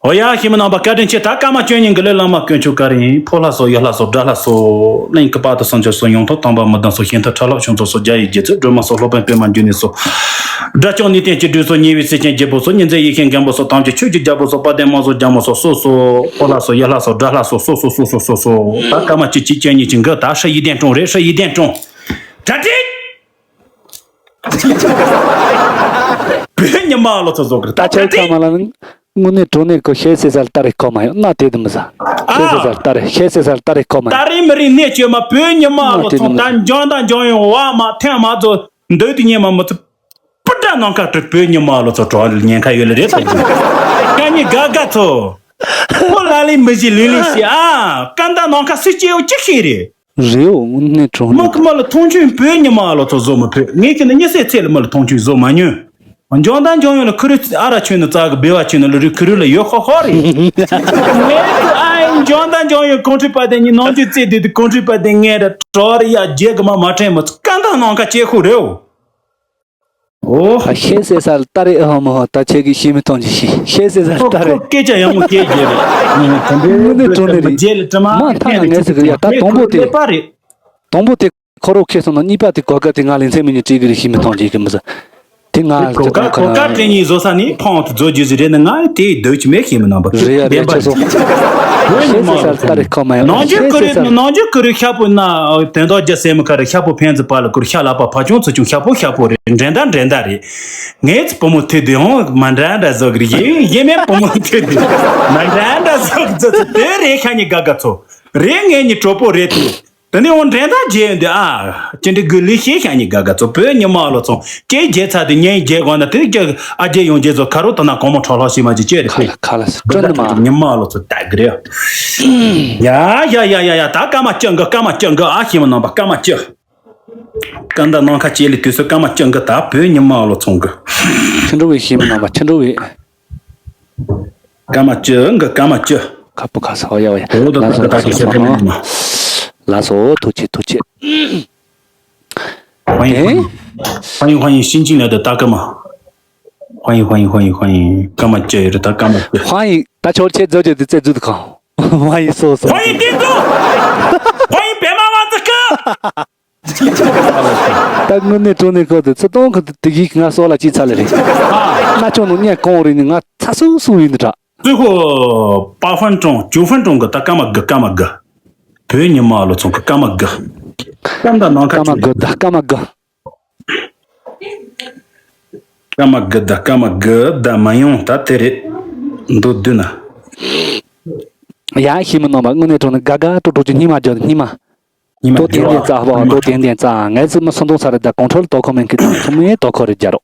ཨོ་ཡ་ཤི་མི་ནང་པ་བཀའ་དྲིན་ཆེ། ད་སྐར་མ་བཅུ་གཉིས་གི་ལས་བླ་མ་དཀོན་མཆོག་བཀའ་དྲིན་ཕོ་ལྷ་སོགས་ཡུལ་ལྷ་སོགས་དགྲ་ལྷ་སོགས་གླིང་གི་དཔའ་དང་སངས་རྒྱས་སོགས་ཡང་ཐོག་དམ་པ་མི་ལྡན་སོགས་ཞིང་དུ་ཁྲ་ལོག་ཆུང་ཚོགས་སོགས་རྒྱ་ཡི་རྗེ་བཙུན་སྒྲོལ་མ་སོགས་སློབ་དཔོན་པད་མ་འབྱུང་གནས་སོགས་དགྲ་བཅོམ་ནས་བསྟན་གྱི་སྒྲོལ་སོགས་ཉེ་བའི་སྲས་ཆེན་རྒྱལ་པོ་སོགས་ཉི་ཟེར་ཡེ་ཤེས་མགོན་པོ་སོགས་ཐམས་ཅད་ཆོས་ཀྱི་རྒྱལ་པོ་སོགས་དཔལ་ལྡན་དམག་ཟོར་རྒྱལ་མོ་སོགས་སོགས་སོགས་ཕོ་ལྷ་སོགས་ཡུལ་ལྷ་སོགས་དགྲ་ལྷ་སོགས་སོགས་སོགས་སོགས་སོགས་སོགས་ད་སྐར་མ་གཅིག་གཅིག་བཅུ་གཉིས་ཀྱི་འགི་ད་ཧྲི་ཡི་དན་ཀྲུང་རེད། ཧྲི་ཡི་དན་ཀྲུང་གྲ་སྒྲིག་བོད་ཉི་མ་ལོ་ཚོ་བཟོ་གི་ད་ཆ་ཁ་མ་ལ་ནི་དངོས་གནས་དྲང་གནས་ཀྱི་ཤེས་ཟེར་ས་ལ་ལྟ་རེ་ཁོ་མ་ཡོང་ན་དེ་དུ་མི་ཟ། ཤེས་ཟེར་ས་ལ་ལྟ་རེ་ཤེས་ཟེར་ས་ལ་ལྟ་རེ་ཁོ་མ་ད་ཡོང་རེས་མི་རེས་གནས་བཅོས་མ་བོད་ཉི་མ་ལོ་ཚོ་ད་འཇོན་དང་འཇོན་ཡོང་བ་མ་ཐེངས་མ་ཚོ་འདོད་དུ་ཉེ་མ་མི་ཚོ་པུ་ཏྲ་ནང་ཁ་དྲི་བོད་ཉི་མ་ལོ་ཚོ་གྲོགས་ཉེན་ཁ་ཡོད་ལ་རེད་ཚོ་ཀྱི་ཀ་ཉི་ག་ག་ཚོ་ཁོ་ལ་ལི་མི་ཞི་ལི་ལི་ཞི་ཨ་ཀ་འདའ་ནང་ཁ་སུ་སྐྱེ་བོ་ཅི་ཤེས་རེད། རེའོ་དངོས་གནས་དྲང་མོ་གནས་གི་མི་ལ་མཐོང་ཆུང་བོད་ཉི་མ་ལོ་ཚོ་བཟོ་མི་ཕོད། ངས་ཁྱོད་ནི་མྱི་སེ་ཚེ་ལ་མི་ལ་མཐོང་ཆུང་བཟོ་མ་ཉོན། འཇོན་དང་འཇོན་ཡོད་ལ་ཁུ་རུ་ཨ་ར་ཆོས་ནི་རྩ་གི་སྦེ་བ་ཆོས་ནི་ལ་རི་ཁུ་རུ་ལ་ཡོད་ཁོ་ཁོ་རེད། ངས་ཁུ་ཨ་ཡིན་འཇོན་དང་འཇོན་ཡོད་གོང་ཁྲི་པ་དེ་ཉིད་ནང་ཆོས་རྩེ་དུས་དུ་གོང་ཁྲི་པ་དེ་ངས་ར་གྲོ་རི་ཡ་རྗེ་གི་མ་མ་དྲན་མ་ཚུ་ཀ་འདའ་ནང་ཁ་སྐྱེ་ཁུ་རེའོ། ཨོ། ཤེས་ཟེར་ས་ལ་ལྟ་རེ་ཨེ་ཧོ་མོ་ཧོ་ད་ཁྱེད་ཀྱི་ཤེས་མི་གཏོང་ཅི་ཤེས་ཤེས་ཟེར་ས་ལ་ལྟ་རེ། ཁོ་སྐད་ཆ་ཡང་མོ་སྐད་རྒྱལ་རེད། དངོས་གནས་དྲང་གནས་རེད། རྗེས་ལ་དྲི་མ་མ་ཐ་ན་ངས་ཟེར་གི་ཡ་ད་དང་པོ་དེ། ལེ་པ་རེད། དང་པོ་དེ་ཁོ་རོ་ཁེ་སོང་ན་གཉིས་པ་དེ་གོ་སྐབས་དེ་ང་ལེ་ཚན་མི་ཉིད་བྲིས་གི་རེད་ཤེས་མི་གཏོང་ཅི་གི་མི་ཟེར། དེ་ང་གོ་སྐབས་གོ་སྐབས་སྤྲད་ཉིན་བཟོ་ས་ནི་ཕོང་དུ་བཟོ་རྒྱུ་ཟིག་རེད་ན་ང་དེ་སྡོད་ཀྱི་མེད་ཤེས་མི་གནང་པ་རེད་ཡ་རེད་བདེན་པ་ཆེ་སོང་། རེད། ཤེས་ཟེར་ས་ལ་ལྟ་རེ་ཁོ་མ་ཡོང་ནང་ཆོས་ཤེས་ཀུ་ཟེར་རེད་ས་ལ། ནང་ཆོས་ཀུ་རེད་ཤ་པོ་ན་དོན་དག་རྒྱ་སེ་མི་ཁ་རེད་ཤ་པོ་ཕན་ཚུན་པ་ལ་ཀུ་རེད་ཤ་ལ་པ་ཕ་ཆུང་ཚུ་ཆུང་ཤ་པོ་ཤ་པོ་རེད་འགྲན་ཟླ་འགྲན་ཟླ་རེད། ངས་ཚུ་བུ་མོ་ཐེ་དེ་ཧོང་མ་འདྲ་འདྲ་བཟོ་གི་རེད་ཡིན་ཡིན་མེད་བུ་མོ་ཐེ་དེ་མ་འདྲ་འདྲ་བཟོ་གི་ཚུ་ཚུ་དེ་རེད་ཤ་ཉི་དགའ་དགའ་ཚོ་རེད་ངས་ཉི་གྲོགས་པོ་རེད་དེ། དེ་ནས་འོ་འགྲན་ཟླ་བརྗེད་ཡོང་དུས་ཨ། ཅི་འདྲ་དགོས་ལས་ཤེས་ཤ་ཉེ་དགའ་དགའ་ཚོ་བོད་ཉི་མ་ལོ་ཚོང་ཀྱེ་རྒྱལ་ཚ་དེ་ཉན་རྒྱལ་གོང་ན་དེ་ཀྱ་ཨ་རྒྱལ་ཡོང་རྒྱལ་ཚོ་ཁ་རོ་ད་ན་གོང་མོ་ཁྲོ་ལྷག་ཤེས་མ་ཅི་ཅེ་རེད་ཁ་ལ་ཁ་ལ་སྐྲོད་ནི་མ། ཉི་མ་ལོ་ཚོ་ད་གི་རེད། ཡ་ཡ་ཡ་ཡ་ཡ་ད་སྐར་མ་བཅུ་འགི་སྐར་མ་བཅུ་འགི་ཨ་ཤེས་མ་ནང་པ་སྐར་མ་བཅུ། སྐར་མདའ་ནང་ཁ་ཅེ་ལི་དུས་སུ་སྐར་མ་བཅུ་འགི་ད་བོད་ཉི་མ་ལོ་ཚོང་གི། ཁྱི་འགྲོ་བའི་ཤེས་མ་ནང་པ་ཁྱི་འགྲོ་བའི། སྐར་མ་བཅུ་འགི་སྐར་མ་བཅུ། ཁ་པོ་ཁ་ས་ཧོ་ཡ་ཧོ་ཡ། ལགས་སོ་ལགས་སོ་ལགས་སོ་ལགས་སོ། ལགས་སོ་ཐུགས་རྗེ་ཆེ་ཐུགས་རྗེ་ཆེ། 欢迎欢迎欢迎欢迎新进来的大哥们，欢迎欢迎欢迎欢迎，干嘛节日的干嘛节？欢迎，大家好，现在就在这里看。欢迎所有所有。欢迎店主，欢迎白马王子哥。 ད་དངོས་གནས་དྲང་གནས་ཁོ་དེ་ཚོ་སྟོང་ཁོ་དེ་གིས་ང་སོགས་ལ་ཅི་ཚ་ལེ་རེད། ན་ཆུང་ནང་གཉན་གང་རེད་ནི་ང་ཚ་སུ་སུ་ཡིན་འདྲ། 最后八分钟、九分钟个他干嘛个干嘛个，བོད་ཉི་མ་ལོ་ཚོ་གི་干嘛个། ཀམ་ད་ནང་ཁ་ཀམ་གི་ད་ཀམ་གི། ཀམ་གི་ད་ཀམ་གི་ད་མ་ཡོང་ད་དེ་རེད། འདུག་བསྡུ་ན། ཡ་ཤི་མི་ནོ་མ་དངོས་གནས་དྲང་གནས་དགའ་དགའ་སྤྲོ་སྤྲོ་གི་སྙིང་མ་བརྗོད་སྙིང་མ། ཉི་མ་ཏོ་ཏན་ཏན་རྩ་ཧོ་ཏོ་ཏན་ཏན་རྩ་ངས་ཙི་མ་སོ་འདོང་ས་རེད་ད་གོང་ཁྲོལ་དོ་ཁོ་མེན་གི་ད་ཚོ་མེ་དོ་ཁོ་རེ་རྒྱ་རོ།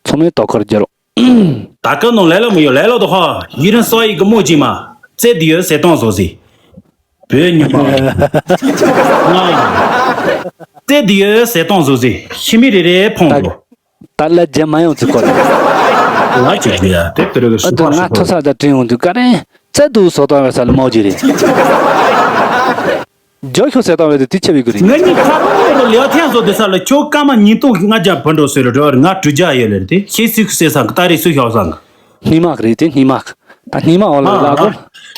ཚོ་མེ་དོ་ཁོ་རེ་རྒྱ་རོ། ད་ཀ་ནོ་ལེ་ལོ་མི་ཡོ་ལེ་ལོ་དོ་ཧོ་ཡི་རན་སོ་ཡི་གི་མོ་ཅི་མ་ཙེ་དི་ཡོ་སེ་ཏོང་ཟོ་ཟི། བོད་ཉི་མ། ཙེ་དི་ཡོ་སེ་ཏོང་ཟོ་ཟི་ཤི་མི་རེ་རེ་ཕོང་ལོ། ད་ལ་རྒྱ་མ་ཡོང་ཚུལ་སྐོར། ང་ཅིག་ཡ་དེ་དེ་རེ་གི་ཨ་སུ་དུ་ང་ཐོ་ས་ད་དྲན་ཡོང་དུས་ཀ་རེ་ཚད་དུ་སོ་ཏང་བའི་ས་ལ་མོ་ཅི་རེད། རྒྱ་ཤོ་ཟེ་ཏང་བའི་དུ་དེ་ཆེ་བའི་གི་རེད། ང་གཉིས་ཁ་རོ་རོ་ལེའོ་ཐན་སོ་དེ་ས་ལ་ཁྱོ་ཀ་མ་ཉིན་ཏོ་ང་རྒྱ་བུ་འགྲོ་སོ་རེ་རོ་ང་གྲུ་རྒྱ་ཡོད་ལེ་རེད་དེ་ཤེས་སུ་ཁུ་སེ་ས་གི་ད་རེ་སུ་ཤོག་ས་གི་སྙི་མ་གི་རེད་དེ་སྙི་མ་གི་ད་སྙི་མ་འོ་ལ་ལ་གོ་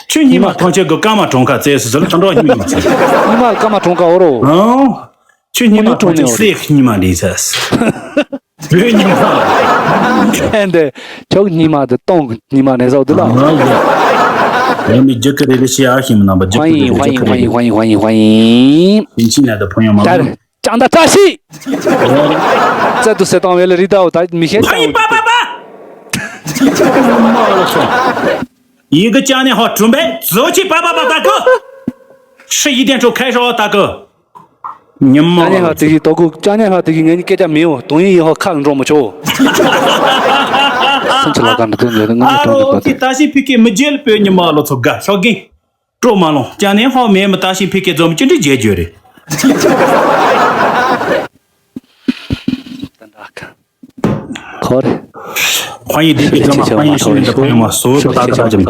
ཁྱོད་སྙི་མ་ཐང་ཆད་གི་ཀ་མ་གྲོང་ཁ་ཙེ་སུ་ཟེར་ལ་ཐང་གྲོང་སྙི་མ་ཚེ་སྙི་མ་ཀ་མ་གྲོང་ཁ་འོ་རོ། ཨང་། ཁྱོད་སྙི་མ་གྲོང་ཆེ་སྲེག་སྙི་མ་རེད་ཟེར། བོད་སྙི་མ། ཁྱེད་འདི་ཁྱོད་སྙི་མ་དེ་སྟོང་གི་སྙི་མ་རེད་ཟེར་འདུག་ལ། ཡང་མི་རྒྱུ་ཀི་རེ་རེ་ཞེས་ཨ་ཤེས་མི་རྣམ་པ་རྒྱུ་ཀི་རེ་རེ་རྒྱུ་ཀི་རེ་རེ། ཡིན་ཕྱིན་ལ་དུ་ཕོ་ཡང་མ་ལ། ལྟར་ཀྱང་ད་བཀྲ་ཤིས། བཙལ་དུ་ཟེར་དང་བས་ལ་རི་དྭགས་ད་མི་ཤེས་ཀྱང་། ཡིན་གི་ཅང་ནས་ཧོ་གྲུམ་པས་བཟོ་ཅི་པ་པ་པ་ད་གི། ཧྲི་ཡི་དན་ཁྲོ་ཁའི་ཧྲོ་ད་གི། ཉི་མ། ཅ་ཉན་ཧ་དེ་གི་དོ་གུ་ཅ་ཉན་ཧ་དེ་གི་ངེད་གཉིས་སྐད་ཆ་མི་ཡོང་དོན་ཡིན་ཡིན་ཧོ་ཁ་འགྲོ་མི་ཆོག་སེམས་ཚོ་ལ་ག་འདྲ་དོན་ཡོད་དངོས་གནས་ཨ་དྲང་རོ་གི་དོན་དེ་ད་ཤིང་ཕི་ཀེ་མི་རྒྱལ་པོའི་ཉི་མ་ལོ་ཚོ་དགའ་ཤོག་གིན་སྤྲོ་མ་ལོང་ཅ་ནན་ཧོ་མེད་མི་ད་ཤིང་ཕི་ཀེ་འཛོམས་ཅི་འདྲི་རྒྱལ་རྒྱུ་རེད། ཁོ་རེ། 欢迎弟弟哥们，欢迎新来的朋友们，所有的大哥大姐们。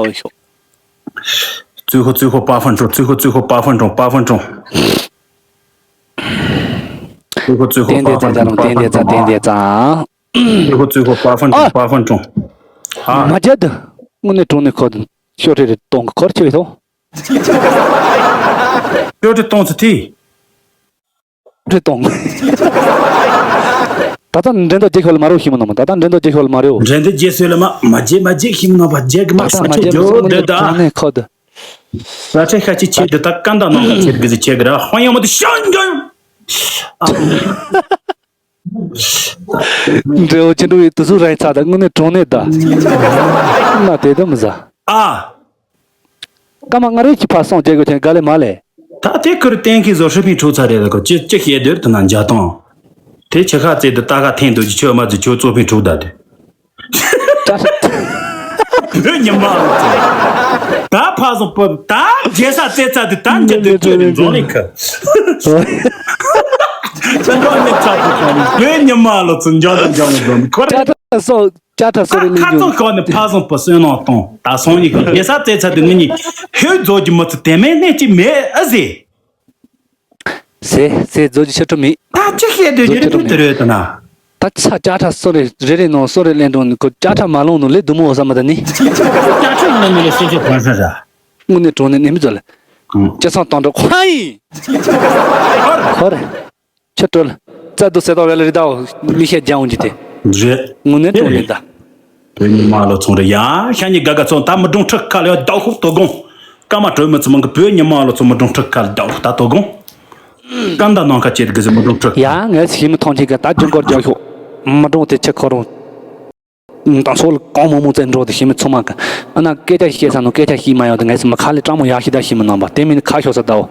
最后，最后八分钟，最后，最后八分钟，八分钟。最后，最后八分钟，八分钟，八分钟。最后，最后八分钟，八分钟。啊。མ་རྒྱལ་དུ། དངོས་གནས་དྲང་གནས་ཁོ་ཤོ་ཁྲེ་རེ་གཏོང་གི་ཁོར་ཆེ་བས་ཐོ། ཤོ་ཁྲེ་གཏོང་ཚུལ་ཐི། རེ་གཏོང་། ད་ལྟ་འགྲན་ཟླ་རྒྱལ་ཤོར་ལ་མ་རེད་ཤི་མི་ནོ་མ་ད་ལྟ་འགྲན་ཟླ་རྒྱལ་ཤོར་ལ་མ་རེད། འགྲན་ཟླ་རྒྱལ་སོས་ལ་མ་མ་རྒྱལ་མ་རྒྱལ་ཤི་མི་ནོ་བ་རྒྱལ་གི་མ་ད་ལྟ་སོང་མ་ཆེ་རྒྱལ་རྒྱོ་ཤོར་དེ་ད། ནས་ཁོ་དུ། ས་ཆ་ཤ་ཅི་ཆེ་དུ་ད་ཀན་ད་ནང་ལ་ཆེར་གི་ཟི་ཆེ་གི་ར་ཧོན་ཡང་མ་དུ་ཤོན་གྱོན། འབྲེའོ་ཅི་འགྲོ་བའི་དུ་སུ་ར་ཡི་ཚ་ད་དངོས་གནས་གྲོང་གནས་ད། ན་དེ་དུ་མི་ཟ། ཨ། ཀ་མ་ང་རེ་ཅི་ཕ་སོང་རྒྱལ་གོ་ཆེན་ག་ལེ་མ་ལེ། ད་དེ་ཁུར་བསྟན་མཁན་བཟོ་ཧྲི་ཕིང་ཁྲུ་ཚ་རེད་ལ་གོ་ཅི་ཅི་ཤེས་དོར་དུ་ན་འཇའ་དང་། དེ་ཆེ་ཁ་རྩེ་དུ་ལྟ་ཁ་འཐེན་དུ་ཅི་ཆོས་མ་དུ་ཆོས་གཙོ་ཕིང་ཁྲུ་ད་དེ། བོད་ཉི་མ་ལོ་ཚོ། ད་ཕ་སོང་པོ་ད་རྒྱལ་ས་རྩེ་ཚ་དུ་ད་འཇའ་དུ་ཅོ་རེ་འཛོ་ལེ་ཁ། ཚ་འགྲོ་ནི་ཚ་དུ་ཚ་ནི་བོད་ཉི་མ་ལོ་ཚོ་འཇའ་དང་འཇའ་མི་འཛོ་ནི་ཁོ་རེ། ཅ་ཏྲ་སོ་ཅ་ཏྲ་སོ་རེ་ལེན་ཁ་རྒྱུ། ཁ་ཚོ་ཁོ་ནི་ཕ་སོང་པོ་སོན་ནོ་གཏོང་ད་སོང་ནི་ཁ་རྒྱལ་ས་རྩེ་ཚ་དུ་ངི་ནི་ཧེ་རྫོ་གི་མི་ཚོ་དེ་མེད་ནས་ཅི་མེད་ཨ་ཟེ། ཟེ་ཟེ་རྫོ་གི་ཆ་ཁྲུ་མེད། ད་ཅི་ཤེས་དུ་རྫོ་ཡི་ཆ་ཁྲུ་རུ་དུ་མེད། རེད་ད་ན། ད་ཆ་ཅ་ཁྲ་སོ་རེ་རེ་རེ་ནོ་སོ་རེ་ལེན་འགྲོ་ནི་ཁོ་ཅ་ཁྲ་མ་ལོང་ནོ་ལེ་དུ་མོ་ས་མ་ད་ནི། ཅ་ཁྲ་ལོང་ནི་ལེ་སེ་ཅོ་གོན་ས་ར། དངོས་གནས་གྲོང་ནས་ནེ་མི་ཚོ་ལ། ཅ་སང་གཏོང་འགྲོ་ཁོ་ཡིན། ཧོར། ཆུ་དྲོལ། རྩ་དུ་སེ་ཏོ་བེ་ལ་རི་དྭགས་མི་ཤེས་རྒྱང་འོང་གི་དེ། རེད། དངོས་གནས་དྲང་གནས་ད། བོད་ཉི་མ་ལོ་ཚོང་རེད་ཡ། ཤ་ཉེ་དགའ་དགའ་ཚོང་ད་མི་གྲོང་ཁྲི་ཁ་ལ་ཡ་བདག་ཤོག་དོ་དགོང་། ཀ་མ་གྲོས་མི་ཚོ་མང་གི་བོད་ཉི་མ་ལོ་ཚོ་མི་གྲོང་ཁྲི་ཁ་ལ་བདག་ཤོག་ད་དོ་དགོང་། ཀ་མ་ད་ནང་ཁ་ཆེ་དགི་ཟི་མི་གྲོང་ཁྲི། ཡ་ངས་ཤི་མི་ཐོང་ཆེ་ག་ད་ཇུན་གོར་རྒྱག་ཤོག་མི་གྲོང་དེ་ཆེ་ཁོ་རང་། ད་སོ་ལ་གང་མང་མང་བཙལ་འགྲོ་དེ་ཤི་མི་ཚོ་མང་གི། ཨ་ན་སྐད་ཆ་ཤེས་ས་ནོ་སྐད་ཆ་ཤེས་མ་ཡོང་དེ་ངས་མི་ཁ་ལ་སྤྲང་མོ་ཡག་ཤི་ད་ཤི་མི་ནང་པ་དེ་མིན་ཁ་ཤོག་ས་ད་འོ།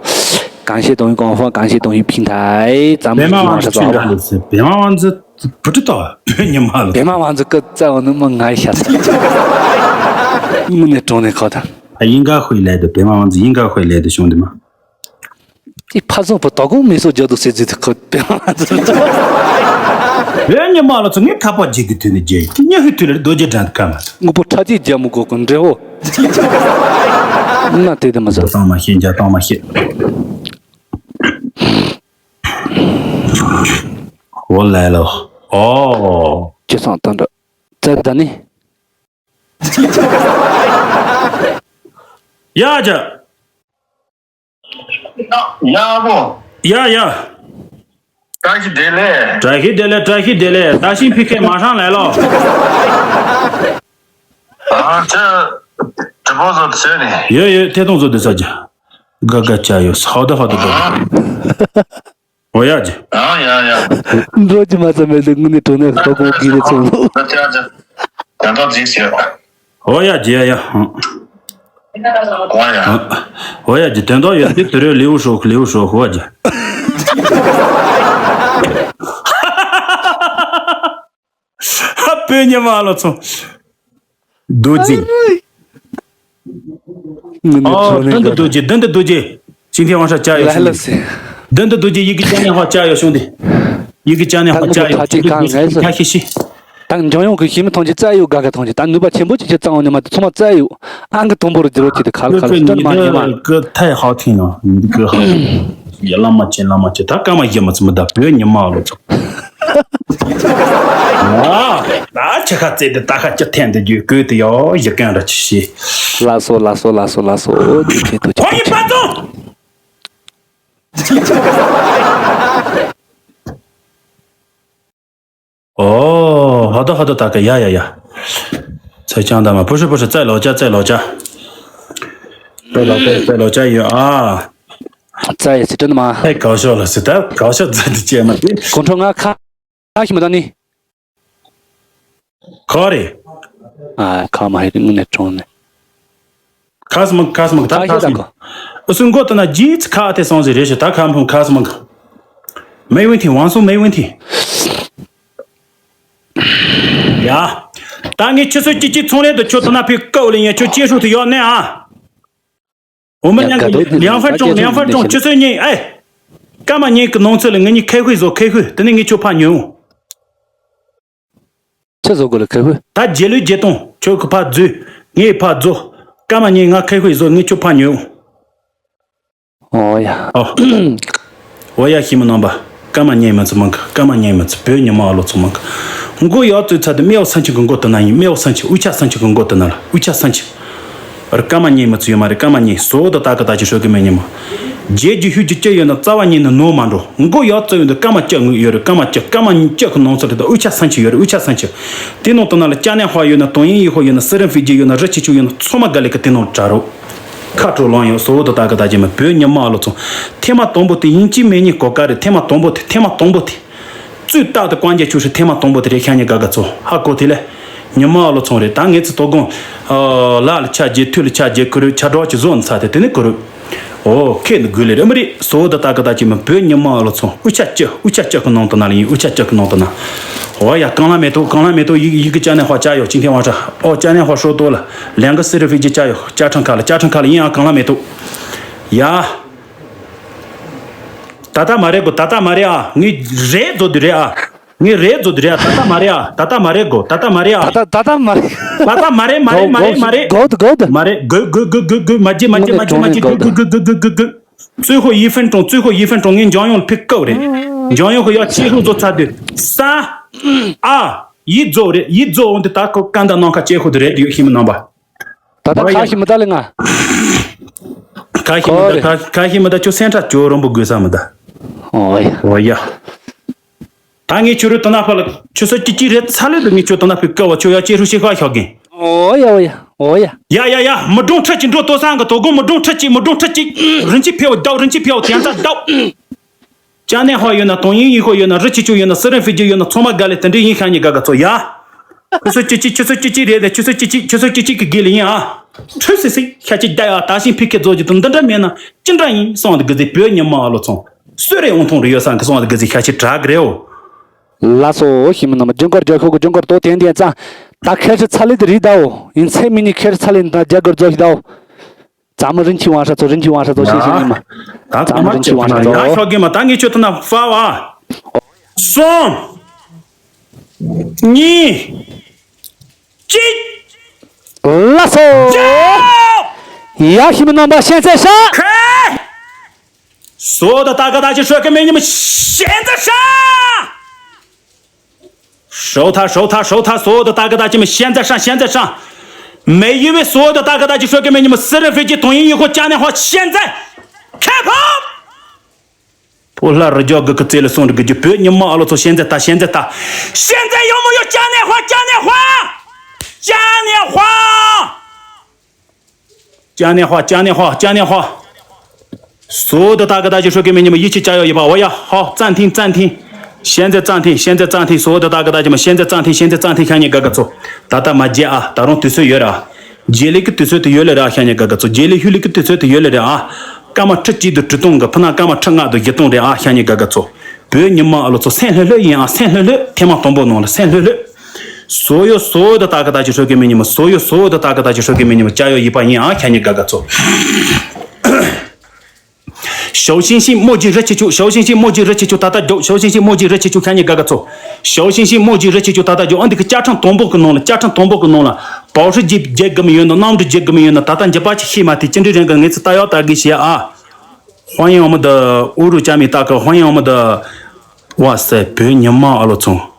感谢抖音广播，感谢抖音平台，咱们 北马王子去哪里去？北马王子不知道，别你妈了。北马王子各在我那么爱下山。我那种的好的。他应该回来的，北马王子应该回来的，兄弟们。 དེ་ཕ་བཟང་པོ་དོ་དགོང་མེ་སོ་རྒྱག་དུ་སེ་ཟིག་ཁོ་དཔེ་མ་ཚོར། བོད་ཉི་མ་ལ་ཚོ་ངས་ཁ་པར་རྒྱག་གི་དུས་ནས་རྒྱག་གི་ཉི་ཤུ་དུས་ལ་རྡོ་རྗེ་འགྲན་ཁ་མ་ཚོ། དངོས་པོ་ཁྲ་ཐིག་རྒྱག་མི་དགོས་གི་འདྲེ་བོ། ན་དེ་དེ་མ་ཚོ། གཏོང་མ་ཤེས་རྒྱ་གཏོང་མ་ཤེས། འོ་ལེ་ལོ། ཨོ། ཁྱེད་སང་ད་འདྲ། ཙ་ད་ནི། ཡ་ཇ། ཡ་བོ། ཡ་ཡ། བཀྲ་ཤིས་བདེ་ལེགས། བཀྲ་ཤིས་བདེ་ལེགས། བཀྲ་ཤིས་བདེ་ལེགས། ད་ཤིང་ཕི་ཁེ་མ་ཧྲང་ལེ་ལོ། ཨ་ཅེ། དྲི་བ་བཟོ་བྱས་ནས། ཡོད་ཡོད་ཐད་གཏོང་བཟོ་དུས་ས་ཇ། ག་ག་ཅ་ཡོད་ཧོ་ད་ཧོ་ད་ད། ཨོ་ཡ་ཇི། ཨ་ཡ་ཡ། འགྲོ་ཅི་མ་ཙམ་མེད་དུ་དངོས་གནས་གྲོ་ནས་ལྟོ་གོང་གི་རེད་ཚོ། ད་ཅ་ཅ། ད་ད་ཅིག་ཟེར། ཨོ་ཡ་ཇི་ཡ་ཡ། ཨོ་ཡ། ཨོ་ཡ་ཇི་དོན་དག་ཡོད་དེ་དུ་རེ་ལེའུ་ཧྲོག་ལེའུ་ཧྲོག་ཨོ་ཇི། ཧ་པེ་ཉི་མ་ལོ་ཚོ། རྡོ་རྗེ། ཨོ་མདུན་དུ་རྡོ་རྗེ་མདུན་དུ་རྡོ་རྗེ། ཅིང་ཐེ་ཝང་ཧྲ་ཅ་ཡོད་ལ་ལ་སེ། མདུན་དུ་རྡོ་རྗེ་ཡི་གེ་ཅ་ནེ་ཧོ་ཅ་ཡོད་བྱུང་དེ། ཡི་གེ་ཅ་ནེ་ཧོ་ཅ་ཡོད་ད་ཁ་ཅིག་གང་ངལ་སོ། ཁ་ཤི་ཤི། ད་འཇོན་ཡོང་གི་ཤི་མི་ཐོང་ཅི་ཙ་ཡོད་ག་ག་ཐོང་ཅི་ད་ནུས་པ་ཆེན་པོ་ཅིག་ཅི་ཙ་འོང་ནི་མ་དུ་ཚོང་མ་ཙ་ཡོད། ཨང་གི་དུམ་བུ་རུ་འགྱུར་བ་ཅིག་ཏུ་ཁ་ལ་ཁ་ལ་སྟོན་མ་ཉེ་མ། ཀི་ཐའི་ཧ་ཐིང་ནོ་ཀི་ཧ། ཡ་ལ་མ་ཅན་ལ་མ་ཅན་ད་ཀ་མ་ཡ་མ་ཚི་མི་ད་བོད་ཉི་མ་ལོ་ཚོ། ད་ཆ་ཁ་ཙེ་དེ་ད་ཁ་ཅི་ཐན་དེ་རྒྱུ་ཀོས་དེ་ཡོ་ཡི་གན་ར་ཆི་ཤི། ལ་སོ་ལ་སོ་ལ་སོ་ལ་སོ་ཅི་ཁེ་ཏུ་ཅི་ཁེ་ཏུ། ཨོ། ཧ་ད་ཧ་ད་ད་ག་ཡ་ཡ་ཡ། ཚེ་ཅང་ད་མ་པུ་ཧྲི་པུ་ཧྲི་ཙེ་ལོ་ཅ་ཙེ་ལོ་ཅ། ཙེ་ལོ་ཙེ་ཙེ་ལོ་ཅ་ཡོད་ཨ། ཙེ་ཡ་སི་ཏྲ་ནི་མ། ཧེ་གའོ་ཤོ་ལ་སི་ད་གའོ་ཤོ་ཙེ་དི་ཅེ་མ་ཏི། གོང་ཁྲོ་ང་ཁ་ཁ་ཤི་མ་ད་ནི། ཁ་རེ། ཨ་ཁ་མ་ཧེ་དི་ངུ་ནེ་ཁྲོང་ནེ། ཁ་སི་མ་ཁ་སི་མ་ད་ཁ་ཁ་ཤི་ཤི་ད་གོ། ཨུ་སུ་མགོ་ཏི་ན་ཇི་ཚི་ཁ་ཏེ་སོང་ཟི་རེ་ཤི་ད་ཁ་མ་ཕུང་ཁ་སི་མ་ཁ། 没问题，王松没问题。 ཡ། ད་ངས་ཆུ་ཚོད་གཅིག་གཅིག་ཚོང་ལས་དུ་ཁྱོད་དུ་ན་ཕི་ཀའོ་ལེ་ཡ་ཁྱོད་ཅེ་ཧྲུ་དུ་ཡོད་ནས་ཨ། འོ་མ་ཡ་ཉང་ག་དོ་གི་ལིའང་ཧྥན་ཀྲོང་ལིའང་ཧྥན་ཀྲོང་ཆུ་ཚོད་གཉིས་ཨེ། སྐར་མ་གཉིས་ཀྱི་ནང་ཚུད་ལ་ངེད་གཉིས་ཁེ་ཧུད་བཟོ་ཁེ་ཧུད་དེ་ནས་ངས་ཁྱོད་ཕ་ཉོས་འོང་། ཆི་བཟོ་དགོས་ལ་ཁེ་ཧུད། ད་རྗེས་ལུས་རྗེས་གཏོང་ཁྱོད་ཀྱི་ཕ་རྫུས་ངས་ཕ་རྫོ། སྐར་མ་གཉིས་ང་ཁེ་ཧུད་བཟོ་ངས་ཁྱོད་ཕ་ཉོས་འོང་། ཨོ་ཡ། ཨོ། ཨོ་ཡ་ཤི་མི་རྣམ་པ། སྐར་མ་ཉན་མི་ཚོ་མང་གི་སྐར་མ་ཉན་མི་ཚོ་བོད་ཉི་མ་ཨ་ལོ་ཚོ་མང་གི་མགོ་ཡག་བཙུགས་ཚར་དུས་སྨེ་བ་སང་ཆི་གི་མགོ་དུ་ན་ཡིན་སྨེ་བ་སང་ཆི་དབུ་ཆ་སང་ཆི་གི་མགོ་དུ་ན་ལ་དབུ་ཆ་སང་ཆི། ར་སྐར་མ་ཉན་མི་ཚོ་ཡོད་མ་རེད་སྐར་མ་ཉན་སོ་དུ་ད་གི་ད་ཅི་ཧྲོ་གི་མེད་ཉི་མ། རྗེས་ཀྱི་ཧུད་ཀྱི་ཅི་ཡོད་ན་རྩ་བ་ཉིད་ནས་ནོར་མ་འགྲོ་མགོ་ཡག་བཙུགས་ཡོད་འདུག་སྐར་མ་བཅུ་དངུལ་ཡོད་རེད་སྐར་མ་བཅུ་སྐར་མ་བཅུ་གི་ནང་ཚུད་རེད་དུ་དབུ་ཆ་སང་ཆི་ཡོད་རེད་དབུ་ཆ་སང་ཆི། དེ་ནང་དུ་ན་ལ་ཅ་ནན་ཧྭ་ཡོད་ན་ཏོང་ཡིན་ཡི་ཧོ་ཡོད་ན་སི་རིན་ཧྥི་ཇི་ཡོད་ན་རི་ཆི་ཆུ་ཡོད་ན་ཚོ་མ་ག་ལེ་གི་དེ་ནང་དྲ་རོ། ཁ་དྲོ་ལོང་ཡོད་སོ་བོ་དུ་ད་གི་ད་ཅི་མ་བོད་ཉི་མ་ཨ་ལོ་ཚོ། ཐེངས་མ་དང་པོ་དེ་ཡིན་གཅིག་མིན་གཉིས་གོ་ག་རེད་ཐེངས་མ་དང་པོ་དེ་ཐེངས་མ་དང་པོ་དེ། བཙུད་རྟག་ཏུ་ཀོང་རྒྱ་ཆུ་ཧྲི་ཐེངས་མ་དང་པོ་དེ་རེད་ཤ་ཉེ་ག་ག་ཚོ་ཧ་གོ་དེ་ལས། ཉི་མ་ཨ་ལོ་ཚོང་རེད་ད་ངེད་ཚོ་དོ་དགོང་། ལ་ལ་ཆ་རྗེ་ཐུ་ལ་ཆ་རྗེ་ཁུ་རུ་ཆ་གྲོགས་ཀྱི་བཟོ་ནི་ཚ་དེ་དེ་ནི་ཁུ་རུ། ཨོ་ཁེ་ནི་དགོས་ལེ་རེད་མི་རེད་སོ་བོ་དུ་ད་གི་ད་ཅི་མ་བོད་ཉི་མ་ཨ་ལོ་ཚོང་དབུ་ཆ་ལྕི་དབུ་ཆ་ལྕི་གི་ནང་དུ་ན་ལ་ཡིན་དབུ་ཆ་ལྕི་གི་ནང་དུ་ན། ཨོ་ཡ་གང་ལ་མེད་དོ་གང་ལ་མེད་དོ་ཡི་གི་ཅ་ནན་ཧོ་ཅ་ཡོ་ཅིང་ཐེ་ཝང་ཧྲ་ཨོ་ཅ་ནན་ཧོ་ཧྲོ་ཏོ་ལ་ལན་གི་སི་རི་ཧྥི་ཇི་ཅ་ཡོ་ཅ་ཁྲང་ཁ་ལ་ཅ་ཁྲང་ཁ་ལ་ཡིན་ཨ་གང་ལ་མེད་དོ། ཡ། ད་ལྟ་མ་རེད་གོ་ད་ལྟ་མ་རེད་ཨ་ངས་རེད་བཟོ་དུས་རེད་ཨ། ངས་རེད་བཟོ་དུས་རེད་ཨ་ད་ལྟ་མ་རེད་ཨ་ད་ལྟ་མ་རེད་གོ་ད་ལྟ་མ་རེད་ཨ། ད་ལྟ་ད་ལྟ་མ་རེད། ད་ལྟ་མ་རེད་མ་རེད་མ་རེད་མ་རེད། གོ་ད་གོ་ད། མ་རེད་གོ་གོ་གོ་གོ་གོ་མ་བརྗེད་མ་བརྗེད་མ་བརྗེད་མ་བརྗེད་གོ་གོ་གོ་གོ་གོ་གོ། 最后一分钟，最后一分钟，ངས་འཇང་ཡོང་ལ་ཕིག་ཀབ་རེད། འཇང་ཡོང་གི་ཡ་ཆེ་ཤོས་བཟོ་ཚར་དུས་ས། ཨ། ཡིད་རྫོགས་རེད་ཡིད་རྫོགས་འོང་དུས་ད་ཁོ་ཀ་འདའ་ནང་ཁ་ཅེ་ཁོ་དུ་རེད་ཡོད་ཤི་མི་རྣམ་པ། ད་ལྟ་ཁ་ཞིག་མི་ལྟ་ལེ་ང་། ཁ་ཞིག་མི་ལྟ་ཁ་ཁ་ཞིག་མི་ལྟ་ཁྱོད་སེམས་ཁྲལ་ཁྱོད་རོན་པོ་དགོས་ས་མི་ལྟ། ཨོ་ཡ། ཨོ་ཡ། ད་ངས་ཁྱོད་རུ་དོ་ན་ཕ་ལ་ཁྱོད་སོ་ཅི་ཅི་རེད་ཚ་ལེ་དུ་ངས་ཁྱོད་དོ་ན་ཕི་ཀ་བ་ཁྱོད་ཡ་ཅེ་ཧྲུ་ཤེ་ཁ་ཤོག་གིན། ཨོ་ཡ་ཨོ་ཡ་ཨོ་ཡ། ཡ་ཡ་ཡ་མི་སྒྲུང་ཁྲི་ཅིག་འགྲོ་ལྟོ་སང་གི་དོ་དགོང་མི་སྒྲུང་ཁྲི་ཅིག་མི་སྒྲུང་ཁྲི་ཅིག་རིན་ཆེན་ཕེ་བ་བདག་རིན་ཆེན་ཕེ་བ་དེ་ཡང་ཚ་བདག་ཅ་ནན་ཧོ་ཡོད་ན་ཏོང་ཡིན་ཡིན་ཧོ་ཡོད་ན་རི་ཆི་ཆུ་ཡོད་ན་སི་རིན་ཧྥི་ཇི་ཡོད་ན་ཚོ་མ་ག་ལེ་དེ་འདྲ་ཡིན་ཤ་ཉེ་ག་ག་ཚོ་ཡ། ཁྱོད་ཚོ་ཅི་ཅི་ཁྱོད་ཚོ་ཅི་ཅི་རེད་ལ། ཁྱོད་ཚོ་ཅི་ཅི་ཁྱོད་ཚོ་ཅི་ཅི་གི་དགེ་ལ་ཡིན་ཨ། ཁྲོས་སི་སི་ཤ་ཅི་རྒྱ་ཡ་ད་ཤིང་ཕི་ཁེ་རྫོགས་ཀྱི་དུ་འདི་འདྲ་མེད་ན་ཅི་འདྲ་ཡིན་སོང་དུ་གི་ཟི་བོད་ཉི་མ་ཨ་ལོ་ཚོང་སུ་རེ་འོང་ཐོང་རེ་ཡོད་ས་གི་སོང་དུ་གི་ཟི་ཤ་ཅི་དྲག་གི་རེད་འོ། ལ་སོ་ཞིམ་ནམ་ཇུན་གར་རྒྱ་ཤོག་གི་ཇུན་གར་ཏོ་ཏན་ཏན་ཙང་། ད་ཁེར་ཆི་ཚ་ལི་དི་རི་དའོ་ཡིན་ཚེ་མི་ནི་ཁེར་ཚ་ལི་ད་རྒྱ་གར་རྫོགས་ཤི་དའོ། ཙམ་རིན་ཆི་ཝང་ཧྲ་ཚོ་རིན་ཆི་ཝང་ཧྲ་ཚོ་ཤེས་ཤེས་ཉི་མ། ད་ཙམ་རིན་ཆི་ཝང་ཧྲ་ཚོ། ཡ་ཤོག་གི་མ་ད་ངས་ཁྱོད་ཐུ་ན་ཧྥ་བ། སོང་། གཉིས། གཅིག་ལ་སོ། ཡ་ཤི་མི་ནོམ་པ་ཤན་ཚེ་ཤ། ཁེ། སོ་ད་ད་ག་ད་ཅི་ཧྲོ་གི་མེ་ཉི་མ་ཤན་ཚེ་ཤ། ཧྲོ་ཐ་ཧྲོ་ཐ་ཧྲོ་ཐ་སོ་ད་ད་ག་ད་ཅི་མ་ཤན་ཚེ་ཤ་ཤན་ཚེ་ཤ། མེ་ཡི་བེ་སོ་ད་ད་ག་ད་ཅི་ཧྲོ་གི་མེ་ཉི་མ་སི་རི་ཧྥི་ཅི་དོང་ཡིན་ཡི་ཧོ་ཅ་ནེ་ཧོ་ཤན་ཚེ། ཁེ་ཕོ། ཕོ་ལྷ་རི་རྒྱ་གི་གི་རྩེ་ལ་སོང་རི་གི་རྒྱུ་བོད་ཉི་མ་ཨ་ལོ་ཚོ་ཤན་ཚེ་ད་ཤན་ཚེ་ད། ཤན་ཚེ་ཡོ་མོ་ཡོ་ཅ་ནེ་ཧོ་ཅ་ནེ་ཧོ། ཅ་ནེ་ཧོ། ཅ་ནེ་ཧོ་ཅ་ནེ་ཧོ་ཅ་ནེ་ཧོ། སོ་ད་ད་ག་ད་ཅི་ཧྲོ་གི་མེ་ཉི་མ་ཡི་ཆི་ཅ་ཡོ་ཡི་པ་འོ་ཡ་ཧོ་ཙན་ཐིང་ཙན་ཐིང་། ཤན་ཚེ་ཙན་ཐིང་ཤན་ཚེ་ཙན་ཐིང་སོ་ད་ད་ག་ད་ཅི་མ་ཤན་ཚེ་ཙན་ཐིང་ཤན་ཚེ་ཙན་ཐིང་ཤ་ཉེ་ག་ག་ཚོ། ད་ད་མ་རྗེ་ཨ་ད་རུང་དུས་ཚོད་ཡོད་ར། རྗེ་ལི་གི་དུས་ཚོད་དུ་ཡོད་ལེ་ར་ཤ་ཉེ་ག་ག་ཚོ་རྗེ་ལི་ཧུ་ལི་གི་དུས་ཚོད་དུ་ཡོད་ལེ་ར་ཨ། སྐར་མ་ཁྲི་གཅིག་དུ་གྲི་སྟོང་གི་ཕུ་ན་སྐར་མ་ཁྲི་ལྔ་དུ་བཞི་སྟོང་རེ་ཨ་ཤ་ཉེ་ག་ག་ཚོ། བོད་ཉི་མ་ཨ་ལོ་ཚོ་སེམས་ལྷོད་ལྷོད་ཡིན་ཨ་སེམས་ལྷོད་ལྷོད་ཐེངས་མ་དང་པོ་ནང་ལ་སེམས་ལྷོད་ལྷོད། སོ་ཡོ་སོ་ད་ད་ག་ད་ཅི་ཧྲོ་གི་མེ་ཉི་མ་སོ་ཡོ་སོ་ད་ད་ག་ད་ཅི་ཧྲོ་གི་མེ་ཉི་མ་ཅ་ཡོ་ཡི་པ་ཡིན་ཨ་ཤ་ཉེ་ག་ག་ཚོ། ཞའོ་ཤིང་ཤིང་མོ་ཇི་རི་ཆི་ཆུ། ཞའོ་ཤིང་ཤིང་མོ་ཇི་རི་ཆི་ཆུ་ད་ལྟ་རྒྱོ། ཞའོ་ཤིང་ཤིང་མོ་ཇི་རི་ཆི་ཆུ་ཤ་ཉེ་ག་ག་ཚོ། ཞའོ་ཤིང་ཤིང་མོ་ཇི་རི་ཆི་ཆུ་ད་ལྟ་རྒྱོ། ཨ་འདི་གི་བཅའ་ཁྲིམས་དང་པོ་གི་ནང་ལ་བཅའ་ཁྲིམས་དང་པོ་གི་ནང་ལ་པའོ་ཧྲི་ཇི་རྒྱལ་གི་མི་ཡོད་ན་གནམ་གྲུ་རྒྱལ་གི་མི་ཡོད་ན་ད་ལྟ་འཇིབ་པ་ཅི་ཤེས་མ་ཐེ་ཅི་འདྲི་རེན་གི་ངེ་ཚི་ད་ཡོ་ད་གི་ཤེས་ཨ། ཧོན་ཡང་མི་ད་ཨུ་རུ་ཅ་མི་ད་གི་ཧོན་ཡང་མི་ད། ཝ་སེ་བོད་ཉི་མ་ཨ་ལོ་ཚོང་།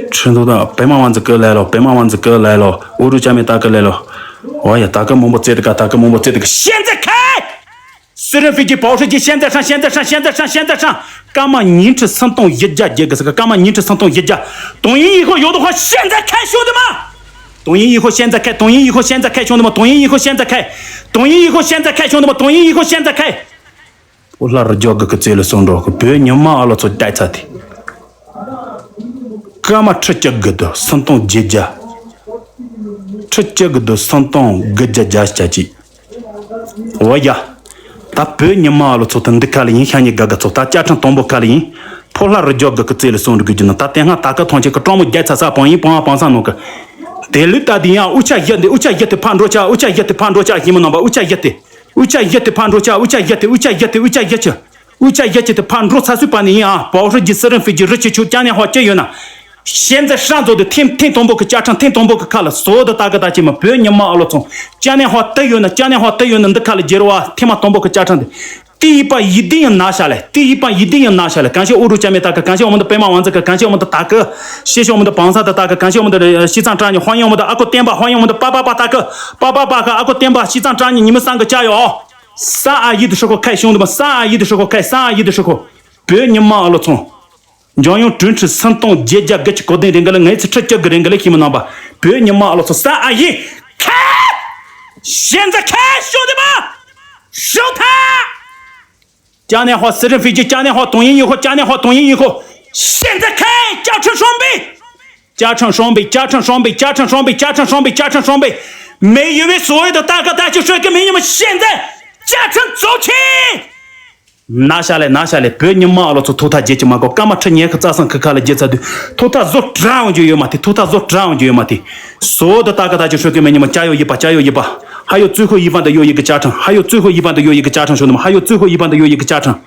ཁྲི་འདུག་ད་པད་མ་ཝང་ཙི་ཀི་ལེ་ལོ། པད་མ་ཝང་ཙི་ཀི་ལེ་ལོ། ཨུ་རུ་ཅ་མི་ད་ཀི་ལེ་ལོ། ཝ་ཡ་ད་ཀི་མང་པོ་བཙལ་དུ་ཀ་ད་ཀི་མང་པོ་བཙལ་དུ་ཀ་ཤན་ཙེ་ཁེ། སི་རི་ཧྥི་ཀི་པའོ་ཧྲི་ཀི་ཤན་ཙེ་ཧྲང་ཤན་ཙེ་ཧྲང་ཤན་ཙེ་ཧྲང་ཤན་ཙེ་ཧྲང་། སྐར་མ་ཉིན་ཁྲི་སུམ་སྟོང་བཞི་བརྒྱ་རྒྱལ་གི་ས་ཀ་སྐར་མ་ཉིན་ཁྲི་སུམ་སྟོང་བཞི་བརྒྱ། དོང་ཡིན་ཡིན་ཁོ་ཡོད་དོ་ཁོ་ཤན་ཙེ་ཁེ་ཤོད་དུ་མ། དོང་ཡིན་ཡིན་ཁོ་ཤན་ཙེ་ཁེ། དོང་ཡིན་ཡིན་ཁོ་ཤན་ཙེ་ཁེ་ཤོད་དུ་མ། དོང་ཡིན་ཡིན་ཁོ་ཤན་ཙེ་ཁེ། དོང་ཡིན་ཡིན་ཁོ་ཤན་ཙེ་ཁེ་ཤོད་དུ་མ། དོང་ཡིན་ཡིན་ཁོ་ཤན་ཙེ་ཁེ། ཨོ་ལྷ་རི་རྒྱ་གི་གི་རྩེ་ལ་སོང་འགྲོ་གི་བོད་ཉི་མ་ཨ་ལོ་ཚོ་བརྒྱ་ཚ་དེ། སྐར་མ་ཁྲི་བཅུ་དགུ་དུ་སུམ་སྟོང་བརྒྱད་བརྒྱ། ཁྲི་བཅུ་དགུ་དུ་སུམ་སྟོང་དགུ་བརྒྱ་བརྒྱད་ཅུ་གཅིག་འོ་ཡ། ད་བོད་ཉི་མ་ཨ་ལོ་ཚོ་དང་འདི་ག་ལ་ཡིན་ཤ་ཉེ་དགའ་དགའ་ཚོ་ད་བཅའ་ཁྲིམས་དང་པོ་ག་ལ་ཡིན། ཕོ་ལྷ་རི་རྒྱ་གི་གི་རྩེ་ལ་སོང་འགྲོ་གི་རྒྱུ་ན་ད་དེ་སྔ་ད་ག་ཐོན་ཆེ་གི་སྤྲང་མོ་བརྒྱ་ཚ་ས་བང་ཡིན་བང་བང་ས་ནོ་གི། དེ་ལུས་ད་དེ་ཡང་འུ་ཅག་བཞི་འདི་འུ་ཅག་བཞི་དེ་ཕར་འགྲོ་ཆ་འུ་ཅག་བཞི་དེ་ཕར་འགྲོ་ཆ་ཞིམ་མོ་རྣམ་པ་འུ་ཅག་བཞི་དེ། འུ་ཅག་བཞི་དེ་ཕར་འགྲོ་ཆ་འུ་ཅག་བཞི་དེ་འུ་ཅག་བཞི་དེ་འུ་ཅག་བཞི་ཆ། འུ་ཅག་བཞི་ཆ་དེ་ཕར་འགྲོ་ཚ་སུས་པ་ནི་ཡིན་ཨ་པའོ་ཧྲི་ཇི་སི་རིན་ཧྥི་ཇི་རི་ཆི་ཆུ་ཅ་ནེ་ཧོ་ཅི་ཡོད་ན། ཤན་ཙེ་ཧྲང་ཚོ་དེ་ཐེམ་ཐེམ་དང་པོ་གི་བཅའ་ཁྲིམས་ཐེམ་དང་པོ་གི་ཁ་ལ་བཟོ་དུ་ད་གི་ད་ཅི་མ་བོད་ཉི་མ་ཨ་ལོ་ཚོང་ཅ་ནེ་ཧོ་དེ་ཡོད་ན་ཅ་ནེ་ཧོ་དེ་ཡོད་ན་འདི་ཁ་ལ་རྒྱལ་བ་ཐེམ་མ་དང་པོ་གི་བཅའ་ཁྲིམས་དེ། དེ་ཡིན་པ་ཡིད་བདེ་ཡང་ན་ཤ་ལེ། དེ་ཡིན་པ་ཡིད་བདེ་ཡང་ན་ཤ་ལེ། གང་ཤེས་ཨུ་རུ་ཅ་མེ་ད་གི་གང་ཤེས་ཨོ་མོ་ད་པེ་མ་ཝང་ཙི་གི་གང་ཤེས་ཨོ་མོ་ད་ད་གི་ཤེས་ཤོ་མོ་ད་བང་ས་ད་ད་གི་གང་ཤེས་ཨོ་མོ་ད་ཤི་ཚང་ཀྲང་ཉི་ཧོ་ཡང་མོ་ད་ཨ་ཁོ་བསྟན་པ་ཧོ་ཡང་མོ་ད་པ་པ་པ་ད་གི་པ་པ་པ་གི་ཨ་ཁོ་བསྟན་པ་ཤི་ཚང་ཀྲང་ཉི་ཉི་མི་སང་གི་ཅ་ཡོ། ས་ཨ་ཡིད་དུ་ཧྲི་ཁོ་ཁའི་ཤོང་དུ་མ་ས་ཨ་ཡིད་དུ་ཧྲི་ཁོ་ཁའི་ས་ཨ་ཡིད་དུ་ཧྲི་ཁོ། བོད་ཉི་མ་ཨ་ལོ་ཚོང་། འཇང་ཡོང་དྲུང་ཁྲི་སུམ་སྟོང་བརྒྱད་བརྒྱ་དགུ་གི་གོ་ལྡན་རིང་ག་ལ་ངའི་ཚེ་ཁྲི་བཅུ་གི་རིང་ག་ལ་ཤི་མི་ནང་པ། བོད་ཉི་མ་ཨ་ལོ་ཚོ་ས་ཨ་ཡིད་ཁ། ཤན་ཙེ་ཁ་ཤོ་དེ་མ། ཤོ་ཐ། ཅ་ནེ་ཧོ་སི་རིན་ཧྥི་ཇི་ཅ་ནེ་ཧོ་དོང་ཡིན་ཡིན་ཁོ་ཅ་ནེ་ཧོ་དོང་ཡིན་ཡིན་ཁོ། ཤན་ཙེ་ཁ་བཅའ་ཁྲིམས་སྲོང་བའི། བཅའ་ཁྲིམས་སྲོང་བའི་བཅའ་ཁྲིམས་སྲོང་བའི་བཅའ་ཁྲིམས་སྲོང་བའི་བཅའ་ཁྲིམས་སྲོང་བའི་བཅའ་ཁྲིམས་སྲོང་བའི། མེ་ཡོད་བའི་སོ་ཡོད་དུ་ད་ག་ད་ཅི་ཤོད་གི་མི་ཉི་མ་ཤན་ཙེ། བཅའ་ཁྲིམས་རྫོགས་ཆེ། ན་ཤ་ལེ་ན་ཤ་ལེ་བོད་ཉི་མ་ཨ་ལོ་ཚོ་ཐོག་ཐག་བརྗེད་ཀྱི་མ་གོ་སྐར་མ་ཁྲི་ཉེ་ཁ་རྩ་སང་ཁི་ཁ་ལ་བརྗེད་ཚ་དུས་ཐོག་ཐག་བཟོ་གྲང་འོང་རྒྱུ་ཡོད་མ་ཐི་ཐོག་ཐག་བཟོ་གྲང་འོང་རྒྱུ་ཡོད་མ་ཐི། སོ་དུ་ཏ་ཀ་ཏ་ཅི་ཧྲོ་ཀི་མེ་ཉི་མ་ཅ་ཡོ་ཡི་པ་ཅ་ཡོ་ཡི་པ། ཧ་ཡོ་ཙུ་ཧོ་ཡི་པ་འདི་ཡོ་ཡི་གི་ཅ་ཁྲང་ཧ་ཡོ་ཙུ་ཧོ་ཡི་པ་འདི་ཡོ་ཡི་གི་ཅ་ཁྲང་ཤོ་ནུ་མ་ཧ་ཡོ་ཙུ་ཧོ་ཡི་པ་འདི་ཡོ་ཡི་གི་ཅ་ཁྲང་།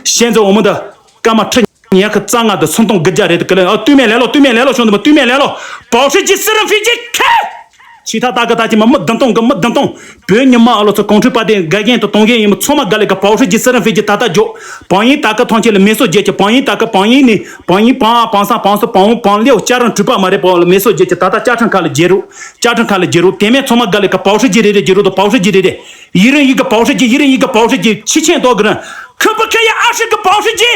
ཤན་ཙེ་འོ་མོ་འདི་སྐར་མ་ཁྲི་ཉེ་ཁ་རྩ་ལྔ་དུ་སུམ་སྟོང་དགུ་བརྒྱ་རེད་དུ་ཀི་ལེ་ཨ་ཏུ་མེ་ལེ་ལོ་ཏུ་མེ་ལེ་ལོ་ཤོ་ནུ་མ་ཏུ་མེ་ལེ་ལོ་པའོ་ཧྲི་ཇི་སི་རིན་ཧྥི་ཇི་ཁེ། ཆི་ཐ་ཏ་ཀ་ཏ་ཅི་མ་མི་བདུན་སྟོང་གི་མི་བདུན་སྟོང་། བོད་ཉི་མ་ཨ་ལོ་ཚོ་གོང་ཁྲི་པ་དེ་དགའ་རྒན་དང་གཏོང་རྒན་ཡིན་མི་ཚང་མ་དགའ་ལས་ཀ་པའོ་ཧྲི་ཇི་སི་རིན་ཧྥི་ཇི་ད་ལྟ་འཇོག་བང་ཡིན་ད་ཀ་ཐོན་ཆེ་ལ་མེ་སོ་རྒྱལ་གྱི་བང་ཡིན་ད་ཀ་བང་ཡིན་ནི་བང་ཡིན་བང་ཨ་བང་སང་བང་སོ་བང་བོ་བང་ལེའོ་ཅ་རང་གྲུ་པ་མ་རེད་པའོ་ལ་མེ་སོ་རྒྱལ་གྱི་ད་ལྟ་ཅ་ཁྲང་ཁ་ལ་རྒྱལ་རུ་ཅ་ཁྲང་ཁ་ལ་རྒྱལ་རུ་དེ་མེད་ཚང་མ་དགའ་ལས་ཀ་པའོ་ཧྲི་ཇི་རེ་རེ་རྒྱལ་རུ་དང་པའོ་ཧྲི་ཇི་རེ་རེ་ཡི་རིང་ཡི་གི་པའོ་ཧྲི་ཇི་ཡི་རིང་ཡི་གི་པའོ་ཧྲི་ཇི་ཆི་ཆེན་ཏོ་གི་རང་ཁུ་པུ་ཁེ་ཡ་ཨ་ཧྲི་གི་པའོ་ཧྲི་ཇི་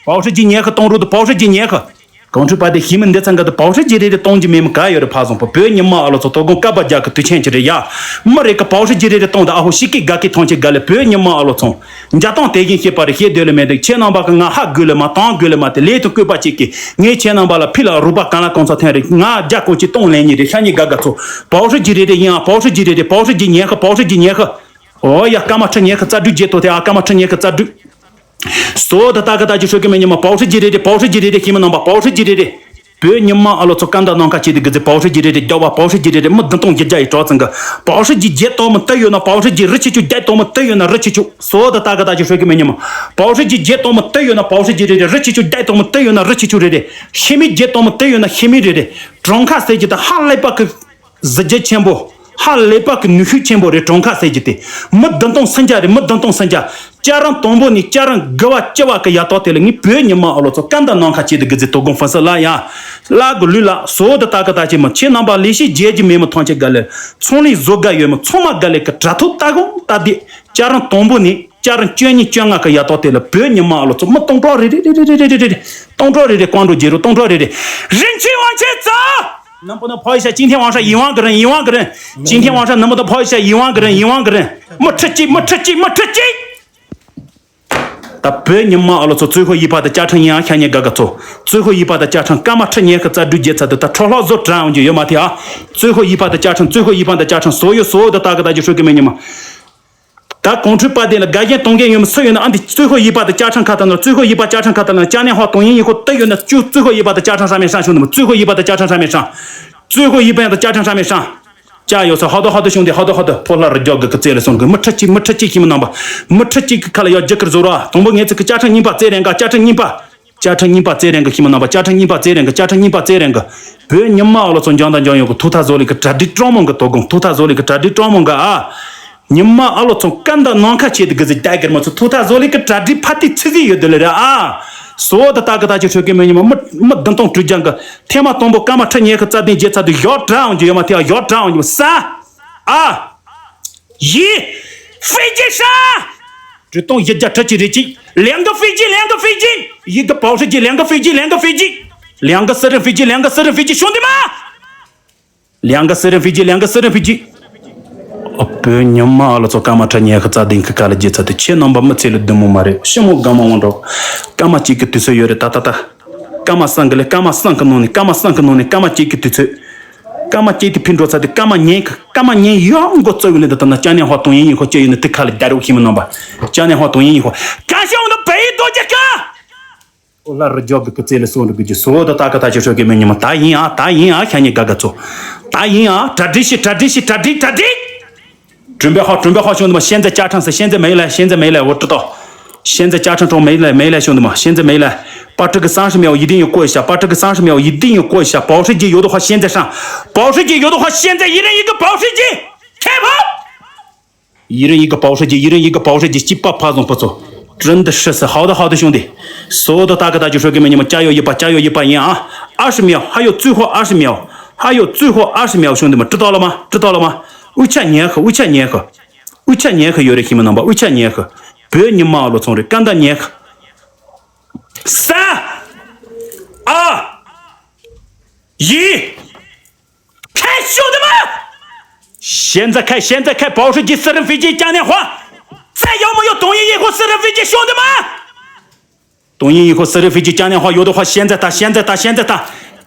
པའོ་ཧྲི་ཇི་ཉེ་ཁ་གཏོང་རུ་དང་པའོ་ཧྲི་ཇི་ཉེ་ཁ། གངས་ཁྲོད་པ་དེ་ཤི་མི་འདི་ཚང་གི་དུ་པའོ་ཧྲི་ཇི་རེ་རེ་གཏོང་རྒྱུ་མེད་མི་ག་ཡོད་རེད། ཕ་བཟང་པོ་བོད་ཉི་མ་ཨ་ལོ་ཚོ་དོ་དགོང་ཀ་པ་རྒྱག་གི་དུས་ཆེན་གྱི་རེད་ཡ། མི་རེ་གི་པའོ་ཧྲི་ཇི་རེ་རེ་གཏོང་དུ་ཨ་ཧོ་ཤི་ཀི་དགའ་ཀི་ཐོང་ཆེ་དགའ་ལེ། བོད་ཉི་མ་ཨ་ལོ་ཚོ་འཇའ་སྟོང་དེ་བཞིན་ཤེས་པ་རེད། ཤེས་འདོད་ལེ་མེད་འདུག་ཁྱེད་རྣམ་པ་གི་ང་ཧ་དགོས་ལེ་མ་དང་དགོས་ལེ་མ་དེ་ལས་དུ་བཀོད་པ་ཅིག་གི་ངས་ཁྱེད་རྣམ་པ་ལ་ཕི་ལ་རུ་པ་གང་ལ་གང་ཚོ་ཐན་རེད། ང་རྒྱ་གོ་ཅི་གཏོང་ལེན་ཉི་རེད། ཤ་ཉི་དགའ་དགའ་ཚོ་པའོ་ཧྲི་ཇི་རེ་རེ་ཡིན་ཨ། པའོ་ཧྲི་ཇི་རེ་རེ་པའོ་ཧྲི་ཇི་ཉན་ཧ། པའོ་ཧྲི་ཇི་ཉན་ཧ། ཨོ་ཡ་ཀ་མ་ཁྲི་ཉན་ཧ་རྩ་དྲུག་བརྗེད་དོ་དེ་ཨ། ཀ་མ་ཁྲི་ཉན་ཧ་རྩ་དྲུག་སོ་ད་ལྟ་ག་ད་ཅི་ཧྲོ་གི་མེ་ཉི་མ་པའོ་ཧྲི་ཇི་རེ་རེ། པའོ་ཧྲི་ཇི་རེ་རེ་ཤི་མི་ནང་པ་པའོ་ཧྲི་ཇི་རེ་རེ། བོད་ཉི་མ་ཨ་ལོ་ཚོ་ཀ་འདའ་ནང་ཁ་ཆེ་དེ་གི་ཟི་པའོ་ཧྲི་ཇི་རེ་རེ་རྒྱ་བ་པའོ་ཧྲི་ཇི་རེ་རེ་མི་བདུན་སྟོང་བརྒྱད་བརྒྱ་ཡི་གྲོགས་ཚང་གི་པའོ་ཧྲི་ཇི་བརྒྱད་སྟོང་མི་ཏི་ཡོད་ན་པའོ་ཧྲི་ཇི་རི་ཆི་ཆུ་བརྒྱད་སྟོང་མི་ཏི་ཡོད་ན་རི་ཆི་ཆུ། སོ་ད་ལྟ་ག་ད་ཅི་ཧྲོ་གི་མེ་ཉི་མ་པའོ་ཧྲི་ཇི་བརྒྱད་སྟོང་མི་ཏི་ཡོད་ན་པའོ་ཧྲི་ཇི་རེ་རེ། རི་ཆི་ཆུ་བརྒྱད་སྟོང་མི་ཏི་ཡོད་ན་རི་ཆི་ཆུ་རེ་རེ། ཤི་མི་བརྒྱད་སྟོང་མི་ཏི་ཡོད་ན་ཤི་མི་རེ་རེ། གྲོང་ཁ་ཟེར་གྱི་ད་ཧ་ལས་པ་གི་གཟི་རྒྱལ་ཆེན་པོ། ཧ་ལས་པ་གི་ནུས་ཤུགས་ཆེན་པོ་རེད། གྲོང་ཁ་ཟེར་གྱི་དེ་མི་བདུན་སྟོང་སུམ་བརྒྱ་རེད། མི་བདུན་སྟོང་སུམ་བརྒྱ། སྐྱ་རང་དང་པོ་ནས་སྐྱ་རང་དགུ་བ་བཅུ་བ་གི་ཡ་ཏོག་དེ་ལ་ངས་བོད་ཉི་མ་ཨ་ལོ་ཚོ་ཀ་འདའ་ནང་ཁ་ཆེ་དེ་གི་ཟི་དོ་དགོང་ཧྥན་སི་ལ་ཡ། ལ་གི་ལུས་ལ་སོ་ད་ལྟ་གི་ད་ཅི་མ་ཁྱེད་རྣམ་པ་ལས་ཤི་རྒྱལ་གྱི་མེད་མི་ཐང་ཆེ་དགའ་ལེ། ཚོང་ལས་བཟོ་དགའ་ཡོད་མི་ཚང་མ་དགའ་ལེ་གི་དྲ་ཐོག་ལྟ་གོང་ལྟ་དེ་སྐྱ་རང་དང་པོ་ནས་སྐྱ་རང་བཅུ་གཉིས་བཅོ་ལྔ་གི་ཡ་ཏོག་དེ་ལ་བོད་ཉི་མ་ཨ་ལོ་ཚོ་མི་སྟོང་ཕྲག་རེ་རེ་རེ་རེ་རེ་རེ་རེ་རེ། སྟོང་ཕྲག་རེ་རེ་ཀོང་འགྲོ་རྗེ་རུ་སྟོང་ཕྲག་རེ་རེ། རིན་ཆེན་དབང་ཆེན་ཙ། 能不能跑一下？今天晚上一万个人，一万个人。今天晚上能不能跑一下？一万个人，一万个人。没吃鸡，没吃鸡，没吃鸡。ད་བོད་ཉི་མ་ཨ་ལོ་ཚོ་最后一棒的加成ཡིན་ཨ། ཤ་ཉེ་དགའ་དགའ་ཚོ།最后一棒的加成ཀ་མ་ཁྲི་ཉན་ཁ་རྩ་དྲུག་བརྒྱད་ཚ་དུ་ད་ཁྲོ་ལྷག་བཟོ་དྲན་འོང་རྒྱུ་ཡོད་མ་ཐེ་ཨ།最后一棒的加成，最后一棒的加成，所有所有的大哥大姐说给美女们。 ད་གོང་འཕྲོས་པ་དེ་ལ་དགའ་ཞེན་གཏོང་མཁན་ཡོད་མི་སུ་ཡོད་ན་ཨ་འདི་最后一棒的加成ཁ་ཐ་ན།最后一棒加成ཁ་ཐ་ན་ཅ་ནེ་ཧོ་དོང་ཡིན་ཡིན་ཁོ་ཏི་ཡོད་ན་ཅུ་最后一棒的加成上面上兄弟们，最后一棒的加成上面上，最后一棒的加成上面上。加油，好的好的兄弟，好的好的，ཕོ་ལྷ་རི་རྒྱོག་གི་ཀི་རྩེ་ལ་སོང་གི་མི་ཁྲི་གཅིག་མི་ཁྲི་གཅིག་ཤི་མི་ནང་པ། མི་ཁྲི་གཅིག་གི་ཁ་ལ་ཡོད་རྒྱུ་ཁར་བཟོ་ར། དང་པོ་ངེད་ཚིག་གི་བཅའ་ཁྲིམས་རྙིང་པ་རྩེ་རན་ག་བཅའ་ཁྲིམས་རྙིང་པ། བཅའ་ཁྲིམས་རྙིང་པ་རྩེ་རན་གི་ཤི་མི་ནང་པ། བཅའ་ཁྲིམས་རྙིང་པ་རྩེ་རན་གི་བཅའ་ཁྲིམས་རྙིང་པ་རྩེ་རན་གི་བོད་ཉི་མ་ཨ་ལོ་ཚོ་འཇང་དང་འཇང་ཡོང་གི་ཐུག་ཐག་བཟོ་ལི་གི་གྲ་སྒྲིག་གྲོང་མོང་གི་དོ་དགོང་ཐུག་ཐག་བཟོ་ལི་གི་གྲ་སྒྲིག་གྲོང་མོང་གི་ཨ། ཉི་མ་ཨ་ལོ་ཚོ་ཀ་འདའ་ནང་ཁ་ཆེ་དི་གི་ཟི་རྒྱ་གར་མ་ཚོ་ཐུག་ཐག་བཟོ་ལི་གི་གྲ་སྒྲིག་ཕ་ཏི་ཚི་ཟི་ཡོད་དི་ལི་ར་ཨ། སོ་ད་ད་གི་ད་ཅི་ཧྲོ་གི་མི་ཉི་མ་མི་མི་བདུན་སྟོང་དྲུག་བརྒྱ་གི་ཐེངས་མ་དང་པོ་ཀ་མ་ཁྲི་ཉན་གི་རྩ་དེ་རྗེ་ཚ་དི་ཡོག་དྲ་འོང་རྒྱུ་ཡོད་མ་ཐེ་ཨ། ཡོག་དྲ་འོང་རྒྱུ་ས་ཨ། 一，飞机上。直通一架车去日机，两个飞机，两个飞机，一个保时捷，两个飞机，两个飞机，两个私人飞机，两个私人飞机，兄弟们，两个私人飞机，两个私人飞机。ཨ་བོད་ཉི་མ་ཨ་ལོ་ཚོ་ཀ་མ་ཁྲི་ཉན་ཁ་རྩ་དེང་གི་ཀ་ལ་རྗེ་ཚ་དེ་ཁྱེད་རྣམ་པ་མི་ཚེ་ལ་བདེ་མོ་མ་རེད། ཤི་མོ་དགའ་མོ་འོང་འགྲོ། ཀ་མ་གཅིག་གི་དུས་ཚོད་ཡོད་རེད་ད་ད་ད། ཀ་མ་སང་གི་ལས་ཀ་མ་སང་གི་ནང་ནས་ཀ་མ་སང་གི་ནང་ནས་ཀ་མ་གཅིག་གི་དུས་ཚོད། ཀ་མ་གཅིག་དེ་ཕི་འགྲོ་ཚ་དེ་ཀ་མ་ཉན་གི་ཀ་མ་ཉན་ཡོང་མགོ་ཚོ་ཡོད་ལེ་ད་ད་ན་ཅ་ནེ་ཧོ་དོང་ཡིན་ཡིན་ཁོ་ཅེ་ཡོད་ནི་དེ་ཁ་ལ་རྒྱ་རུ་ཤི་མི་ནང་པ། ཅ་ནེ་ཧོ་དོང་ཡིན་ཡིན་ཁོ། ཀ་ཤོང་ནི་བེ་ཡི་དོ་ཅེ་ཀ་ཨོ་ལ་རི་རྒྱོག་གི་ཀི་རྩེ་ལ་སོང་རི་གི་རྒྱུ་སོ་ད་ད་ག་ད་ཅི་ཧྲོ་གི་མི་ཉི་མ་ད་ཡིན་ཨ་ད་ཡིན་ཨ་ཤ་ཉེ་དགའ་དགའ་ཚོ། ད་ཡིན་ཨ་གྲ་སྒྲིག་ཤི་གྲ་སྒྲིག་ཤི་གྲ་སྒྲིག་གྲ་སྒྲིག 准备好，准备好，兄弟们，现在加长是现在没来，现在没来，我知道。现在加长中没来，没来，兄弟们，现在没来。把这个三十秒一定要过一下，把这个三十秒一定要过一下。保时捷有的话，现在上；保时捷有的话，现在一人一个保时捷，开跑！一人一个保时捷，一人一个保时捷，七八八种不错，真的是是好的好的兄弟，所有的大哥大姐说给你们加油一把，加油一把，赢啊！二十秒，还有最后二十秒，还有最后二十秒，兄弟们，知道了吗？知道了吗？ འུ་ཅག་ཉལ་ཤི། འུ་ཅག་ཉལ་ཤི། འུ་ཅག་ཉལ་ཤི་ཡོད་རེད་ཤི་མི་ནང་པ། འུ་ཅག་ཉལ་ཤི། བོད་ཉི་མ་ཨ་ལོ་ཚོང་རེད་ཀ་འདའ་ཉལ་ཤི། 三、二、一，开，兄弟们！现在开，现在开，保时捷私人飞机嘉年华，再有没有东瀛一号私人飞机，兄弟们？ 东瀛一号私人飞机嘉年华有的话，现在打，现在打，现在打！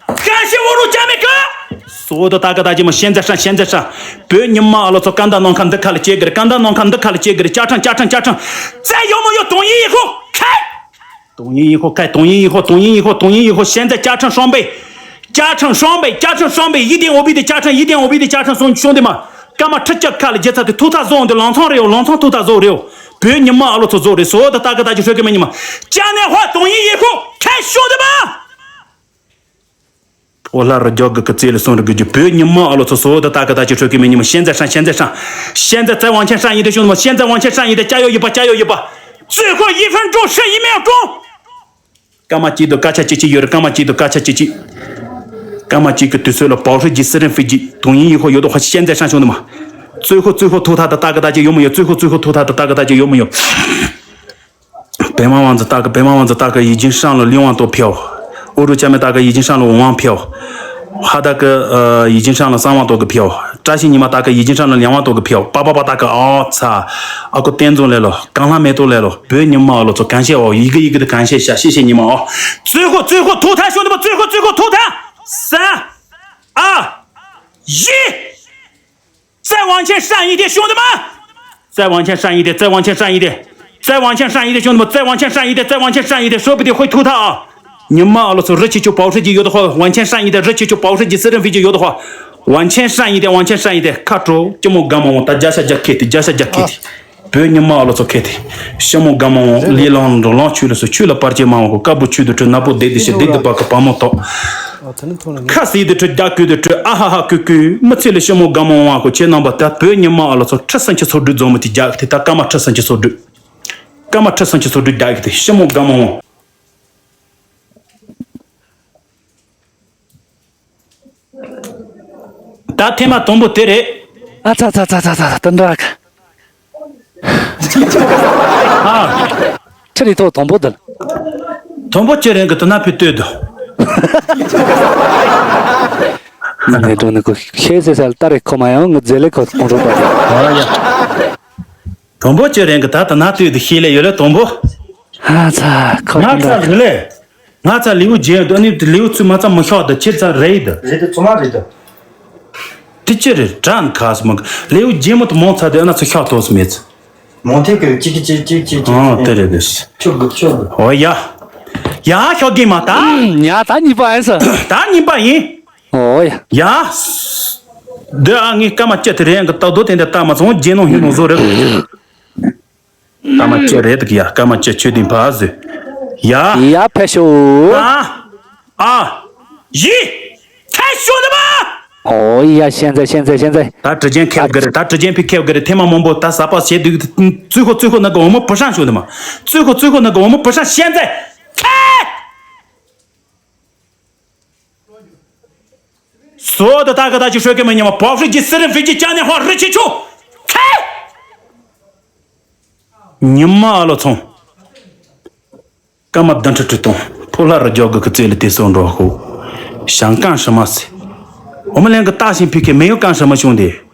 感谢我入加美哥。所有的大哥大姐们，现在上，现在上！别你妈了，从干大弄看的看了这个，干大弄看的看了这个，加长加长加长，再有没有东瀛一号？开！东瀛一号开，东瀛一号，东瀛一号，东瀛一号，现在加长双倍，加长双倍，加长双倍，一点五倍的加长，一点五倍的加长，兄兄弟们，干嘛直接开了，这才的头塔送的，冷藏人有冷藏头塔送人有。 བོད་ཉི་མ་ཨ་ལོ་ཚོ་བཟོ་རེད། 所有的大哥大姐说给你们，嘉年华东瀛一号开，兄弟们！ ཨོ་ལ་རི་རྒྱོག་གི་ཀི་རྩེ་ལ་སོང་རི་གི་རྒྱུ་བོད་ཉི་མ་ཨ་ལོ་ཚོ་所有的大哥大姐说给你们，现在上，现在上，现在再往前上一点，兄弟们，现在往前上一点，加油一把，加油一把！最后一分钟，剩一秒钟。 སྐར་མ་གཅིག་ཏུ་སྐར་ཆ་གཅིག་གཅིག་ཡོད་རེད། སྐར་མ་གཅིག་ཏུ་སྐར་ཆ་གཅིག་གཅིག་སྐར་མ་གཅིག་གི་དུས་ཚོད་ལ་保时捷私人飞机东瀛一号有的话现在上兄弟们，最后最后头塔的大哥大姐有没有？最后最后头塔的大哥大姐有没有？白马王子大哥，白马王子大哥已经上了六万多票。ཨུ་རུ་ཅ་མེ་ཏ་ཀ་ཡི་ཅིན་ཧྲང་ལ་ཝང་ཕིའོ། ཧ་ད་ཀི་ཡི་ཅིན་ཧྲང་ལ་སང་ཝང་ཏོ་གི་ཕིའོ། བཀྲ་ཤིས་ཉི་མ་ཏ་ཀ་ཡི་ཅིན་ཧྲང་ལ་ལིང་ཝང་ཏོ་གི་ཕིའོ། པ་པ་པ་ཏ་ཀ་ཨོ་ཚ། ཨ་ཁུ་བསྟན་འཛིན་ལེ་ལོ། གང་ལྷ་མེ་ཏོག་ལེ་ལོ། བོད་ཉི་མ་ཨ་ལོ་ཚོ་གང་བཤད་འོ། ཡི་གེ་ཡི་གེ་དུ་གང་བཤད་ཤ་ཤེས་ཤེས་ཉི་མ་ཨོ། ཙུའི་ཁོ་ཙུའི་ཁོ་ཐུག་ཐ་ཤོང་དུ་པ། ཙུའི་ཁོ་ཙུའི་ཁོ་ཐུག་ཐ། ས། ཨ། ཡི། ཙེ་ཝང་ཆེན་ཧྲན་ཡི་དེ་ཤོང་དུ་མ། ཙེ་ཝང་ཆེན་ཧྲན་ཡི་དེ། ཙེ་ཝང་ཆེན་ཧྲན་ཡི་དེ། ཙེ་ཝང་ཆེན་ཧྲན་ཡི་དེ་ཤོང་དུ་མ། ཙེ་ཝང་ཆེན་ཧྲན་ཡི་དེ། ཙེ་ཝང་ཆེན་ཧྲན་ཡི་དེ་ཧྲོ་པི་དེ་ཧོꯏ་ཐུག་ཐ་ཨ། ཉི་མ་ཨ་ལོ་ཚོ་རི་ཆེ་ཆུ་པའོ་ཧྲི་ཀྱི་ཡོད་དོ་ཧོ། ཝང་ཆེན་ཧྲན་ཡི་དེ་རི་ཆེ་ཆུ་པའོ་ཧྲི་ཀྱི་སི་རི་ཧྥི་ཀྱི་ཡོད་དོ་ཧོ། ཝང་ཆེན་ཧྲན་ཡི་དེ། ཝང་ཆེན་ཧྲན་ཡི་དེ་ཁ་དྲོ་ཅི་མོ་ག་མོ་ད་རྒྱ་ཤ་རྒྱ་ཁེ་དེ། རྒྱ་ཤ་རྒྱ་ཁེ་དེ། བོད་ཉི་མ་ཨ་ལོ་ཚོ་ཁེ་དེ། ཤི་མོ་ག་མོ་ལི་ལང་འགྲོ་ལང་ཆུ་ལ་སོ་ཆུ་ལ་པར་ཅེ་མ་འོ་ཀ་བུ་ཆུ་དུ་ཁྲོད་ན་པོ་བདེ་དེ་ཤི་བདེ་དེ་པ་ཀ་པ་མོ་ཐོག་ཁ་སི་དུ་ཁྲོད་རྒྱ་ཀུ་དུ་ཁྲོད་ཨ་ཧ་ཧ་ཀུ་ཀུ་མི་ཚེ་ལ་ཤི་མོ་ག་མོ་ཝང་ཁོ་ཆེ་ནང་པ་ད་བོད་ཉི་མ་ཨ་ལོ་ཚོ་ཁྲི་སན་ཆི་ཚོ་སྒྲུ་རྫོང་མི་དེ་རྒྱ་གི་དེ་ད་ཀ་མ་ཁྲི་སན་ཆི་ཚོ་སྒྲུ། ཀ་མ་ཁྲི་སན་ཆི་ཚོ་སྒྲུ་རྒྱ་གི་དེ་ཤི་མོ་ག་མོ་ཝང་། ད་ཐེངས་མ་དང་པོ་དེ་རེད། ཨ་ཚ་ཚ་ཚ་ཚ་ཚ་ད་འདྲ་ག་ཨ། ཁྱེད་རི་ཐོག་དང་པོ་དེ་ལ། དང་པོ་ཁྱེད་རང་གི་དུ་ན་ཕི་ལྟོས་དུ། ནས་འགྲོ་ནི་གོ་ཤེས་ཟེར་སལ་ཏ་རེ་ཁོ་མ་ཡང་ངི་རྫེ་ལེ་ཁོ་ཁོང་རོ་པ། ཨ་ཡ། དང་པོ་ཁྱེད་རང་གི་ད་དུ་ན་ལྟོས་དུ་ཤེས་ལེ་ཡོད་ལེ་དང་པོ། ཨ་ཚ་ཁོ་ང་ཚ་རི་ལེ། ང་ཚ་ལེའུ་རྒྱན་དུ་ནི་ལེའུ་ཚུལ་མ་ཚ་མི་ཤོག་དུ་ཁྱེད་ཚ་རེད་དུ། རེད་དུ་ཚོ་མ་རེད་དུ། དེ་ཅི་རེད་དྲན་ཁ་སི་མ་ལེའུ་རྒྱན་མོ་དུ་མོ་ཚ་དེ་ཨ་ན་ཚུ་ཤོག་ཐོག་སི་མེད་ཚ། མོ་ཐེ་གི་ཅི་གི་ཅི་ཅི་ཅི་ཅི། ཨ་དེ་རེད་དུ། ཆོག་གི་ཆོག་གི། ཨོ་ཡ། ཡ་ཤོག་གི་མ་ད། ཉ་ད་གཉིས་པ་ཨེ་ས། ད་གཉིས་པ་ཡིན། ཨོ་ཡ། ཡ། འདི་ཨ་ངའི་སྐར་མ་བཅུ་དེ་རེད་ཡང་གི་རྟག་རྡོ་དེ་འདྲ་བལྟ་མ་སོང་རྒྱན་ནང་ཧིན་ནང་བཟོ་རེད། སྐར་མ་བཅུ་རེད་འདུག་ཡ། སྐར་མ་བཅུ་ཆོས་ལྡན་ཕ་ཟོས། ཡ། ཡ་ཕེ་ཤོ། ཨ། ཨ། ཡི། ཐལ་ཤོ་ནི་མ། ཨོ་ཡ་ཤན་ཛེ་ཤན་ཛེ་ཤན་ཛེ། ད་དྲི་རྒྱན་ཁེབ་གི་རེད། ད་དྲི་རྒྱན་ཕི་ཁེབ་གི་རེད། ཐེངས་མ་མང་པོ་ད་ཟ་པ་བྱེད་འདུག་ཙུ་ཁོ་ཙུ་ཁོ་ནི་གི་འོ་མོ་བུ་ཧྲང་ཤོ་ནི་མ། ཙུ་ཁོ་ཙུ་ཁོ་ནི་གི་འོ་མོ་བུ་ཧྲང་ཤན་ཛེ། ཐལ། སོ་ད་ད་ག་ད་ཅི་ཧྲོ་གི་མི་ཉི་མ་པོ་ཧྲི་ཀྱི་སི་རི་ཧྥི་ཀྱི་ཅ་ནེ་ཧོ་རི་ཆི་ཆུ། ཁེ། ཉི་མ་ཨ་ལོ་ཚོང་། སྐར་མ་བདུན་ཁྲི་ཁྲི་སྟོང་། ཕོ་ལྷ་རུ་རྒྱོག་གི་ཁུ་ཚེ་ལ་དེ་སོ་འགྲོ་ཧོ། ཞང་ཀང་ཧྲི་མ་སི། འོ་མི་ལན་གི་ཏ་ཞིང་ཕི་ཁེ་མེ་ཡོ་ཀང་ཧྲི་མ་ཤོང་དེ།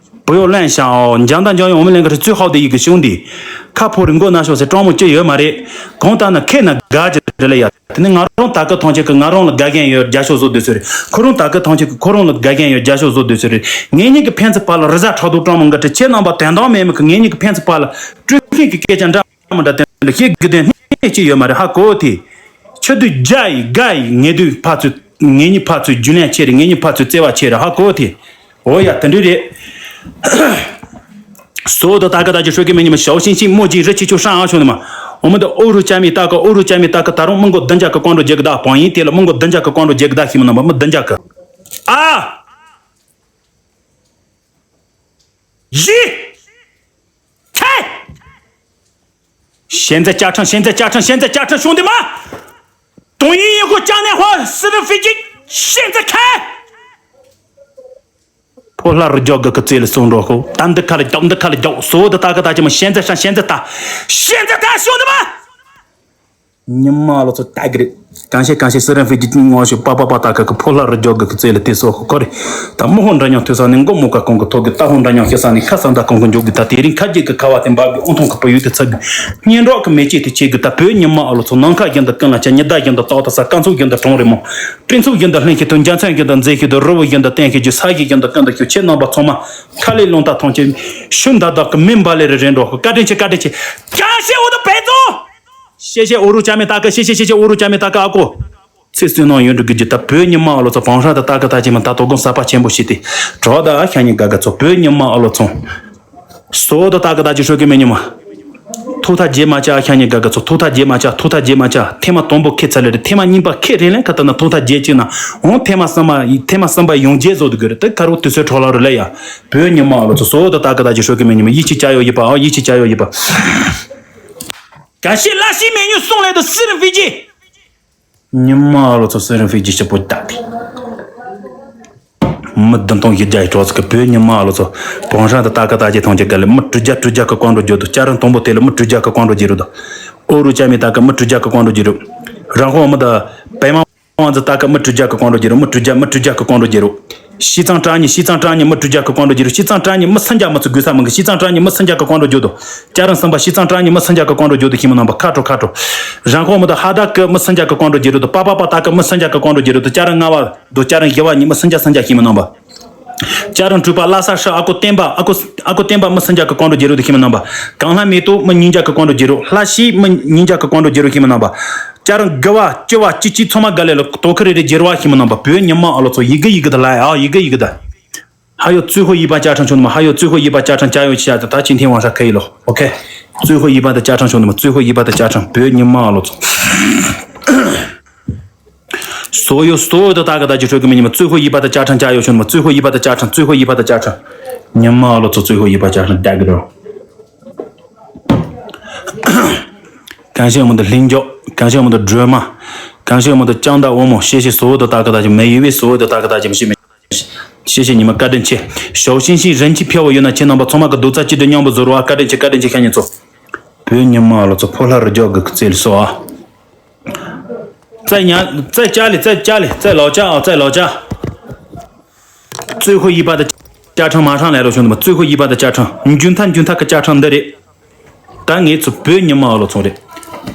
བུ་ཡོ་ལན་ཤང་ཨོ་འཇང་ད་འཇང་ཡོ་འོ་མི་ལན་གི་ཧྲི་ཚུ་ཧའོ་དེ་ཡི་གི་ཤོང་དེ། ཁ་ཕོ་རི་མགོ་ན་ཤོ་སེ་ཀྲོང་མོ་ཅི་ཡོད་མ་རེད། གོང་ལྟར་ན་ཁེ་ན་དགའ་ཅི་རེད་ལ་ཡ། དེ་ནི་ང་རང་ད་གི་ཐང་ཆད་གི་ང་རང་ལ་དགའ་མཁན་ཡོད་རྒྱ་ཤོག་བཟོ་སྡོད་ཚོད་རེད། ཁོ་རང་ད་གི་ཐང་ཆད་གི་ཁོ་རང་ལ་དགའ་མཁན་ཡོད་རྒྱ་ཤོག་བཟོ་སྡོད་ཚོད་རེད། ངེད་གཉིས་ཀྱི་ཕན་ཚུན་བར་ལ་རི་གཟར་ཁྲག་འཐུང་སྤྲང་མོ་འགའ་བྲལ་ཁྱེད་རྣམ་པ་དོན་དག་མེད་མི་གི་ངེད་གཉིས་ཀྱི་ཕན་ཚུན་བར་ལ་སྤྲོད་མཁན་གྱི་སྐད་ཆ་འདྲ་མི་འདྲ་དེ་ལ་ཤེས་དགོས་དོན་སྣེ་གཅིག་ཡོད་མ་རེད་ཧ་གོ་དེ། ཆུ་དུས་རྒྱ་ཡི་དགའ་ཡི་ངེད་དུས་ཕར་ཚུར་ངེད་གཉིས་ཕར་ཚུར་རྒྱུས་ལོན་ཆེ་རེད། ངེད་གཉིས་ཕར་ཚུར་བརྩེ་བ་ཆེ་རེད་ཧ་གོ་དེ། འོ་ཡ་དེ་འདྲ་རེད། སོ་ད་ད་ག་ད་ཅི་ཧྲོ་གི་མི་ཉི་མ་ཞའོ་ཤིང་ཤིང་མོ་ཇི་རི་ཆི་ཆུ་ཧྲང་ཨ་ཆུ་ནི་མ། འོ་མི་ད་ཨོ་རུ་ཅ་མི་ད་ག་ཨོ་རུ་ཅ་མི་ད་ག་ད་རུང་མི་མགོ་བདུན་བརྒྱ་གི་ཀོང་རོ་རྒྱལ་གི་ད་བང་ཡིན་དེ་ལ་མི་མགོ་བདུན་བརྒྱ་གི་ཀོང་རོ་རྒྱལ་གི་ད་ཤི་མི་ནམ་པ་མི་བདུན་བརྒྱ་གི། ཨ། ཡི། ཁེ། ཤན་ཛེ་ཅ་ཁྲང་ཤན་ཛེ་ཅ་ཁྲང་ཤན་ཛེ་ཅ་ཁྲང་ཤོང་དེ་མ། དོང་ཡིན་ཡིན་ཁོ་ཅ་ནེ་ཧོ་སི་རི་ཧྥི་ཀྱི་ཤན་ཛེ་ཁེ། ཕོ་ལྷ་རུ་རྒྱོག་གི་ཁུ་ཚེ་ལ་སོང་འགྲོ་ཁོ། ད་འདི་ཁ་ལ་རྒྱོག་འདི་ཁ་ལ་རྒྱོག་སོ་འདི་ད་གི་ད་ཅི་མ་ཤན་ཛེ་ཧྲ་ཤན་ཛེ་ད། ཤན་ཛེ་ད་ཤོང་དེ་མ། ཉི་མ་ལོ་ཚོ་ད་གི་རེད། གང་ཤེས་གང་ཤེས་སི་རན་ཧྥི་ཀྱི་ངོ་ཤུ་པ་པ་པ་ད་གི་གི་ཕོ་ལྷ་རུ་རྒྱོག་གི་ཁུ་ཚེ་ལ་དེ་སོ་ཁོ་ཁོ་རེད། ད་མོ་ཧོ་འདྲ་མྱོང་ཐོས་ས་ནི་མགོ་མོ་ཀ་གོང་གི་ཐོག་གི་ད་ཧོ་འདྲ་མྱོང་ཤེས་ས་ནི་ཁ་ས་འདའ་གོང་གི་འཇོག་གི་ད་དེ་རིང་ཁ་རྗེ་གི་ཁ་བ་དེ་འབབ་གི་ཨོང་ཐོང་གི་པ་ཡུལ་དེ་ཚ་གི་སྙན་གྲོགས་གི་མེ་ལྕེ་དེ་ཆེ་གི་ད་བོད་ཉི་མ་ཨ་ལོ་ཚོ་ནམ་མཁའ་བཞིན་དུ་ཀུན་ལ་ཆ་ཉི་ཟླ་བཞིན་དུ་ཏོག་ཏ་ས་སྐར་ཚོགས་བཞིན་དུ་གྲོང་རེ་མོ། སྤྲིན་ཚོགས་བཞིན་དུ་ལྷན་ཞིག་ཏུ་འཇའ་ཚོན་བཞིན་དུ་མཛེས་ཤིག་ཏུ་རི་བོ་བཞིན་དུ་བརྟན་ཤིག་ཏུ་ས་གཞི་བཞིན་དུ་ཀུན་ཏུ་ཤུགས་ཁྱེད་རྣམ་པ་ཚང་མ་ཁ་ལས་རླུང་རྟ་ཐང་ཆེན་ཤུན་ད་དག་གི་མེ་འབར་ལེ་རེ་རེ་འགྲོ་བཀའ་དྲིན་ཆེ་བཀའ་དྲིན་ཆེ་ཀྱང་ཤེས་འོ་དུ་བེ་ཙོ། ཤེ་ཤེ་འོ་རུ་ཅ་མེ་ཏ་ཀ་ཤེ་ཤེ་ཤེ་ཤེ་འོ་རུ་ཅ་མེ་ཏ་ཀ་ཨ་ཀོ། ཚེ་བསོད་ནམས་ཡོན་འབྲུ་དགེ་རྒྱུ་ད་བོད་ཉི་མ་ཨ་ལོ་ཚོ་བང་ཧྲ་ད་ཏ་ཀ་ད་ཅི་མ་ད་དོ་དགོང་གསར་པ་ཆེན་པོ་ཞིག་སྟེ་གྲོགས་ད་ཤ་ཉེ་དགའ་དགའ་ཚོ་བོད་ཉི་མ་ཨ་ལོ་ཚོ། སོ་ད་ཏ་ཀ་ད་ཅི་ཧྲོ་གི་མེ་ཉི་མ། ཐུགས་ཐག་བརྗེད་མ་བྱ་ཤ་ཉེ་དགའ་དགའ་ཚོ་ཐུགས་ཐག་བརྗེད་མ་བྱ་ཐུགས་ཐག་བརྗེད་མ་བྱ་ཐེངས་མ་དང་པོ་ཁེ་ཚ་ལེ་རེད། ཐེངས་མ་གཉིས་པ་ཁེ་རེ་ལེན་ཁ་ད་ན་ཐུགས་ཐག་བརྗེད་ཅིག་ན་འོང་ཐེངས་མ་གསུམ་པ་ཐེངས་མ་གསུམ་པ་ཡོང་རྗེས་བཟོ་དུ་གི་རེད། ད་ཁ་རུ་དུས་ཚོད་འཕྲོ་ལ་རུ་ལེ་ཡ་བོད་ཉི་མ་ཨ་ལོ་ཚོ་སོ་ད་ཏ་ཀ་ད་ཅི་ཧྲོ་གི་མེ་ཉི་མ་ཡིད་ཆེས་བྱ་ཡོ་ཡིད་པ་ཨ་ཡིད་ཆེས་བྱ་ཡོ་ཡིད་པ། ག་ཤེད་ལ་ཤི་མེ་ཉུ་སོང་ལེ་དུ་སི་རི་ཧྥི་ཀྱི། ཉི་མ་ཨ་ལོ་ཚོ་སི་རི་ཧྥི་ཀྱི་སྤྱི་པོ་བཏགས་ཏེ། མི་བདུན་སྟོང་བཞི་བརྒྱ་ཡི་གྲོགས་ཚོ་གི་བོད་ཉི་མ་ཨ་ལོ་ཚོ་བང་ཧྲ་ད་ཏ་ཀ་ད་ཅི་ཐང་ཅི་ག་ལེ་མི་དྲུག་བརྒྱ་དྲུག་བརྒྱ་གི་ཀོང་རོ་བརྗོད་དུ་སྐྱ་རང་དང་པོ་དེ་ལ་མི་དྲུག་བརྒྱ་གི་ཀོང་རོ་བརྗེ་རུ་དུ། ཨོ་རུ་ཅ་མི་ད་ག་མི་དྲུག་བརྒྱ་གི་ཀོང་རོ་བརྗེ་རུ། རང་ཧོ་མི་ད་པད་མ། ཝང་ཙི་ཏཱ་ཀ་མི་དྲུག་བརྒྱ་གི་གོང་རོ་རྒྱུ་རུ། མི་དྲུག་བརྒྱ། མི་དྲུག་བརྒྱ་གི་གོང་རོ་རྒྱུ་རུ། བྱས་ཙང་བཀྲ་ཉི། བྱས་ཙང་བཀྲ་ཉི། མི་དྲུག་བརྒྱ་གི་གོང་རོ་རྒྱུ་རུ། བྱས་ཙང་བཀྲ་ཉི། མི་སུམ་བརྒྱ་མི་ཚུགས། དགོས་ས་མི་འགི། བྱས་ཙང་བཀྲ་ཉི། མི་སུམ་བརྒྱ་གི་གོང་རོ་རྒྱུ་དོ། ལྕགས་རིང་གསུམ་པ། བྱས་ཙང་བཀྲ་ཉི། མི་སུམ་བརྒྱ་གི་གོང་རོ་རྒྱུ་དོ། ཤི་མི་ནང་པ། ཁ་དྲོ་ཁ་དྲོ། རང་ཁོ་མི་དོ། ཧ་ད་ཀི་མི་སུམ་བརྒྱ་གི་གོང་རོ་རྒྱུ་རུ་དོ། པ་པ་པ་ཏཱ་ཀི་མི་སུམ་བརྒྱ་གི་གོང་རོ་རྒྱུ་རུ་དོ། ལྕགས་རིང་ལྔ་པ་དོ། ལྕགས་རིང་བཞི་བ་ཉི་མི་སུམ་བརྒྱ་སུམ་བརྒྱ། ཤི་མི་ནང་པ། ལྕགས་རིང་དྲུག་པ། ལྷ་ས་ཧྲི་ཨ་ཁུ་བསྟན་པ། ཨ་ཁུ་ཨ་ཁུ་བསྟན་པ་མི་སུམ་བརྒྱ་གི་གོང་རོ་རྒྱུ་རུ་དོ། ཤི་མི་ནང་པ། གངས་ལྷ་མེ་ཏོག་མི་ཉིས་བརྒྱ་གི་གོང་རོ་རྒྱུ་རུ། ལྷ་ཤི་མི་ཉིས་བརྒྱ་གི་གོང་རོ་རྒྱུ་རུ། ཤི་མི་ནང་པ། ལྕགས་རིང་དགུ་པ། བཅུ་པ། བཅུ་གཅིག་ཚང་མ་ག་ལེ་ལོ། དོ་ཁུ་རེ་རེ་རྒྱུ་རུ་བ། ཤི་མི་ནང་པ། བོད་ཉི་མ་ཨ་ལོ་ཚོ། ཡི་གེ་ཡི་གེ་དོ་ལ་ཡ། ཡི་གེ་ཡི་གེ་དོ། ཧ་ཡོ་ཙུའི་ཧོ་ཡི་པ་ཅ་ཁྲང་ཆུང་དུ་མ། ཧ་ཡོ་ཙུའི་ཧོ་ཡི་པ་ཅ་ཁྲང་ཅ་ཡོ་ཆི་ཡ་ད་ད་ཆིན་ཐེན་ཝང་ཧྲ་ཁ་ཡི་ལོ། ཨོ་ཁེ། ཙུའི་ཧོ་ཡི་པ་ད་ཅ་ཁྲང་ཆུང་དུ་མ། ཙུའི་ཧོ་ཡི་པ་ད་ཅ་ཁྲང་། བོད་ཉི་མ་ཨ་ལོ་ཚོ། སོ་ཡོ་སོ་ཡོ་ད་ད་ག་ད་ཅི་ཧྲོ་གི་མི་ཉི་མ། ཙུའི་ཧོ་ཡི་པ་ད་ཅ་ཁྲང་ཅ་ཡོ་ཆུང་དུ་མ། ཙུའི་ཧོ་ཡི་པ་ད་ཅ་ཁྲང་། ཙུའི་ཧོ་ཡི་པ་ད་ཅ་ཁྲང་། ཉི་མ་ཨ་ལོ་ཚོ། ཙུའི་ཧོ་ཡི་པ་ཅ་ཁྲང་ད་གི་རོ། གང་ཤེས་མོ་ད་ལྷིང་འཇོག་གང་ཤེས་མོ་ད་སྒྲོལ་མ། གང་ཤེས་མོ་ད་ལྕང་མདའ་དབང་མོ། ཤེས་ཤེས་སོ་ཡོ་ད་ད་ག་ད་ཅི་མེ་ཡི་བའི་སོ་ཡོ་ད་ད་ག་ད་ཅི་མི་ཤེས་མི། ཤེས་ཤེས་ཉི་མ་བཀའ་དྲིན་ཆེ། ཞའོ་ཤིན་ཤིན་རིན་ཆེན་ཕེ་བོ་ཡོད་ན་ཁྱེད་རྣམ་པ་ཚང་མ་གི་རྡོག་རྩ་གཅིག་ཏུ་མཉམ་པོ་བཟོ་རོགས་ཨ། བཀའ་དྲིན་ཆེ། བཀའ་དྲིན་ཆེ། ཤ་ཉེ་ཚོ། བོད་ཉི་མ་ལོ་ཚོ། ཕོ་ལྷ་རུ་རྒྱོག་གི་རྩེ་ལ་སོ་ཨ། རྩེ་ཉ་རྩེ་ཅ་ལི་རྩེ་ཅ་ལི་རྩེ་ལོ་ཅ་ཨ། རྩེ་ལོ་ཅ། ཙུའི་ཧོ་ཡི་པ་ད་ཅ་ཁྲང་མ་ཧྲང་ལས་རོ་ཆུང་དུ་མ། ཙུའི་ཧོ་ཡི་པ་ད་ཅ་ཁྲང་། འཇུན་ཐ་འཇུན་ཐ་གི་ཅ་ཁྲང་འདི་རེད། ད་ངེད་ཚོ་བོད་ཉི་མ་ཨ་ལོ་ཚོང་རེད།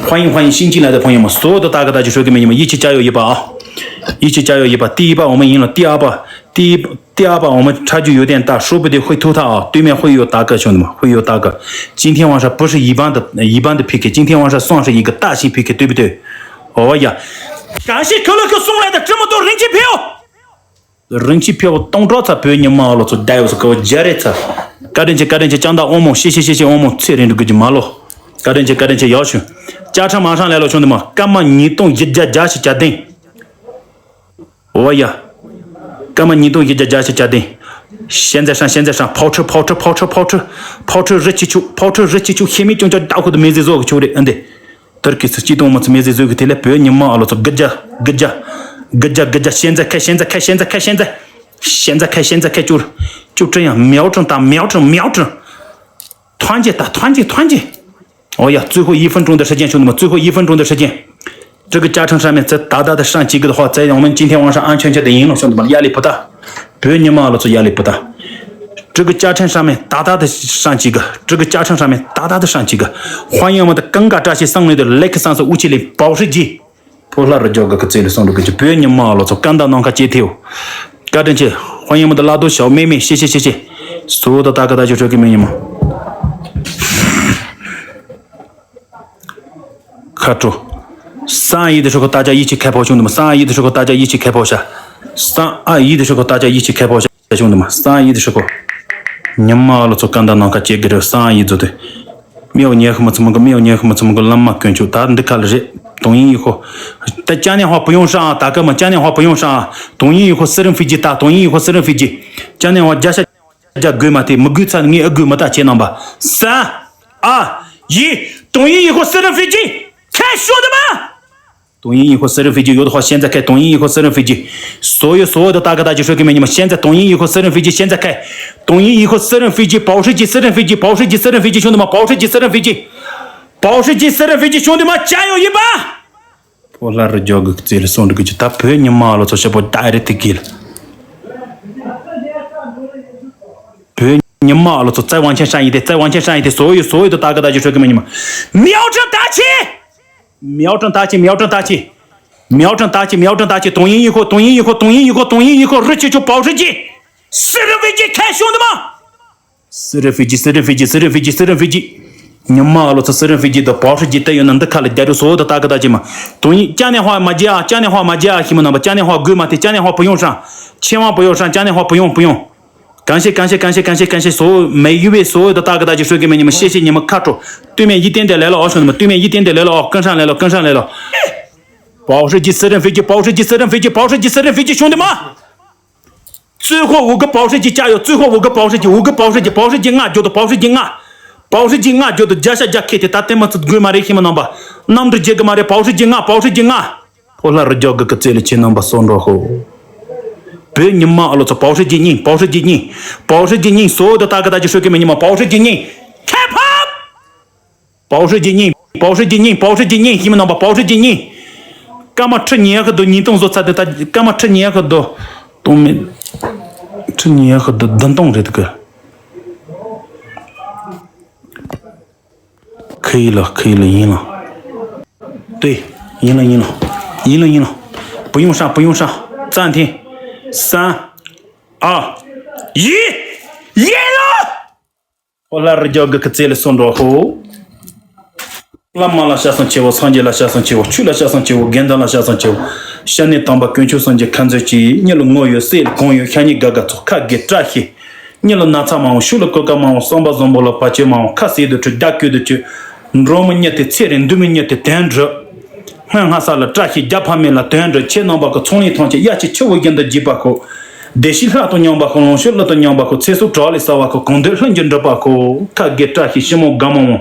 ཧོ་ཡིན་ཧོ་ཡིན་ཤིང་ཅིང་ལ་དེ་ཕོ་ཉི་མ་སོ་ད་ད་ག་ད་ཅི་ཧྲོ་གི་མི་ཉི་མ་ཡིད་ཆེས་ཅ་ཡོ་ཡི་པ་ཨ། ཡིད་ཆེས་ཅ་ཡོ་ཡི་པ། ཏི་ཡི་པ་འོ་མ་ཡིན་ལ་ཏི་ཨ་པ། ཏི་ཏི་ཨ་པ་འོ་མ་ཁྲ་རྒྱུ་ཡོད་དན་ད་ཧྲོ་བུ་དེ་ཧུའི་ཐུ་ཐ་ཨ། ཏུས་མེ་ཧུའི་ཡོ་ད་ག་ཆུང་དུ་མ་ཧུའི་ཡོ་ད་ག། ཅིན་ཐེན་ཝང་ཧྲ་པུ་ཧྲི་ཡི་པན་དུ་ཡི་པན་དུ་ཕི་ཁེ། ཅིན་ཐེན་ཝང་ཧྲ་སོང་ཧྲི་ཡི་གི་ད་ཤིང་ཕི་ཁེ་ཏུས་བུ་དུ། འོ་བ་ཡ། གང་ཤེས་ཁུ་ལུ་ཁུ་སོང་ལ་ད་ཀྲི་མོ་ཏོ་རིན་ཆེན་ཕེའོ། རིན་ཆེན་ཕེ་བོ་སྟོང་ཕྲག་ཚ། བོད་ཉི་མ་ཨ་ལོ་ཚོ་བསྡད་ཡོད་ས་ཀོ་རྒྱ་རེད་ཚ། བཀའ་དྲིན་ཆེ། བཀའ་དྲིན་ཆེ། ལྕང་མདའ་དབང་མོ། ཤེས་ཤེས་ཤེས་ཤེས་དབང་མོ། ཚེ་རིང་འགྲོ་དགོས་ཀྱི་མ་ལོ། བཀའ་དྲིན་ཆེ། བཀའ་དྲིན་ཆེ། ཡག་ཤོས། ཅ་ཁྲ་མ་ཧྲང་ལས་ལོ་ཆུང་དུ་མ། སྐར་མ་ཉིས་སྟོང་བཞི་བརྒྱ་བརྒྱད་ཅུ་གྱ་བདུན། འོ་ཡ། སྐར་མ་ཉིས་སྟོང་བཞི་བརྒྱ་བརྒྱད་ཅུ་གྱ་བདུན། ཤན་ཛ་ཧྲན་ཤན་ཛ་ཧྲན། ཕོ་ཁྲི་ཕོ་ཁྲི་ཕོ་ཁྲི་ཕོ་ཁྲི། ཕོ་ཁྲི་རི་ཆི་ཆུ། ཕོ་ཁྲི་རི་ཆི་ཆུ། ཤེས་མི་ཅུང་ཅག་ད་ཁུ་དུ་མེ་ཟི་ཟོ་གི་ཆུ་རེད་ཨ་འདི། ཏུར་ཀི་སི་སྤྱི་དོང་མ་ཚི་མེ་ཟི་ཟོས་གི་དེ་ལས་བོད་ཉི་མ་ཨ་ལོ་ཚོ་གི་རྒྱ་གི་རྒྱ་གི་རྒྱ་གི་རྒྱ། ཤན་ཛ་ཁ་ཤན་ཛ་ཁ་ཤན་ཛ་ཁ་ཤན་ཛ། ཤན་ཛ་ཁ་ཤན་ཛ་ཁ་ཅུར་ཅུར་ཁྲི་ཡང་མེའོ་ཁྲང་ད་མེའོ་ཁྲང་མེའོ་ཁྲང་། ཐོན་ཅེ་ད་ཐོན་ཅེ་ཐོན་ཅེ། འོ་ཡ། ཙུའི་ཧོ་ཡི་ཧྥུན་ཀྲུང་དུ་ཧྲི་ཅན་ཆུང་དུ་མ། ཙུའི་ཧོ་ཡི་ཧྥུན་ཀྲུང་དུ་ཧྲི་ཅན། ཀྲི་གི་ཅ་ཁྲང་ཧྲ་མེ་ཚི་ད་ད་དུ་ཧྲང་ཅིག་གི་ཧོ་ཙེ་ཡོང་མིན་ཅིན་ཐེ་ཝང་ཧྲ་ཨན་ཆོན་ཆ་དུ་ཡིན་ལོ་ཆུང་དུ་མ། ཡ་ལི་པུ་ད། བོད་ཉི་མ་ལོ་ཚོ་ཡ་ལི་པུ་ད། ཀྲི་གི་ཅ་ཁྲང་ཧྲ་མེ་ད་ད་དུ་ཧྲང་ཅིག་གི། ཀྲི་གི་ཅ་ཁྲང་ཧྲ་མེ་ད་ད་དུ་ཧྲང་ཅིག་གི། ཧོ་ཡང་མ་ད་གང་ག་བཀྲ་ཤིས་སང་ལེ་དུ་ལེགས་སང་སོ་ཨུ་ཆི་ལི་པའོ་ཧྲི་ཇི། ཕོ་ལྷ་རུ་རྒྱོག་གི་ཀི་ཙེ་ལི་སོང་འགྲོ་གི་ཅི། བོད་ཉི་མ་ལོ་ཚོ་སྐད་མདའ་ནང་ཁ་ཅེ་ཐེའུ། བཀའ་དྲིན་ཆེ། ཧོ་ཡང་མ་ད་ལ་དོ་ཞའོ་མེ་མེ་ཤེ་ཤེ་ཤེ་ཤེ། སོ་ད་ད་ག་ད་ཅི་ཧྲོ་གི་མི་ཉི་མ། ཁ་དྲོ། སང་ཡི་དི་ཧྲོ་ཁོ་ད་ཅ་ཡི་ཆི་ཁ་ཕོ་ཆུང་དུ་མ། སང་ཡི་དི་ཧྲོ་ཁོ་ད་ཅ་ཡི་ཆི་ཁ་ཕོ་ཤ། སང་ཨ་ཡི་དི་ཧྲོ་ཁོ་ད་ཅ་ཡི་ཆི་ཁ་ཕོ་ཤ་ཆུང་དུ་མ། སང་ཡི་དི་ཧྲོ་ཁོ། ཉི་མ་ལོ་ཚོ་སྐད་མདའ་ནང་ཁ་ཅེ་གི་རེ་སང་ཡི་ཛོ་དུ། མེའོ་ཉེ་ཁ་མ་ཚུ་མ་གི། མེའོ་ཉེ་ཁ་མ་ཚུ་མ་གི། ལམ་མ་དཀོན་མཆོག་ད་འདི་ཁ་ལ་རེད། དོང་ཡིན་ཡི་ཁོ། ད་ཅ་ནེ་ཧོ་པུ་ཡོང་ཧྲང་ད་ག་མ། ཅ་ནེ་ཧོ་པུ་ཡོང་ཧྲང་། དོང་ཡིན་ཡི་ཁོ་སི་རིན་ཧྥི་ཇི་ད། དོང་ཡིན་ཡི་ཁོ་སི་རིན་ཧྥི་ཇི། ཅ་ནེ་ཧོ་རྒྱ་ཤ་རྒྱ་དགོས་མ་དེ་མི་དགོས་ཚ་ངས་ཨ་དགོས་མི་ད་ཁྱེད་རྣམ་པ། ས་ཨ་ཡི། དོང་ཡིན་ཡི་ཁོ་སི་རིན་ཧྥི་ཇི། ཁ་ཤོ་དུ་མ། དོང་ཡིན་ཡི་ཁོ་སི་རིན་ཧྥི་ཇི་ཡོད་ཧོ་ཤན་ཛ་ཁ། དོང་ཡིན་ཡི་ཁོ་སི་རིན་ཧྥི་ཇི། སོ་ཡོ་སོ་ཡོ་ད་ད་ག་ད་ཅི་ཧྲོ་གི་མི་ཉི་མ་ཤན་ཛ། དོང་ཡིན་ཡི་ཁོ་སི་རིན་ཧྥི་ཇི་ཤན་ཛ་ཁ། དོང་ཡིན་ཡི་ཁོ་སི་རིན་ཧྥི་ཇི། པའོ་ཧྲི་ཇི་སི་རིན་ཧྥི་ཇི། པའོ་ཧྲི་ཇི་སི་རིན་ཧྥི་ཇི་ཆུང་དུ་མ། པའོ་ཧྲི་ཇི་སི་རིན་ཧྥི་ཇི། པའོ་ཧྲི་ཇི་སི་རིན་ཧྥི་ཇི་ཆུང་དུ་མ་ཅ་ཡོ་ཡི་པ། ཕོ་ལྷ་རུ་རྒྱོག་གི་རྩེ་ལ་སོང་འགྲོ་གི་ཅི། ད་བོད་ཉི་མ་ལོ་ཚོ་ཤ་པོ་ད་རེ་ཏི་གི་ལ། བོད་ཉི་མ་ལོ་ཚོ་རྩེ་ཝང་ཆེན་ཧྲན་ཡི་དེ། རྩེ་ཝང་ཆེན་ཧྲན་ཡི་དེ། སོ་ཡོ་སོ་ཡོ་ད་ད་ག་ད་ཅི་ཧྲོ་གི་མི་ཉི་མ། མེའོ་ཁྲང་ད་ཆི། མེའོ་ཁྲང་ད་ཆི། མེའོ་ཁྲང་ད་ཆི། མེའོ་ཁྲང་ད་ཆི། མེའོ་ཁྲང་ད་ཆི། དོང་ཡིན་ཡི་ཁོ། དོང་ཡིན་ཡི་ཁོ། དོང་ཡིན་ཡི་ཁོ། དོང་ཡིན་ཡི་ཁོ། རི་ཆུ་ཆུ་པའོ་ཧྲི་ཇི། སི་རིན་ཧྥི་ཇི་ཁ་ཤོང་དུ་མ། སི་རིན་ཧྥི་ཇི་སི་རིན་ཧྥི་ཇི་སི་རིན་ཧྥི་ཇི་སི་རིན་ཧྥི་ཇི། ཉི་མ་ལོ་ཚོ་སི་རིན་ཧྥི་ཇི་དང་པའོ་ཧྲི་ཇི་ད་ཡོད་ན་འདི་ཁ་ལ་རྒྱ་རུ་སོ་ད་ད་ག་ད་ཅི་མ། དོང་ཡིན་ཅ་ནེ་ཧོ་མ་རྒྱ་ཨ། ཅ་ནེ་ཧོ་མ་རྒྱ་ཨ་ཤི་མ་ནམ་པ། ཅ་ནེ་ཧོ་དགོས་མ་དེ། ཅ་ནེ་ཧོ་པུ་ཡོང་ཧྲང་། ཆེ་ཝང་པུ་ཡོང་ཧྲང་། ཅ་ནེ་ཧོ་པུ་ཡོང་པུ་ཡོང་། གང་ཤེས་གང་ཤེས་གང་ཤེས་གང་ཤེས་སོ་མེ་ཡུ་བེ་སོ་ད་ད་ག་ད་ཅི་ཧྲོ་གི་མི་ཉི་མ་ཤེས་ཤེས་ཉི་མ་ཁ་དྲོ། ཏུས་མེ་ཡི་ཏན་ཏན་ལེ་ལོ་ཨོ་ཤོ་ནི་མ། ཏུས་མེ་ཡི་ཏན་ཏན་ལེ་ལོ་ཨོ་ཀུན་ཧྲང་ལེ་ལོ་ཀུན་ཧྲང་ལེ་ལོ། པའོ་ཧྲི་ཇི་སི་རིན་ཧྥི་ཇི། པའོ་ཧྲི་ཇི་སི་རིན་ཧྥི་ཇི། པའོ་ཧྲི་ཇི་སི་རིན་ཧྥི་ཇི་ཤོང་དུ་མ། ཙུའི་ཧོ་འུ་གི་པའོ་ཧྲི་ཇི་ཅ་ཡོ། ཙུའི་ཧོ་འུ་གི་པའོ་ཧྲི་ཇི། འུ་གི་པའོ་ཧྲི་ཇི། པའོ་ཧྲི་ཇི་ང་འགྱོ་དོ། པའོ་ཧྲི་ཇི་ང་། པའོ་ཧྲི་ཇི་ང་འགྱོ་དོ། རྒྱ་ཤ་རྒྱ་ཁེ་དེ་ད་ཏེ་མ་ཚུ་དགོས་མ་རེད་ཤི་མ་ནམ་པ། གནམ་གྲུ་རྒྱལ་གི་མ་རེད། པའོ་ཧྲི་ཇི་ང་། པའོ་ཧྲི་ཇི་ང་། ཕོ་ལྷ་རུ་རྒྱོག་གི་ཀི་ཙེ་ལི་ཆེ་ནམ་པ་སོ་འགྲོ་ཧོ། བོད་ཉི་མ་ཨ་ལོ་ཚོ་པའོ་ཧྲི་ཇི་སྙིང་། པའོ་ཧྲི་ཇི་སྙིང་། པའོ་ཧྲི་ཇི་སྙིང་། སོ་ད་ད་ག་ད་ཅི་ཧྲོ་གི་མི་ཉི་མ་པའོ་ཧྲི་ཇི་སྙིང་། ཁེ་ཕབ། པའོ་ཧྲི་ཇི་སྙིང་། པའོ་ཧྲི་ཇི་སྙིང་། པའོ་ཧྲི་ཇི་སྙིང་། ཤི་མ་ནམ་པ། པའོ་ཧྲི་ཇི་སྙིང་། སྐར་མ་ཁྲི་ཉི་ཤུ་དུ་ཉིས་སྟོང་བཟོ་ཚར་དེ་ད་སྐར་མ་ཁྲི་ཉི་ཤུ་དུ་སྟོང་མེད། ཁྲི་ཉི་ཤུ་དུ་བདུན་སྟོང་རེད་གི།可以了，可以了，赢了。对，赢了，赢了，赢了，赢了。不用上，不用上，暂停。三、二、一，赢了！ ཨོ་ལ་རི་རྒྱལ་གི་ཀི་རྩེ་ལ་སོན་འགྲོ་ཧོ། བླ་མ་ལ་ཞབས་སང་ཆེ་བོ། སངས་རྒྱས་ལ་ཞབས་སང་ཆེ་བོ། ཆོས་ལ་ཞབས་སང་ཆེ་བོ། དགེ་འདུན་ལ་ཞབས་སང་ཆེ་བོ། སྐྱབས་གནས་དམ་པ་དཀོན་མཆོག་སངས་རྒྱས་ཁ་འཛོལ་གྱིས། མྱི་ལ་ངོ་ཡོད་སྲིད་ལ་གོང་ཡོད། ཤ་ཉེ་དགའ་དགའ་ཚོགས་ཁ་དགེ་བཀྲ་ཤིས། མྱི་ལ་ན་ཚ་མང་བོ་ཤུགས་ལ་ཀོ་ཀ་མང་བོ། བསམ་པ་བཟང་པོ་ལ་བར་ཆད་མང་བོ། ཁ་ཟས་དུ་ཁྲུ་རྒྱ་སྐྱོད་དུ་བཅུ། འགྲོ་མི་མྱི་དེ་ཚེ་རིང་འདུག་མི་མྱི་དེ་དོན་འགྲུབ། སྔོན་སྔ་ས་ལ་བཀྲ་ཤིས་རྒྱ་ཕ་མེས་ལ་དོན་འགྲུབ། ཁྱེད་རྣམ་པ་གི་ཚོང་ལས་ཐམས་ཅད་དབྱར་སྐྱིད་ཆུ་བོ་བཞིན་དུ་རྒྱས་པ་ཤོག་བདེ་སྐྱིད་ལྷ་དང་མཉམ་པ་ཤོག་ལོངས་སྤྱོད་ཀླུ་དང་མཉམ་པ་ཤོག་ཚེ་སྲོག་བྲག་ལས་གསལ་བ་ཤོག་གང་འདོད་ལྷུན་གྱིས་འགྲུབ་པ་ཤོག་ཁ་དགེ་བཀྲ་ཤིས་ཤི་མོ་དགའ་མོ་མོ།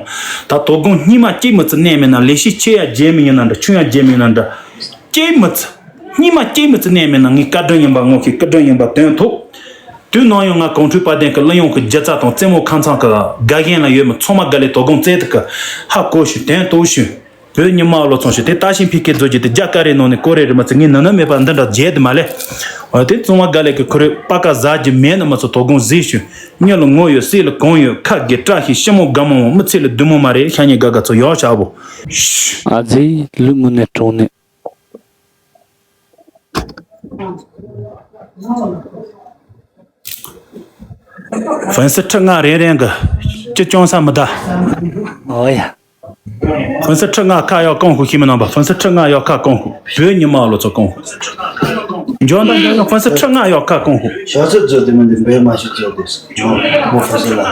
ད་དོ་དགོང་སྙིགས་མ་སྐྱེད་མི་ཚུ་གནས་མེད་ན། ལས་ཤིག་ཆེ་ཡང་རྒྱས་མི་ཉན་ན་འདྲ། ཆུང་ཡང་རྒྱས་མི་ཉན་ན་འདྲ། སྐྱེད་མི་ཚུ། སྙིགས་མ་སྐྱེད་མི་ཚུ་གནས་མེད་ན། ངས་བཀའ་དྲིན་ཡིན་པ་ངོ་ཤེས། བཀའ་དྲིན་ཡིན་པ་དོན་ཐོབ། དུས་ནམ་ཡང་ང་གངས་ཁྲོད་དཔལ་ལྡན་གྱི་གླུ་དབྱངས་ཀྱི་སྒྱུ་རྩལ་དང་རྩེད་མོ་ཁང་ཚང་གི་དགའ་ཞེན་ལ་ཡོད་མི་ཚང་མ་དགའ་ལས་དོ་དགོང་རྩེད་དུ་གི་ཧ་གོ་ཞུ། དོན་རྟོགས་ཞུ། བོད་ཉི་མ་བློ་ཚོང་ཞུ། དེ་ད་ཤིང་ཕི་ཁེ་རྫོགས་ཀྱི་དེ་རྒྱ་ག་རེ་ནང་ནས་ཀོ་རེ་རེ་མ་ཚེ་ངས་ནི་ནི་མེད་པ་འདི་འདྲ་བརྗེད་དུ་མ་ལས། འོ་དེ་ཚང་མ་དགའ་ལས་ཀྱི་ཁོ་རེ་པ་ཀ་ཟ་རྒྱུ་མེད་ནི་མ་ཚོ་དོ་དགོང་གཟིགས་ཞུ། མྱི་ལ་ངོ་ཡོད་སྲིད་ལ་གོང་ཡོད། ཁ་དགེ་བཀྲ་ཤིས་ཤི་མོ་དགའ་མོ་མོ། མི་ཚེ་ལ་བདུད་མོ་མ་རེད། ཤ་ཉེ་དགའ་དགའ་ཚོ་ཡག་ཤག་བོ། ཨ་ཙི་ལུས་དངོས་གནས་དྲང་གནས། ཧྥན་སི་ཁྲི་ལྔ་རེ་རེ་གི་ཅི་ཅུང་ས་མི་ད། ཨོ་ཡ། ཧྥན་སི་ཁྲི་ལྔ་ཁ་ཡག་གང་ཤོག་ཤི་མི་རྣམ་པ། ཧྥན་སི་ཁྲི་ལྔ་ཡག་ཁ་གང་ཤོག་བོད་ཉི་མ་བློ་ཚོ་གང་ཤོག་འཇོན་དང་འཇོན་ཡང་ཧྥན་སི་ཁྲི་ལྔ་ཡག་ཁ་གང་ཤོག་ཞག་ཚོད་རྫོགས་དེ་མི་འདི་བོད་མ་ཤི་རྫོགས་དེ་འཇོན་མོ་ཧྥན་སི་ལ་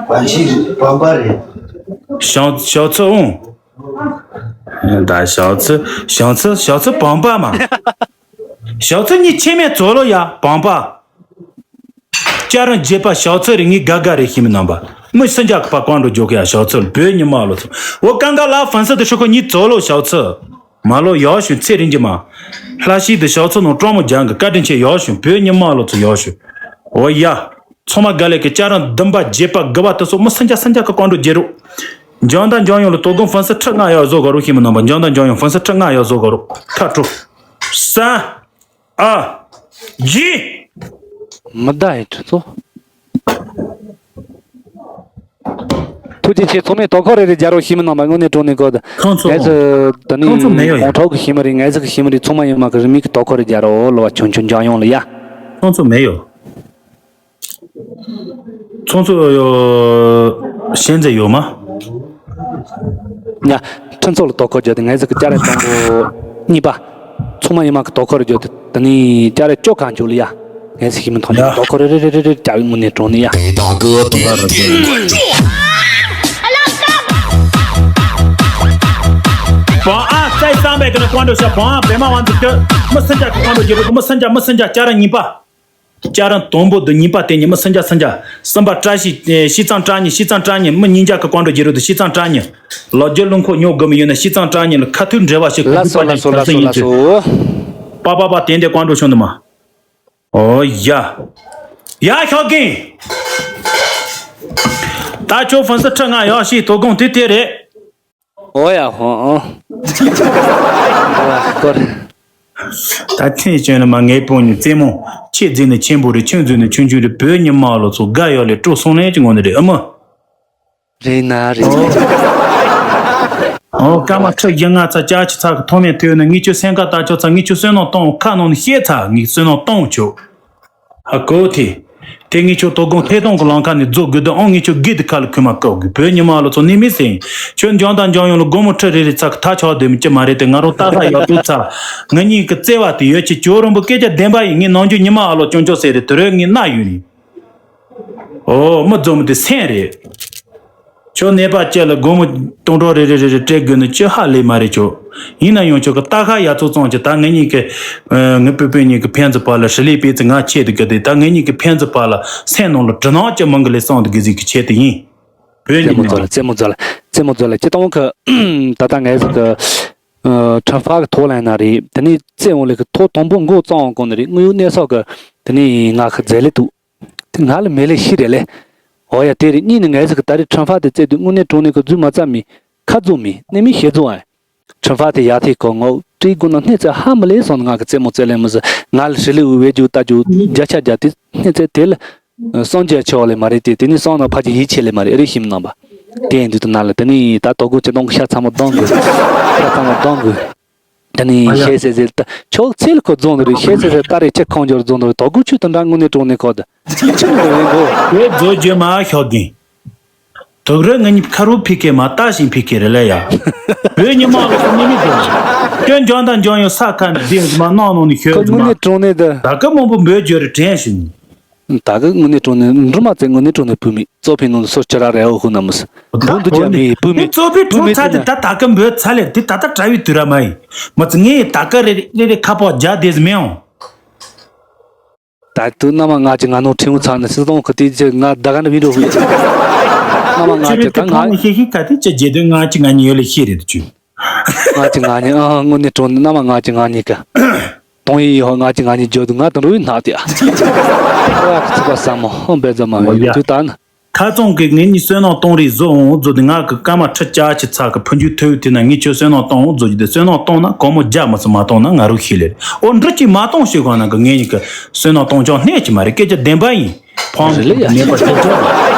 བན་ཤི་བམ་པ་རེད། ཞག་ཞག་ཚོད་འོང་། ད་ཞག་ཚི་ཞག་ཚི་ཞག་ཚི་བམ་པ་མ། ཞག་ཚི་གཉིས་ཆེ་མེད་ཚོ་ལོ་ཡ་བམ་པ། ལྕགས་རི་བརྗེད་པ་ཞག་ཚི་རེད། ངའི་དགའ་དགའ་རེད་ཤི་མི་རྣམ་པ། མི་སུན་ཅག་གི་ཕ་ཀོང་འགྲོ་རྒྱོ་གི་ཡ་ཞག་ཚི་བོད་ཉི་མ་ལོ་ཚོ། འོ་ཀང་ཀ་ལ་ཧྥན་སི་དུ་ཤོ་ཁོ་གཉིས་ཚོ་ལོ་ཞག་ཚི། མ་ལོ་ཡག་ཤོས་ཚེ་རིང་གི་མ། ལྷ་ཤི་དུ་ཞག་ཚི་ནང་སྤྲང་མོ་རྒྱང་གི་བཀའ་དྲིན་ཆེ་ཡག་ཤོས་བོད་ཉི་མ་ལོ་ཚོ་ཡག་ཤོས། འོ་ཡ། ཚང་མ་དགའ་ལས་ཀྱི་ལྕགས་རི་འདུན་པ་བརྗེད་པ་དགུ་པ་དུ་སོགས་མི་སུན་ཅག་སུན་ཅག་གི་ཀོང་འགྲོ་རྒྱལ་རོགས། འཇང་དང་འཇང་ཡོང་ལ་དོ་དགོང་ཧྥན་སི་ཁྲི་ལྔ་ཡག་བཟོ་ག་རོགས་ཤི་མི་རྣམ་པ། འཇང་དང་འཇང་ཡོང་ཧྥན་སི་ཁྲི་ལྔ་ཡག་བཟོ་ག་རོགས་ཁ་དྲོ། ས། ཨ། ཡི། མི་ད་ཡི་ཁྲི་ཚོ། ཐུགས་རྗེ་ཆེ། ཚང་མས་དོ་ཁོ་རེ་རེ་རྒྱ་རོགས་ཤི་མི་རྣམ་པ་དངོས་གནས་དྲང་གནས་གོ་ད། ཁོང་ཚོ་ངས་ཚོ་ད་ནི་ཁོང་ཚོ་མེད་ཡོད་ཡ། གོང་ཁྲོག་གི་ཤི་མི་རེད། ངས་ཚོ་གི་ཤི་མི་རེད། ཚང་མ་ཡོད་མ་གི་རི་མིག་གི་དོ་ཁོ་རེ་རྒྱ་རོགས་ལོ་བ་ཆུང་ཆུང་འཇང་ཡོང་ལ་ཡ། ཁོང་ཚོ་མེད་ཡོད། ཚོང་ཚོ་ཡོ། ཤན་ཛེ་ཡོད་མ། ཉ། ཁྲིན་ཚོགས་ལ་དོ་ཁུར་བརྒྱབ་སྟེ་ངས་ཟིག་གི་ཅ་རེ་དང་པོ། གཉིས་པ། ཚང་མ་ཡིན་མ་གི་དོ་ཁུར་བརྒྱབ་སྟེ་ད་ནི་ཅ་རེ་ཅོ་གང་བཅུག་ལ་ཡ། ངས་ཟིག་ཤི་མི་ཐོན་ནས་ཡ། དོ་ཁུར་རེ་རེ་རེ་རེ་རེ་ཅ་རེ་དངོས་གནས་དྲང་ནས་ཡ། དེ་དག་གི་དེ་དེ་དེ། བང་ཨ་ཙའི་གཙང་པའི་གི་ནི་ཀོང་ཀྲོ་ཤ་བང་ཨ་བེ་མ་ཝང་ཙི་ཏོ། མི་སུན་ཅག་གི་ཀོང་ཀྲོ་རྒྱལ་པོ་གི་མི་སུན་ཅག་མི་སུན་ཅག་ཅ་རེ་གཉིས་པ། ལྕགས་ར་དང་པོ་དུ་གཉིས་པ་དེ་ཉིད་མི་སུམ་བརྒྱ་སུམ་བརྒྱ། གསུམ་པ་བཀྲ་ཤིས་ཨེ་ཤིས་ཙང་བཀྲ་ཉི་ཤིས་ཙང་བཀྲ་ཉི་མི་ཉིས་བརྒྱ་གི་ཀོང་ཀྲོ་རྒྱལ་རུ་དུ་ཤིས་ཙང་བཀྲ་ཉི། ལོ་རྒྱུས་ལུང་ཁོ་ཉོ་དགོས་མི་ཡོད་ན་ཤིས་ཙང་བཀྲ་ཉི་ལ་ཁ་ཐུག་འབྲེལ་བ་ཞིག་ལ་སོ་ལ་སོ་ལ་སོ་ལ་སོ། པ་པ་པ་དེ་འདྲའི་ཀོང་ཀྲོ་བྱུང་འདུག་མ། ཨོ་ཡ། ཡ་ཤོག་གིན། ད་ཁྱོད་ཧྥུན་སི་ཁྲི་ལྔ་ཡག་ཤིས་དོ་དགོང་དེ་དེ་རེད། ཨོ་ཡ་ཧོ་ཨོ། ཨོ་ཡ་ཧོ། ད་ཐེངས་ཅན་ལ་མ་ངའི་སྤུན་ཉི་རྩེད་མོ་ཆེ་རྫས་ནི་ཆེན་པོ་རེད། ཆུང་རྫས་ནི་ཆུང་ཆུང་རེད། བོད་ཉི་མ་ལོ་ཚོ་དགའ་ཡོད་ལས་སྤྲོ་སོང་ལན་གྱི་ངོ་ནི་རེད་ཨ་མ། རེད་ན་རེད། ཨོ་སྐར་མ་ཁྲི་བཞི་ལྔ་ཚ་ལྕགས་ཆི་ཚ་གི་ཐོག་མེད་ཐོས་ནི་ངས་ཁྱོད་སེམས་ཁ་ལྟ་ཆོག་ཚ། ངས་ཁྱོད་བསོད་ནམས་གཏོང་ཁ་ནང་ནས་བཤད་ཚ། ངས་བསོད་ནམས་གཏོང་ཆོག་ཧ་གོ་ཐེ། དེ་ངས་ཁྱོད་དོ་དགོང་ཐད་གཏོང་གི་ལམ་ཁ་ནས་རྫོགས་དགོས་དུ་ཨང་། ངས་ཁྱོད་སྒེར་དུ་ཁ་ལ་ཁུ་མ་བཀག་དགོས། བོད་ཉི་མ་ལོ་ཚོ་ནི་མི་སེང་། ཁྱོད་འཇང་དང་འཇང་ཡོང་ལ་སྒོར་མོ་ཁྲི་རེ་རེ་ཚ་གི་ཐག་ཆོད་སྡོད་མི་ཅི་མ་རེད་དེ། ང་རང་ལྟ་ཁ་ཡག་པོ་ཚ། ང་གཉིས་ཀྱི་བརྩེ་བ་དེ་ཡོད་ཀྱི་ཇོ་རིན་པོ་སྐད་ཆ་བདེན་པ་ཡིན། ངས་ནམ་རྒྱུན་ཉི་མ་ཨ་ལོ་སྐྱོན་ཅོག་ཟེར་རེད། དེ་རོལ་ངས་ན་ཡོད་རེད། ཨོ་མི་རྫོང་མི་དེ་སེང་རེད། ཁྱོད་ནད་པ་སྐྱེ་ལ་སྒོར་མོ་སྟོང་ཕྲག་རེ་རེ་རེ་རེ་སྤྲད་དགོས་ནི་ཅི་ཧ་ལས་མ་རེད་ཁྱོད། ཡིན་ན་ཡང་ཁྱོད་ཀྱི་རྟ་ཁ་ཡ་ཚོ་ཙང་གི་ད་ངེད་གཉིས་ཀྱི་ངའི་སྤུན་སྤུན་གཉིས་ཀྱི་ཕན་ཚུན་བར་ལ་ཧྲི་ལི་པེ་ཙི་ང་ཆེད་དུ་གི་དེ་ད་ངེད་གཉིས་ཀྱི་ཕན་ཚུན་བར་ལ་སེམས་ནང་ལ་དྲི་སྣང་ཅི་མང་གི་ལས་སང་དུ་གི་ཟིག་གི་ཆེད་དུ་ཡིན། བོད་རྩེད་མོ་ཉིད་རྩོལ་ལ་རྩེད་མོ་རྩོལ་ལ་རྩེད་མོ་རྩོལ་ལ་སྤྱི་བཏང་གི་ད་ལྟ་ངས་ཟིག་གི་ཁྲ་ཕག་གི་ཐོག་ལ་ཡིན་ན་རེད། དེ་ནས་རྩེད་འོང་ལས་གི་ཐོག་དང་པོ་མགོ་བཙོང་འོང་གོང་ནས་རེད། དངོས་ཡོད་གནས་ས་གི་དེ་ནས་ང་ཁ་རྫས་ལས་འདུག་དེ་ང་ལ་མེད་ལེ་ཤི་རེད་ལེ། འོ་ཡ་དེ་རེད། གཉིས་ནི་ངས་ཟིག་གི་ད་རེས་ཁྲ་ཕག་དེ་རྩེད་དུས་དངོས་གནས་དྲང་གནས་གི་རྫུན་མ་རྩ་མེད་ཁ་རྫུན་མེད་གནས་མེད་ཤེས་རྫུན་ཨ། ཁྲ་ཕག་དེ་ཡག་ཐེ་གོ་ངོ་ སྤྲད་དགོས་ན་སྣེ་ཚ་ཧ་མི་ལས་སོང་ང་གི་རྩེད་མོ་རྩེ་ལེ་མི་སྲིད། ང་ལ་ཧྲི་ལི་འུ་བེད་རྒྱུ་ལྟ་རྒྱུ་བརྒྱ་ཆ་བརྒྱ་དེ་སྣེ་ཚ་དེ་ལ་སངས་རྒྱས་ཆེ་བ་ལས་མ་རེད་དེ། དེ་ནས་སང་ན་ཕ་གི་ཡིད་ཆེས་ལས་མ་རེད། ཨེ་རེད་ཤིམ་ནང་པ་དེ་ཡིན་དུས་དུ་ན་ལ་དེ་ནས་ད་དོ་དགོས་ཅི་གཏོང་གི་ཤ་ཚ་མོ་གཏོང་དགོས། ཤ་ཚ་མོ་གཏོང་དགོས། དེ་ནས་ཤེས་ཟེར་ཟེར་ད་ཆོག་ཚེ་ལ་ཁོ་རྫོང་དུ་རེད། ཤེས་ཟེར་ཟེར་ད་རེད་ཁྱེད་ཁོང་འབྱོར་རྫོང་དུ་རེད། དོ་དགོས་ཆུ་དང་འདྲ་དངོས་གནས་དྲང་གནས་ཁོ་ད་ཆི་ནས་རེད་གོ། ཁྱོད་རྫོགས་རྒྱུ་མ་ཤོག་གིན། དུག་རི་ང་གཉིས་ཁ་རུ་ཕི་ཁེ་མ་ལྟ་ཞིང་ཕི་ཁེ་རེ་ལེ་ཡ། བོད་ཉི་མ་ལ་སོ་ཉི་མི་དོ། ཁྱོད་འཇང་དང་འཇང་ཡོད་ས་ཁ་ནས་བདེ་མ་གནང་ནོ་ནི་ཁྱོད་ཁོ་དངོས་གནས་དྲང་གནས་ད། ད་ག་མང་པོ་འབོད་རྒྱུ་རེ་དྲན་ཞིང་། ད་ག་དངོས་གནས་དྲང་གནས་འབྲུ་མ་ཚེ་དངོས་གནས་དྲང་གནས་བུད་མེད་གཙོ་ཕན་ནང་ལ་སོ་ཅི་ར་རེ་འོ་ཧུ་ན་མི་སི། བུ་འདུ་ཅག་མི་བུད་མེད་གཙོ་ཕན་བུད་མེད་ཚ་དེ་ད་ད་ག་འབོད་ཚ་ལེ་དེ་ད་ད་དྲ་བའི་དུས་ར་མ་ཡིན། མ་ཚེ་ངས་ད་ག་རེ་རེ་རེ་ཁ་པོ་རྒྱ་དེ་ཟི་མེ་འོང་། ད་དུ་མནའ་མ་ང་ཅི་ང་ནོ་ཁྲིམས་ཚང་ནས་སྲིད་དོན་ཁུ་དེ་ཅི་ང་ད་ག་ནས་བིན་འགྲོ་ཧུ་ཡ། མནའ་མ་ང་ཅི་ད་ང་ཁྱེད་ཤི་ཁ་དེ་ཅི་རྗེ་དོན་ང་ཅི་ང་ཉི་ཡོད་ལ་ཤི་རེད་དུ་ཅུ། ང་ཅི་ང་ཉི་ཨ་དངོས་གནས་དྲང་གནས་མནའ་མ་ང་ཅི་ང་ཉི་ཀ། དོང་ཡི་ཡོ་ང་ཅི་ང་ཉི་འཇོ་དུ་ང་དང་རུ་ཡི་ནག་དེ་ཨ། ཨ་ཁ་ཚིག་པ་ས་མོ་ཧོ་འབེ་ཛ་མ་ཡོད་དུ་ད་ན། ཁ་ཚོང་གི་ངེད་གཉིས་བསོད་ནམས་གཏོང་རེས་བཟོ་འོང་བཟོ་དེ་ང་གི་སྐར་མ་ཁྲི་བཅུ་ཅི་ཚ་གི་ཕུན་ཇུ་ཐོས་དེ་ན་ངེད་ཆོས་བསོད་ནམས་གཏོང་འོང་བཟོ་རྒྱུ་དེ་བསོད་ནམས་གཏོང་ན་གོ་མོ་རྒྱ་མི་ཚོ་མ་གཏོང་ན་ང་རུ་ཤི་ལེ། ཨོ་འབྲུ་གཅིག་མ་གཏོང་ཞེས་གོ་ན་གི་ངེད་གཉིས་ཀྱི་བསོད་ནམས་གཏོང་ཅོག་སྣེ་གཅིག་མ་རེད་སྐད་ཆ་བདེན་པ་ཡིན། ཕང་རེད་ལེ་ཡ། ནད་པ་ཞེ་ཅོག་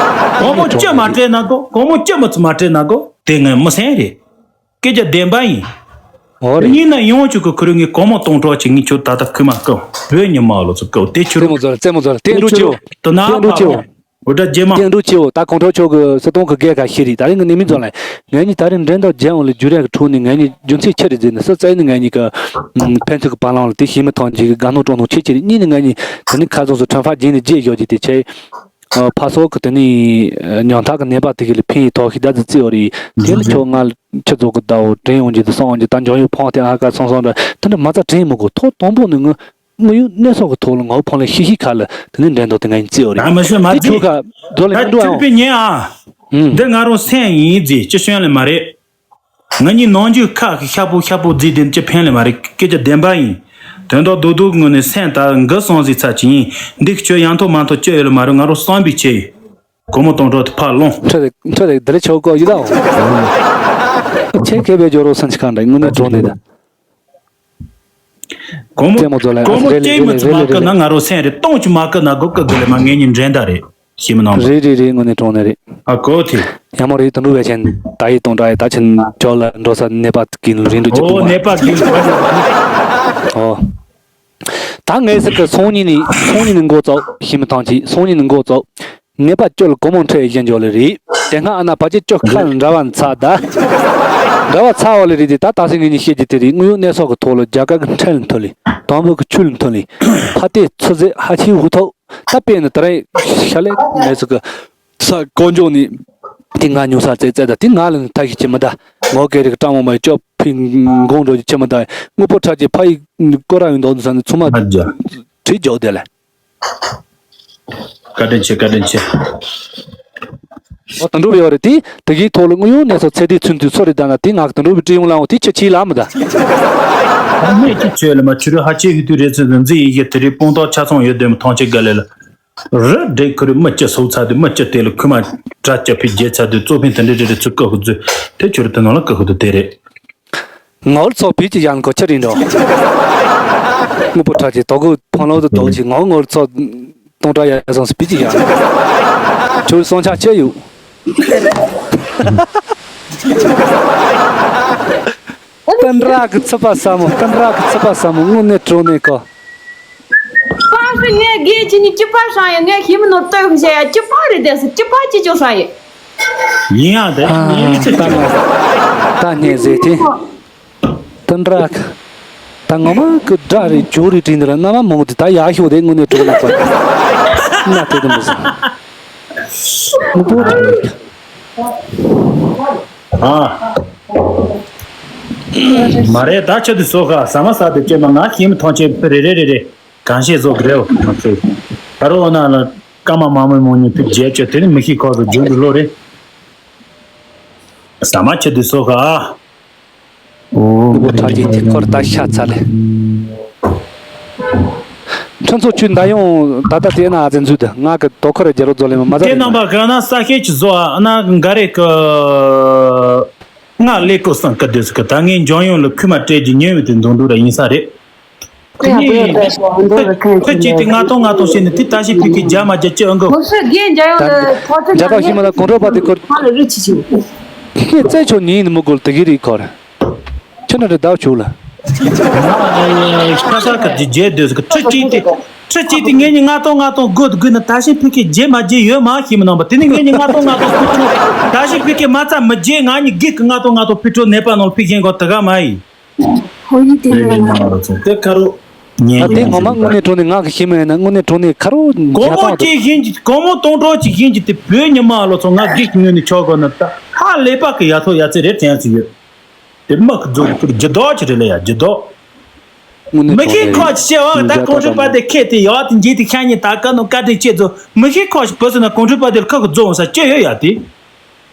གོ་མོ་ཅི་མ་སྤྲད་ན་གོ་གོ་མོ་ཅི་མི་ཚོ་མ་སྤྲད་ན་གོ་དེ་ངས་མི་སེམས་རེད། སྐད་ཆ་བདེན་པ་ཡིན། འོ་རེད། ཡིན་ན་ཡང་ཆུ་གི་ཁུ་རུ་ངའི་གོ་མོ་གཏོང་གྲོགས་ཀྱི་ངའི་ཆུ་ད་ལྟ་ཁུ་མ་བཀབ་བོད་ཉི་མ་ལོ་ཚོ་བཀབ་དེ་ཆུ་རྩེད་མོ་ཚོ་རྩེད་མོ་ཚོ་བསྟན་འགྲོ་ཆེའོ། དུ་ན་བསྟན་འགྲོ་ཆེའོ། འོ་ད་རྗེས་མ། བསྟན་འགྲོ་ཆེའོ། ད་གོང་ཁྲོ་ཆོ་གི་སྲིད་དོན་གི་སྒེར་ག་ཤི་རེད་ད་རིང་གི་ནི་མི་ཚོ་ལ། ངས་ནི་ད་རིང་འགྲན་ཟླ་རྒྱལ་ཡོང་ལ་རྒྱུ་རེ་གི་ཁྲོ་ནི་ངས་ནི་རྒྱུ་མཚན་ཆི་རེད་ཟེར་ནི་སི་ཙའི་ནི་ངས་ནི་གི་ཕན་ཚུན་གི་བར་ལང་ལ་དེ་ཤི་མི་ཐང་ཅིག་གི་དགའ་སྣང་སྤྲོ་སྣང་ཆེ་ཆེ་རེད་གཉིས་ནི་ངས་ནི་ད་ནི་ཁ་ཚོན་སུ་ཁྲོན་ཧྥ་རྗེས་ནི་རྗེས་ཞོག་ཅིག་དེ་ཆེ། ཕ་སོགས་ཀྱི་དེ་ནི་ཉང་ཐག་གི་ནད་པ་དེ་གི་ལ་ཕན་ཡི་ཐོག་ཤི་ད་ཙི་ཙི་འོ་རི་དེ་ལ་ཁྱོད་ང་ལ་ཁྱི་ཚོ་གི་ཟླ་བོ་དྲན་ཡོང་རྒྱུ་དེ་སོང་འོང་རྒྱུ་ད་འཇོག་ཡོད་ཕོངས་དེ་ཨ་ཀ་སོང་སོང་འདྲ་དེ་འདྲ་མ་རྩ་དྲན་མི་དགོས་ཐོག་དང་པོ་ནི་ངུ་ངུ་ཡུ་གནས་སོགས་ཀྱི་ཐོག་ལ་ངའོ་ཕོངས་ལ་ཤི་ཤི་ཁ་ལ་དེ་ནི་འགྲན་ཟླ་དེ་ང་ཡིན་ཙི་འོ་རི་ད་མི་ཤི་མ་དེ་ཙི་ཁྱོད་ཀ་རྡོ་ལ་ད་ཡིན་འགྲོ་ཁྱོད་ཨང་པའི་ཉན་ཨ་ཨུམ། འདི་ང་རང་སེམས་ཡིན་ཟེར་ཅི་བྱོན་ལ་མ་རེད། ང་གཉིས་ནང་རྒྱུད་ཁ་གི་ཤ་པོ་ཤ་པོ་རྫིས་དེ་ཅི་ཕན་ལས་མ་རེད་སྐད་ཆ་བདེན་པ་ཡིན། དོན་དག་རྡོག་རྡོག་ངོས་ནས་སེམས་ད་འགི་སོང་ཟིག་ཚ་ཅི་ཡིན། འདི་ཁྱོད་ཡང་ཐོག་མ་ཐོག་ཅི་ཡོད་ལ་མ་རེད་ང་རོ་བསམ་པའི་ཆེ་ཡོད། གོ་མོ་གཏོང་གྲོགས་དེ་ཕར་ལོང་། ཁྲི་རེད་ཁྲི་རེད་འདི་རེད་ཆོག་གོ་ཡི་ད་འོ། ཁྱེད་མཁས་པའི་ཇོ་རོ་སུན་ཆི་གང་འདྲ་དངོས་གནས་གྲོང་ནས་ད། གོ་མོ་རྩེད་མོ་ཚོ་ལ་གོ་མོ་རེ་ལེ་རེ་ལེ་ཅི་མི་ཚོ་མ་རེ་ལེ་ཀི་ན་ང་རོ་སེམས་རེད་སྟོང་ཅི་མ་ཀི་ན་གོ་ཀི་གི་ལེ་མ་ངེད་གཉིས་འགྲན་ཟླ་རེད། ཤེས་མི་ནང་། རེད་རེད་རེད་དངོས་གནས་དྲང་གནས་རེད། ཨ་གོ་ཐི། ཡ་མོ་རེད་དུ་འགྲོ་བས་ཆེན་ད་ཡི་དང་འདྲ་ཡི་ད་ཆེན་ཇོ་ལ་འགྲོ་ས་ནེ་པ་གི་རིན་འགྲོ་ཅི་ཨོ་ཐུབ་མ་ནེ་པ་གི་ཨོ། ད་ངས་ཟེར་གི་སང་ཉིན་ནི་སང་ཉིན་ནི་འགོ་བཙུགས་ཤེས་མི་ཐང་ཅི་སང་ཉིན་ནི་འགོ་བཙུགས། ནེ་པ་ཅོ་ལ་གོ་མོ་འཕྲད་བཞིན་འཇོ་ལེ་རེད། དེ་སྔ་ཨ་ན་ཕ་ཅེ་ཅོ་ཁ་ལ་འདྲ་བ་ཚ་ད། འདྲ་བ་ཚ་བ་ལེ་རེད་དེ་ད་ད་སེ་ངེད་གཉིས་བཤད་ཀྱི་དེ་རེད་དངོས་ཡོད་གནས་སོགས་ཀྱི་ཐོག་ལ་རྒྱ་གར་གྱི་ཁྲལ་མཐོ་ལེ། དང་པོ་གི་ཆུ་ལ་མཐོ་ལེ། ཕ་ཏེ་ཚོ་ཟེ་ཧ་ཆི་ཧུ་ཐོ། ད་དཔེ་ནི་ད་རེས་ཤ་ལེ་མེ་སི་ཀི། ས་དཀོན་མཆོག་ནི། དེ་ང་ཉུང་ས་ཙེ་ཙེ་ད་དེ་ང་ལ་ནི་ཐ་ཤི་ཅི་མི་ད། ངོ་སྐད་རིག་སྤྲང་མོ་མ་ཡི་ཅོ་ཕི་འགོང་འགྲོ་ཅི་མི་ད། དངོས་པོ་ཁྲ་ཅི་ཕ་ཡི་ཀོ་ར་ཡི་འདོག་འདུག་ས་ནི་ཚུ་མ། ཨ་ཇ། བྲིས་འཇོག་དེ་ལེ། བཀའ་དྲིན་ཆེ་བཀའ་དྲིན་ཆེ། ཨོ་དུད་འགྲོ་བའི་བ་རེད་དེ་དེ་གའི་ཐོག་ལ་དངོས་ཡོད་གནས་ཚུལ་ཚད་ལྡན་ཚུན་དུ་སོ་རེ་ད་ན་དེ་ང་གི་དུད་འགྲོ་བའི་སྤྲེའུ་ལའང་དེ་ཁྱི་ཆེ་ལ་མི་ད། ཨ་མེད་ཀྱི་ཆོས་ལ་མ་ཆུ་རུ་ཧ་ཆེ་ཧི་དུ་རེ་ཚོད་འཛིན་ཡི་གེ་དེ་རིགས་སྤུངས་ཐོག་ཆ་ཚང་ཡོད་དོན་མི་ཐང་ཆེ་ག་ལེ་ལ། རི་འདྲེ་ཁུ་རུ་མི་སྐྱ་སོགས་ཚ་དུ་མི་སྐྱ་དེ་ལ་ཁུ་མ་དྲ་སྐྱ་ཕི་རྒྱལ་ཚ་དུ་གཙོ་ཕན་དེ་འདྲེ་རེ་རེ་ཚུ་ཀ་ཧུ་རྫུ་དེ་ཆུ་རུ་དེ་ནང་ལ་ཀ་ཧུ་དུ་དེ་རེད། ངོར་ཚོ་བིས་ཀྱི་ཡང་ཁོ་ཆི་རིང་འགྲོ། དངོས་པོ་ཁྲ་ཅིག་དོ་གུ་ཕང་ལོ་དུ་དོ་ཅིག་ངོ་ངོར་ཚོ་སྟོང་ཕྲག་ཡ་སོང་སུ་བིས་ཀྱི་ཡང་། ཁྱོད་སོང་ཆ་ཆེ་ཡོད། ཏན་ར་གི་ཚི་པ་ས་མོ་ཏན་ར་གི་ཚི་པ་ས་མོ་དངོས་གནས་དྲང་གནས་གོ། པ་ཧྲི་ངས་དགེ་ཅི་ནི་ཅི་པ་ཧྲང་ཡ་ངས་ཤི་མི་ནོར་ལྟོས་ཤེ་ཡ་ཅི་པ་རེད་དེ་སི་ཅི་པ་ཅི་ཅོ་ཧྲང་ཡ། ཡིན་ཡང་དེ་ཨ་ཡིན་ཙི་ད་ནི་ད་ནས་ཟེར་དེ། ཏན་ར་ད་ངོ་མ་གི་དགྲ་རེད་ཇོ་རེད་དྲིན་དེ་ལ་རྣ་མ་མང་དེ་ད་ཡག་ཤོག་དེ་དངོས་གནས་གྲོགས་ལ་པ་ན་དེ་དུ་མི་ཟ་ངུ་པོ་ཨ། མ་རེད་ད་ཆ་དུ་སོ་ཁ་ཟ་མ་ཟ་དེ་བཅོས་མ་ང་ཤིམ་མཐོང་ཆེན་རེ་རེ་རེ་རེ། གང་བཤད་བཟོ་གི་རེད་འོ། ད་རུང་འོ་ན་ལ་སྐར་མ་མང་མོའི་མོ་ཉིད་དུ་རྒྱལ་བཅོས་དེ་ནི་མི་ཤེས་ཁོག་ཏུ་རྒྱུན་དུ་ལོ་རེད། ཟ་མ་ཆེ་དུས་སོ་ག་ཨོ། ངུ་པོ་ཁྲ་རྒྱན་གྱི་འཁོར་ད་ཤ་ཚ་ལེ། ཁྲི་ཚོ་ཆུ་མདའ་ཡོང་ད་ལྟ་དེ་ན་ཨ་ཙེ་འཛུལ་དུ་ང་གི་དོ་ཁོ་རེ་རྒྱལ་རོ་རྫོ་ལེ་མ་མ་ཟ་དེ་རེ་རྣམ་པ་ག་ན་ས་ཤེད་ཀྱི་བཟོ་ཨ་ན་འགའ་རེ་གི། ང་ཀླད་ཀོར་སང་ཀ་དུས་སུ་ཀ་ད་ངས་འཇམ་དབྱངས་ལ་ཁུག་མ་སྤྲད་རྒྱུ་ཉན་བའི་དེ་འདུག་འདུག་ར་ཡིན་ས་རེད། དེ་ནས་ཁོ་ཁྱེད་དེ་ང་དང་ང་དང་བྱས་ནས་དེ་ད་ཞིག་ཕི་ཁའི་རྒྱ་མ་རྒྱ་ཅི་ཨང་གི། མོ་སི་རྒན་འཇམ་དབྱངས་ལ་ཐོག་ཚད་འཇའ་ཐག་ཤི་མ་ལ་གོང་ཁྲོ་པ་དེ་ཁོ་ཁ་ལ་རི་ཆི་ཆི། ཁྱེད་རྩད་ཆོག་ཉིན་ནི་མི་དགོས་དེ་གི་རིགས་ཁོར། ཁྱོད་ན་རེ་བདག་བྱུག་ལ། ཁ་ས་ཁ་ཅི་རྒྱལ་སྡོད་ཟིག་ཁྲི་གཅིག་དེ། ཁྲི་གཅིག་དེ་ངེད་གཉིས་ང་དང་ང་དང་དགོད་དགོད་ན་ད་ཞིག་ཕི་ཁའི་རྒྱ་མ་རྒྱ་ཡོད་མ་ཤི་མི་ནང་པ་དེ་ནི་ངེད་གཉིས་ང་དང་ང་དང་ཁུ་ཆུང་ད་ཞིག་ཕི་ཁའི་མ་རྩ་མི་རྒྱ་ང་གཉིས་སྒེག་གི་ང་དང་ང་དང་ཕི་ཁྲོ་ནད་པ་ནང་ཕི་ཁེན་གོ་ད་ག་མ་ཡིན། ཧོ་ཡི་དེ་ལ་ལ། དེ་ཁ་རོ། ཉན་ད་དེ་ངོ་མ་དངོས་གནས་དྲང་གནས་ང་གི་ཤི་མི་ཡིན་ན་དངོས་གནས་དྲང་གནས་ཁ་རོ་གོང་མོ་རྒྱ་ཐག་ཅིག་ཡིན་གྱི་གོང་མོ་སྟོང་གྲོགས་ཅིག་ཡིན་གྱི་དེ་བོད་ཉི་མ་ལོ་ཚོ་ང་སྒེག་གི་ངོས་ནས་ཆོག་གོ་ན་ད་ཧ་ལས་པ་གི་ཡ་ཐོ་ཡ་ཚེ་རེད་དྲན་ཚུལ་ཡོད། དེ་མ་གི་རྫོགས་ཀྱི་རྒྱུ་ལྡོག་ཅིག་རེད་ལ་ཡ་རྒྱུ་ལྡོག་དངོས་གནས་མི་ཤེས་དྲང་ཁོག་གནས་ཅི་བྱེད་བ་ད་རྒྱ་ཐག་གོང་ཁྲོ་པ་དེ་ཁེ་དེ་ཡག་དེ་འཇིག་དེ་ཤ་ཉེ་ད་ཀ་ནོ་བཀའ་དྲིན་ཆེ་ཚོ་མི་ཤེས་ཁོག་ཅི་བུ་སུ་ན་གོང་ཁྲོ་པ་དེ་ལ་ཁག་གི་རྫོགས་ས་ཅི་ཡོད་ཡ་དེ།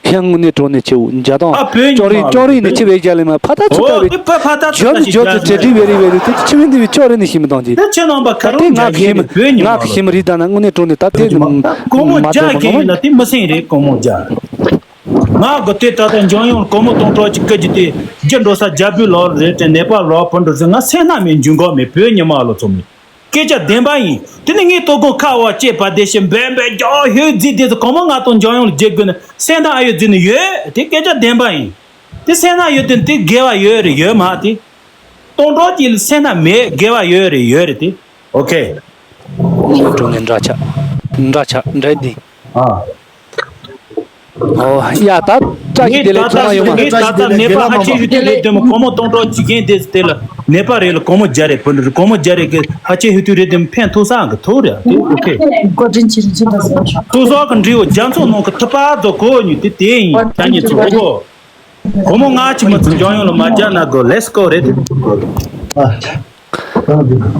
ཡང་དངོས་གནས་དྲང་གནས་ཆེ་བོ་འཇའ་དང་ཨ་བོད་ཉི་ལྕོག་རིང་མ་ལྕོག་རིང་ནས་ཆེ་བའི་རྒྱ་ལས་མ་ཕ་ཐག་ཚུ་ཀ་བའི་ཨོ་དེ་ཕ་ཕ་ཐག་ཚུ་ཇོ་ཀ་ནི་ཞིག་ཇོ་རྒྱ་ཚུ་ཏྲེ་ཏྲི་བེ་རི་བེ་རི་དེ་ཆེ་བའི་འདི་བའི་ལྕོག་རིང་ནས་ཤི་མི་དང་ཅི། ད་ཆེ་ནང་པ་ཁ་ད་རོང་དེ་ང་རྒྱ་གི་ཤི་མི་བོད་ཉི་ང་མ་གི་ལོ་ཤི་མི་རིགས་ད་ན་དངོས་གནས་དྲང་གནས་ད་དེ་ནི་གོང་མོ་མ་རྒྱ་དྲང་གི་གོང་མོ་ཡིན་ན་དེ་མི་སེང་རེད་གོང་མོ་རྒྱ། ང་གི་དེ་ད་ལྟ་འཇམ་དབྱངས་གོང་མོ་སྟོང་གྲོགས་ཀྱི་སྐད་ཀྱི་དེ་རྒྱུ་འགྲོ་ས་རྒྱ་བོད་ལོག་རེད་དྲན་ནད་པ་ལོག་བུ་འགྲོ་ཟེར་ང་སེམས་ནང་མེད་འཇུག་གོ་མེད་བོད་ཉི་མ་ལོ་ཚོ་མེད། སྐད་ཆ་བདེན་པ་ཡིན། དེ་ནི་ངའི་ལྟོ་གོས་ཁ་བ་ཅེས་པ་དེ་བཞིན་འབེན་འབེན་རྒྱག་ཧོས་རྫི་དེ་ཚོ་གང་མང་ང་དང་འཇམ་དབྱངས་ལ་བརྗེ་དགོས་ན་སེམས་ཐག་ཨ་ཡོད་རྫི་ནི་ཡོད་དེ་སྐད་ཆ་བདེན་པ་ཡིན། དེ་སེམས་ཐག་ཡོད་དེ་དེ་དགེ་བ་ཡོད་རེད་ཡོད་མ་དེ། སྟོང་གྲོགས་ཀྱི་སེམས་ཐག་མེད་དགེ་བ་ཡོད་རེད་ཡོད་རེད་དེ། ཨོ་ཁེ། ཀྲུང་ནས་འདྲ་ཆགས། འདྲ་ཆགས་འདྲ་འདི། ཨ། ཨོ་ཡ་ད་བཀྲ་ཤིས་བདེ་ལེགས་ཚང་མ་ཡོང་མ། ངས་ད་ལྟ་ནད་པ་ཧ་ཅང་ཞུ་དུས་ལས་དོན་མོ་གོང་མོ་སྟོང་གྲོགས་བྱེད་མཁན་དེ་དེ་ལ་ནད་པ་རེད་ལ་གོང་མོ་རྒྱ་རེད་བུ་འདྲ་རེད་གོང་མོ་རྒྱ་རེད་གི་ཧ་ཅང་ཞུ་དུས་རེད་དེ་ཕན་ཐོགས་ས་གི་ཐོག་རེད་དེ་ཨོ་ཁེ། བཀའ་དྲིན་ཆེ་རིན་ཆེན་ལགས་སོ། ཐུགས་སོགས་ཀྱི་འབྲས་བུ་རྒྱ་མཚོ་ནང་གི་ཐུབ་པ་རྫོགས་གོ་ཉུལ་དེ་དེ་ཡིན་ད་ཉིད་ཚོ་ཨོ་གོ། གོང་མོ་ང་ཅི་མ་ཚོ་འཇམ་དབྱངས་ལ་མ་རྒྱ་ན་གོ་let's go རེད།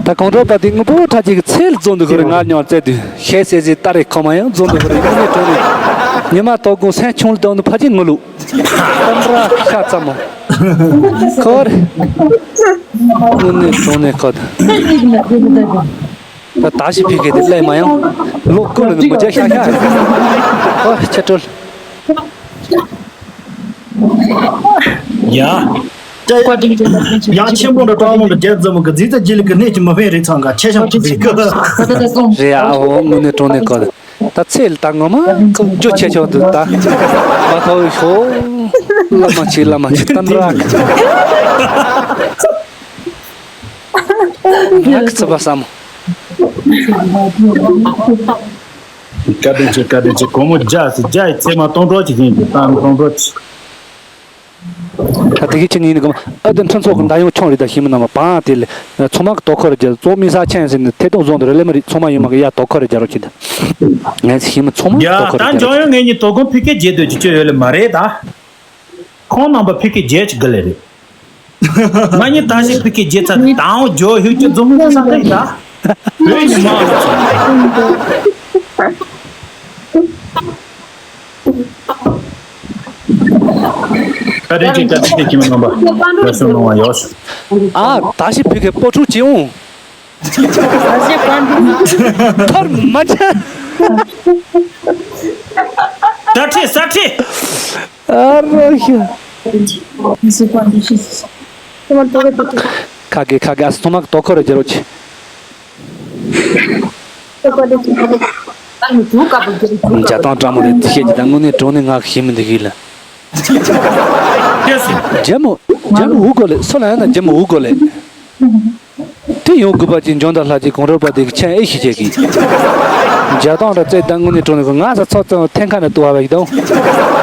ད་གོང་ཁྲོ་པ་དེ་དངོས་པོ་ཁྲ་ཅིག་གི་ཚེ་ལ་རྫོང་དུ་ཁོ་རེ་ང་མྱོང་བཙལ་དུས་ཤེས་ཟེར་ཟེར་ལྟ་རེ་ཁོ་མ་ཡང་རྫོང་དུ་ཁོ་རེ་དངོས་གནས་དྲང་གནས་ཉི་མ་དོ་དགོང་སེམས་ཆུང་ལ་དོང་དུ་ཕ་ཅིག་ངུ་ལུག་ཏམ་ར་ཤ་ཚ་མོ་ཁོ་རེ་དངོས་གནས་དྲང་གནས་ཁོ་ད་ད་ཞིག་ཕི་གེ་དེ་ལས་མ་ཡང་ལོ་ཀུན་ལ་མི་རྒྱ་ཤ་ཤ་ཁོ་རེ་ཆེ་སྤྲོལ། ཡ། ཡང་ཆེན་པོ་འདྲ་གྲོགས་མོ་འདྲ་རྒྱལ་འཛོམས་གི་རྫིག་རྫིག་རྒྱུ་ལི་གི་གནས་ཀྱི་མི་ཕན་རེད་ཚང་ག་ཆེ་ཞང་གི་རེད་གི། རེད་ཨ་འོ་དངོས་གནས་དྲང་གནས་གི། ད་ཚེ་ལ་ད་ངོ་མ་ཁོ་རྒྱུ་ཆེ་ཆོག་འདུག་ད་མ་ཐོ་ཤོ། བླ་མ་ཆེ་བླ་མ་ཆེ་གཏམ་ར། ང་གི་ཚོད་པ་བསམ། བཀའ་དྲིན་ཆེ་བཀའ་དྲིན་ཆེ་གོང་མོ་རྒྱ་སི་རྒྱ་ཡི་ཚེ་མ་སྟོང་གྲོགས་ཀྱི་ཡིན་གི་ད་སྟོང་གྲོགས་ཀྱི། ད་དེ་གི་ཆེ་ཉིན་གི་ཨ་དེ་ཕྲན་ཚོགས་ཀྱི་མདའ་ཡོང་ཆུང་རེད་ད་ཤི་མི་རྣམས་པ་དེ་ལས་ཚང་མ་གི་དོ་ཁོ་རེ་རྒྱ་གཙོ་མི་ས་ཆེན་ཟིན་ནས་ཐད་གཏོང་བཟོ་འདི་རེ་ལེ་མི་རིགས་ཚང་མ་ཡོད་མ་གི་ཡ་དོ་ཁོ་རེ་རྒྱ་རོ་ཆེ་ད་ངས་ཤི་མི་ཚང་མ་ཡ་དོ་ཁོ་ད་རེ་རྒྱ་འཇོན་ཡོང་ངེད་གཉིས་དོ་དགོང་ཕི་ཀེ་རྒྱལ་སྡོད་ཀྱི་ཆོས་ཡོད་ལེ་མ་རེད་ད། ཁོང་རྣམ་པ་ཕི་ཀེ་རྒྱལ་གྱི་དགུ་ལེ་རེད། ང་གཉིས་ད་ཞིག་ཕི་ཀེ་རྒྱལ་ཚ་དང་ཇོ་ཧུ་ཀྱི་རྫོང་ས་ས་ད་ཡི་ད། བོད་ཉི་མ་ལ་ཚོ། བཀའ་དྲིན་ཆེ་བཀའ་དྲིན་ཆེ་ཁྱིམ་ནང་པ་བཀའ་གསུང་གནང་བ་ཡོད། ཨ་ད་ཞིག་ཕི་ཀེ་སྤོ་ཕྲུག་ཅི་འོང་། ཐར་མ་ཆ། ད་ཁྲིད་ས་ཁྲིད། ཨ་རོ་ཤ། ཁ་གེ་ཁ་གེ་ཨ་སི་ཐོ་མ་གི་དོ་ཁོ་རེ་རྒྱ་རོ་ཆེ། འཇའ་དང་བཀྲ་མོ་རེད་ཤེས་ཀྱི་ད་དངོས་གནས་དྲང་གནས་ངག་ཤེས་མི་འདུག་གི་ལ། རྒྱ་མོ་རྒྱ་མོ་འུ་གོ་ལེ་སོ་ལ་ཡ་ན་རྒྱ་མོ་འུ་གོ་ལེ། དེ་ཡོང་དགོས་པ་ཅིག་འཇོན་དང་ལྷ་ཅིག་གོང་རོལ་པ་དེ་གི་ཆེན་ཨེ་ཤི་བྱེད་གི། འཇའ་དང་འདྲ་རྩེ་ད་དངོས་གནས་དྲང་གནས་གི་ང་ས་ཚོགས་ཚང་ཐེན་ཁ་ནས་ཏུ་བ་བ་ཡི་དང་།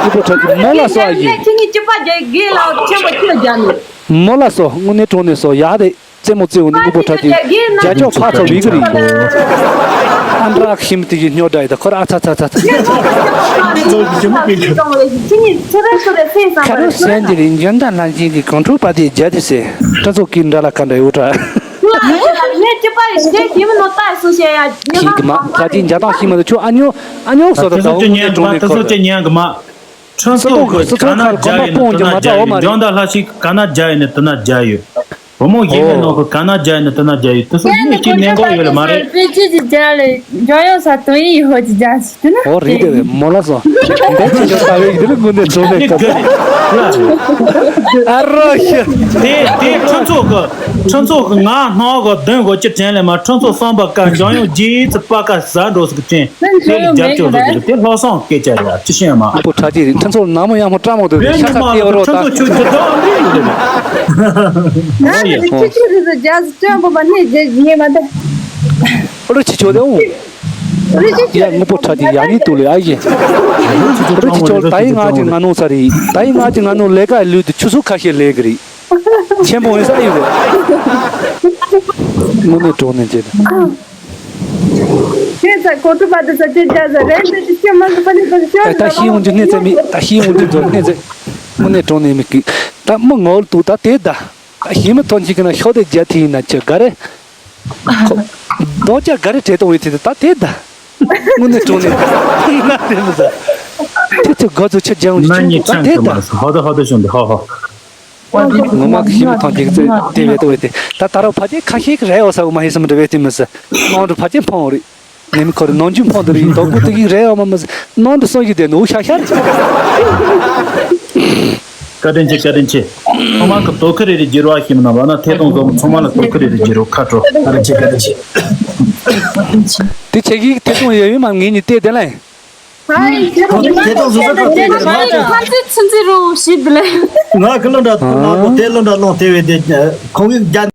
ཨི་པོ་ཁྲ་ཅིག་མོ་ལ་སོ་ཨ་ཡི། ཁྱེད་གཉིས་གཅིག་པ་རྒྱག་གི་ལ་ཆེན་པོ་ཁྱོད་རྒྱག་ནས། མོ་ལ་སོ་དངོས་གནས་དྲང་གནས་སོ་ཡག་དེ། རྩེད་མོ་རྩེ་འོང་ནི་དངོས་པོ་ཁྲ་ཅིག་རྒྱ་ཅོག་ཕ་ཚོ་བི་གི་རི། ཨ་འདྲ་ཤིམ་དེ་ཡི་སྨྱོ་འདྲ་ཡི་ད་ཁོ་ར་ཨ་ཚ་ཚ་ཚ་ཚ། ཁ་རུ་སེན་དེ་རིང་འཇོན་དང་ལྷན་ཅིག་གི་གོང་ཁྲོ་པ་དེ་རྒྱ་དེ་སེ་ཁྲ་ཚོ་གི་འདྲ་ལ་ཁ་འདྲ་ཡོད་འདྲ། ཁྱེད་ཀྱི་མ་ཁ་ཅིག་འཇའ་དང་ཤིང་མ་དུ་ཆུ་ཨ་ཉོ་ཨ་ཉོ་སོ་ད་ད་འོ་ངོ་ནས་གྲོང་ནས་ཁོ་ད། ཁྲ་ཚོ་གི་ཁ་ན་རྒྱ་ཡི་ནི་དུ་ན་རྒྱ་ཡོད། འཇོན་དང་ལྷན་ཅིག་ག་ན་རྒྱ་ཡི་ནི་དུ་ན་རྒྱ་ཡོད། བུ་མོ་གཞན་མིན་ནོ་གི་ག་ན་རྒྱ་ཡིན་ན་དེ་ན་རྒྱ་ཡིན། དེ་སོ་ཡིན་ནི་གཅིག་ནས་འགོ་ཡོད་ལ་མ་རེད། པེ་ཅི་ཅི་རྒྱ་ལས་འཇོན་ཡོང་ས་དོན་ཡིན་ཧོ་ཅི་རྒྱ་ཞིག་དེ་ན། ཨོ་རེད་དེ་བས་མོ་ལ་སོ། འདི་ཅི་ཅོ་ལྟ་བའི་འདི་ལ་དངོས་གནས་ཚོ་ནས་ཀ་ཨ་རོ་ཤི། དེ་དེ་ཁྲིམས་ཚོགས་གི་ཁྲིམས་ཚོགས་གི་ང་སྣང་གི་བདུན་གོ་ཅི་དྲན་ལས་མ། ཁྲིམས་ཚོགས་གསུམ་པ་ཀ་འཇོན་ཡོང་རྗེས་ཚི་པ་ཀ་ཟ་འགྲོ་སི་གི་དྲན། དེ་ལ་རྒྱབ་སྐྱོར་བཟོ་གི་དེ་ལྷག་བསམ་སྐད་ཆ་རེད། ཅི་ཤེས་མ། ཨ་ཕོ་ཁྲ་ཅིག་ཁྲིམས་ཚོགས་ནང་མོ་ཡང་མོ་བཀྲ་མོ་དུ་རེད་ཤ་ཉི་ཚ་མ་ལ་ཏེ་བ་རོ་ཁྲིམས་ད། ཚོགས་ཆོས་ཀྱི་བདག་འདྲེ་ཡོད་རེད། ང་ཨོ་ཡ་ནི་ཁྲིམས་ཆོས་རེད་ཟེར་རྒྱ་སི་སྐྱོན་པོ་མ་ནི་རྗེ་ཉེ་མ་ད། ཨོ་རེ་ཆི་ཆོ་དེ་ཨུ། རེ་ཆི་ཡ་ཆོ་ངུ་པོ་ཁྲ་ཅིག་ཡ་ནི་ཏུ་ལི་ཨ་ཡེ། ཨོ་རེ་ཆི་ཆོ་ད་ཡིན་ང་ཅིག་ང་ནོ་ས་རེད། ད་ཡིན་ང་ཅིག་ང་ནོ་ལས་ཀ་ལུས་དུ་ཆུ་སུ་ཁ་ཤས་ལས་གི་རེད། ཆེན་པོ་ཡིན་ས་ཡིན་རེད། དངོས་གནས་གྲོགས་ནས་བྱེད། ཁྱེད་ཚ་གོ་ཐུབ་པ་དེ་ཚ་ཅེ་ཅ་ཟ་རེད་འདི་ཅི་ཤེས་མ་གི་ཕ་ནི་ཚ་ཤེས་ད་ཤི་ཡོང་རྒྱུ་གནས་ཚད་མེད། ད་ཤི་ཡོང་རྒྱུ་ཚོ་གནས་ཚད། དངོས་གནས་གྲོགས་ནས་མི་གི། ད་མི་ངོ་ལ་ཏུ་ད་དེ་ད། ད་ཤི་མི་ཐོན་ཅིག་གི་ན་ཤོག་དེ་རྒྱ་ཐི་ཡིན་ན་ཅི་ག་རེ། རྡོ་རྒྱ་ག་རེ་བྲེལ་གཏོང་བའི་ཚེ་ད་དེ་ད། དངོས་གནས་གྲོགས་ནས་ང་དེ་མི་ཟ། དེ་ཚོ་ག་ཚོད་ཆ་རྒྱང་ཡོང་ན་ཆུང་ཆུང་ད་དེ་ད། ཧ་ད་ཧ་ད་ཤོང་དེ་ཧ་ཧ། ངོ་མ་གི་ཤི་མི་ཐང་གི་ཙེ་དེ་བས་དོ་བས་དེ་ད་ད་ར་ཕ་ཅེ་ཁ་ཤས་ཀྱི་རེ་འོ་ས་འོ་མ་ཧེ་སམ་རེ་བས་དེ་མི་ས་ནང་དུ་ཕ་ཅེ་ཕང་འོ་རེ། ནེ་མི་ཁོ་རེ་ནང་ཆུ་ཕང་དུ་རེ་དོ་ཀུ་དེ་གི་རེ་འོ་མ་མི་ས་ནང་དུ་སོང་གི་དེ་ནུ་ཤ་ཤ་རེ། བཀའ་དྲིན་ཆེ། བཀའ་དྲིན་ཆེ། ཚང་མ་གི་དོ་ཁུ་རེ་རེ་བརྒྱུད་རོགས་ཤི་མི་ན་བ་ན་ཐད་གཏོང་བཟོ་མི་ཚང་མ་ལ་དོ་ཁུ་རེ་རེ་བརྒྱུད་རོགས་ཁ་དྲོ། བཀའ་དྲིན་ཆེ། བཀའ་དྲིན་ཆེ། དེ་ཆེ་གི་ཐད་གཏོང་ཡོད་ཡོད་མ་ངེད་གཉིས་བལྟས་དེ་ལ། ཁོང་གིས་དེ་དང་བཟོ་བཟོ་ཁ་གཏད་དེ་ང་ཚོས་ཚོད་འཛིན་རོགས་ཞེས་དེ་ལས། ང་གི་སློབ་གྲྭ་ཐོག་མ་པོ་དེ་སློབ་གྲྭ་སློང་དེ་བས་དེ་ཁོང་གིས་རྒྱ།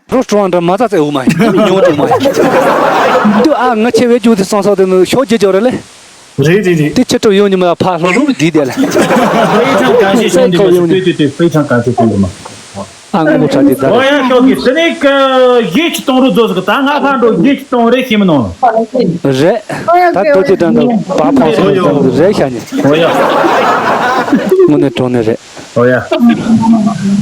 རོ་སྤྲོ་བ་འདྲ་མ་ཚ་ཚ་འུ་མ་ཡིན་ཉོ་དུ་མ་ཡིན། དུ་ཨ་ང་ཆེ་བའི་རྒྱུ་དེ་སང་སང་དེ་ནི་ཤོག་རྒྱུ་ཅོ་རེ་ལེ། རེད་རེད་རེད། དེ་ཆེ་ཏོ་ཡོང་ཉི་མ་ཕ་ལྷོ་ལྷོ་བི་དེ་ལ། 非常感谢兄弟们，对对对，非常感谢兄弟们。 ཨ་ངོ་མ་ཁྲ་དེ་ད། ཨོ་ཡ་ཤོག་གི་དེ་ནས་ཀ་གཞས་ཅིག་གཏོང་རོགས་མཛོད་ཟིག་ད་ང་ཕར་འགྲོ་གཞས་ཅིག་གཏོང་རེ་ཤེས་མི་ནོ། རེད། ད་རྡོ་རྗེ་དྲན་དང་བ་ཕང་སོང་དང་རེད་ཤ་ཉེ། ཨོ་ཡ། དངོས་གནས་གྲོགས་ནས་རེད། ཨོ་ཡ།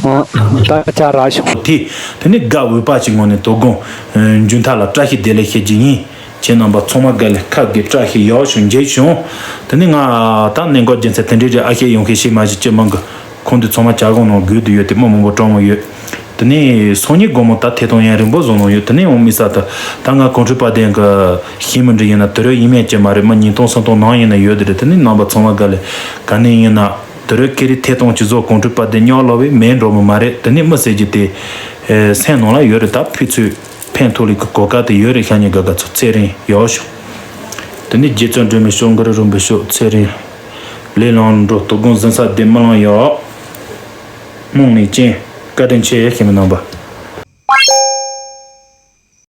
ཨོ། ད་ཅ་ར་ཤོག་དེ་དེ་ནས་དགའ་འོས་པ་ཅིག་ངོ་ནས་དོ་དགོང་། འཇུན་ཐ་ལ་བཀྲ་ཤིས་བདེ་ལེགས་ཞུ་རྒྱུ་ཡིན། ཁྱེད་རྣམ་པ་ཚང་མ་དགའ་ལེ་ཁ་དགེ་བཀྲ་ཤིས་ཡག་བྱུང་རྒྱས་བྱུང་། དེ་ནས་ང་ད་གནས་འགོ་རྒྱུ་མཚན་དེ་འདྲའི་རེད། ཨ་ཤེ་ཡོང་ཤེ་ཤེ་མ་ཤེ་ཅི་མང་གི་ཁོང་དུ་ཚང་མ་བྱ་གོང་ནང་སྒུལ་དུ་ཡོད་དེ་མི་མང་པོ་གྲོངས་མོ་ཡོད། དེ་ནས་སང་ཉིན་དགོང་མོ་ད་ཐད་གཏོང་ཡང་རིང་པོ་བཟོ་ནང་ཡོད། དེ་ནས་འོང་མི་ས་ད་ད་ང་གོང་ཁྲོས་པ་ལྡན་གི་ཤེས་མི་འདྲི་ཡིན་ན་དུ་རུ་ཡིན་མེད་ཅི་མ་རེད། མི་ཉིས་སྟོང་སུམ་སྟོང་ནང་ཡིན་ན་ཡོད་དེ་རེད། དེ་ནས་རྣམ་པ་ཚང་མ་དགའ་ལེ་ག་ནས་ཡིན་ན་དུ་རུ་ཁེ་རི་ཐད་གཏོང་ཅི་བཟོ་གོང་ཁྲོས་པ་ལྡན་ཉག་ལོ་བས་མེད་འགྲོ་མི་མ་རེད། དེ་ནས་མི་ཟེར་རྒྱུ་དེ་སེམས་ནང་ལ་ཡོད་རེད། ད་ཕི་ཚོས། ཕན་ཐོགས་ལས་ཀྱི་གོ་སྐབས་དེ་ཡོད་རེད། ཤ་ཉེ་དགའ་དགའ་ཚོ་ཚེ་རིང་ཡག་ཤོག་དེ་ནས་རྗེ་བཙུན་སྒྲོལ་མའི་ཤོག་མགར་རིན་པོ་ཤོག་ཚེ་རིང་། ལས་ལང་འགྲོ་དོ་དགོང་ཟིན་ས་བདེ་མི་ལང་ཡག་རྨོངས་ནས་ཅན། བཀའ་དྲིན་ཆེ་ཞེས་མི་གནང་པ།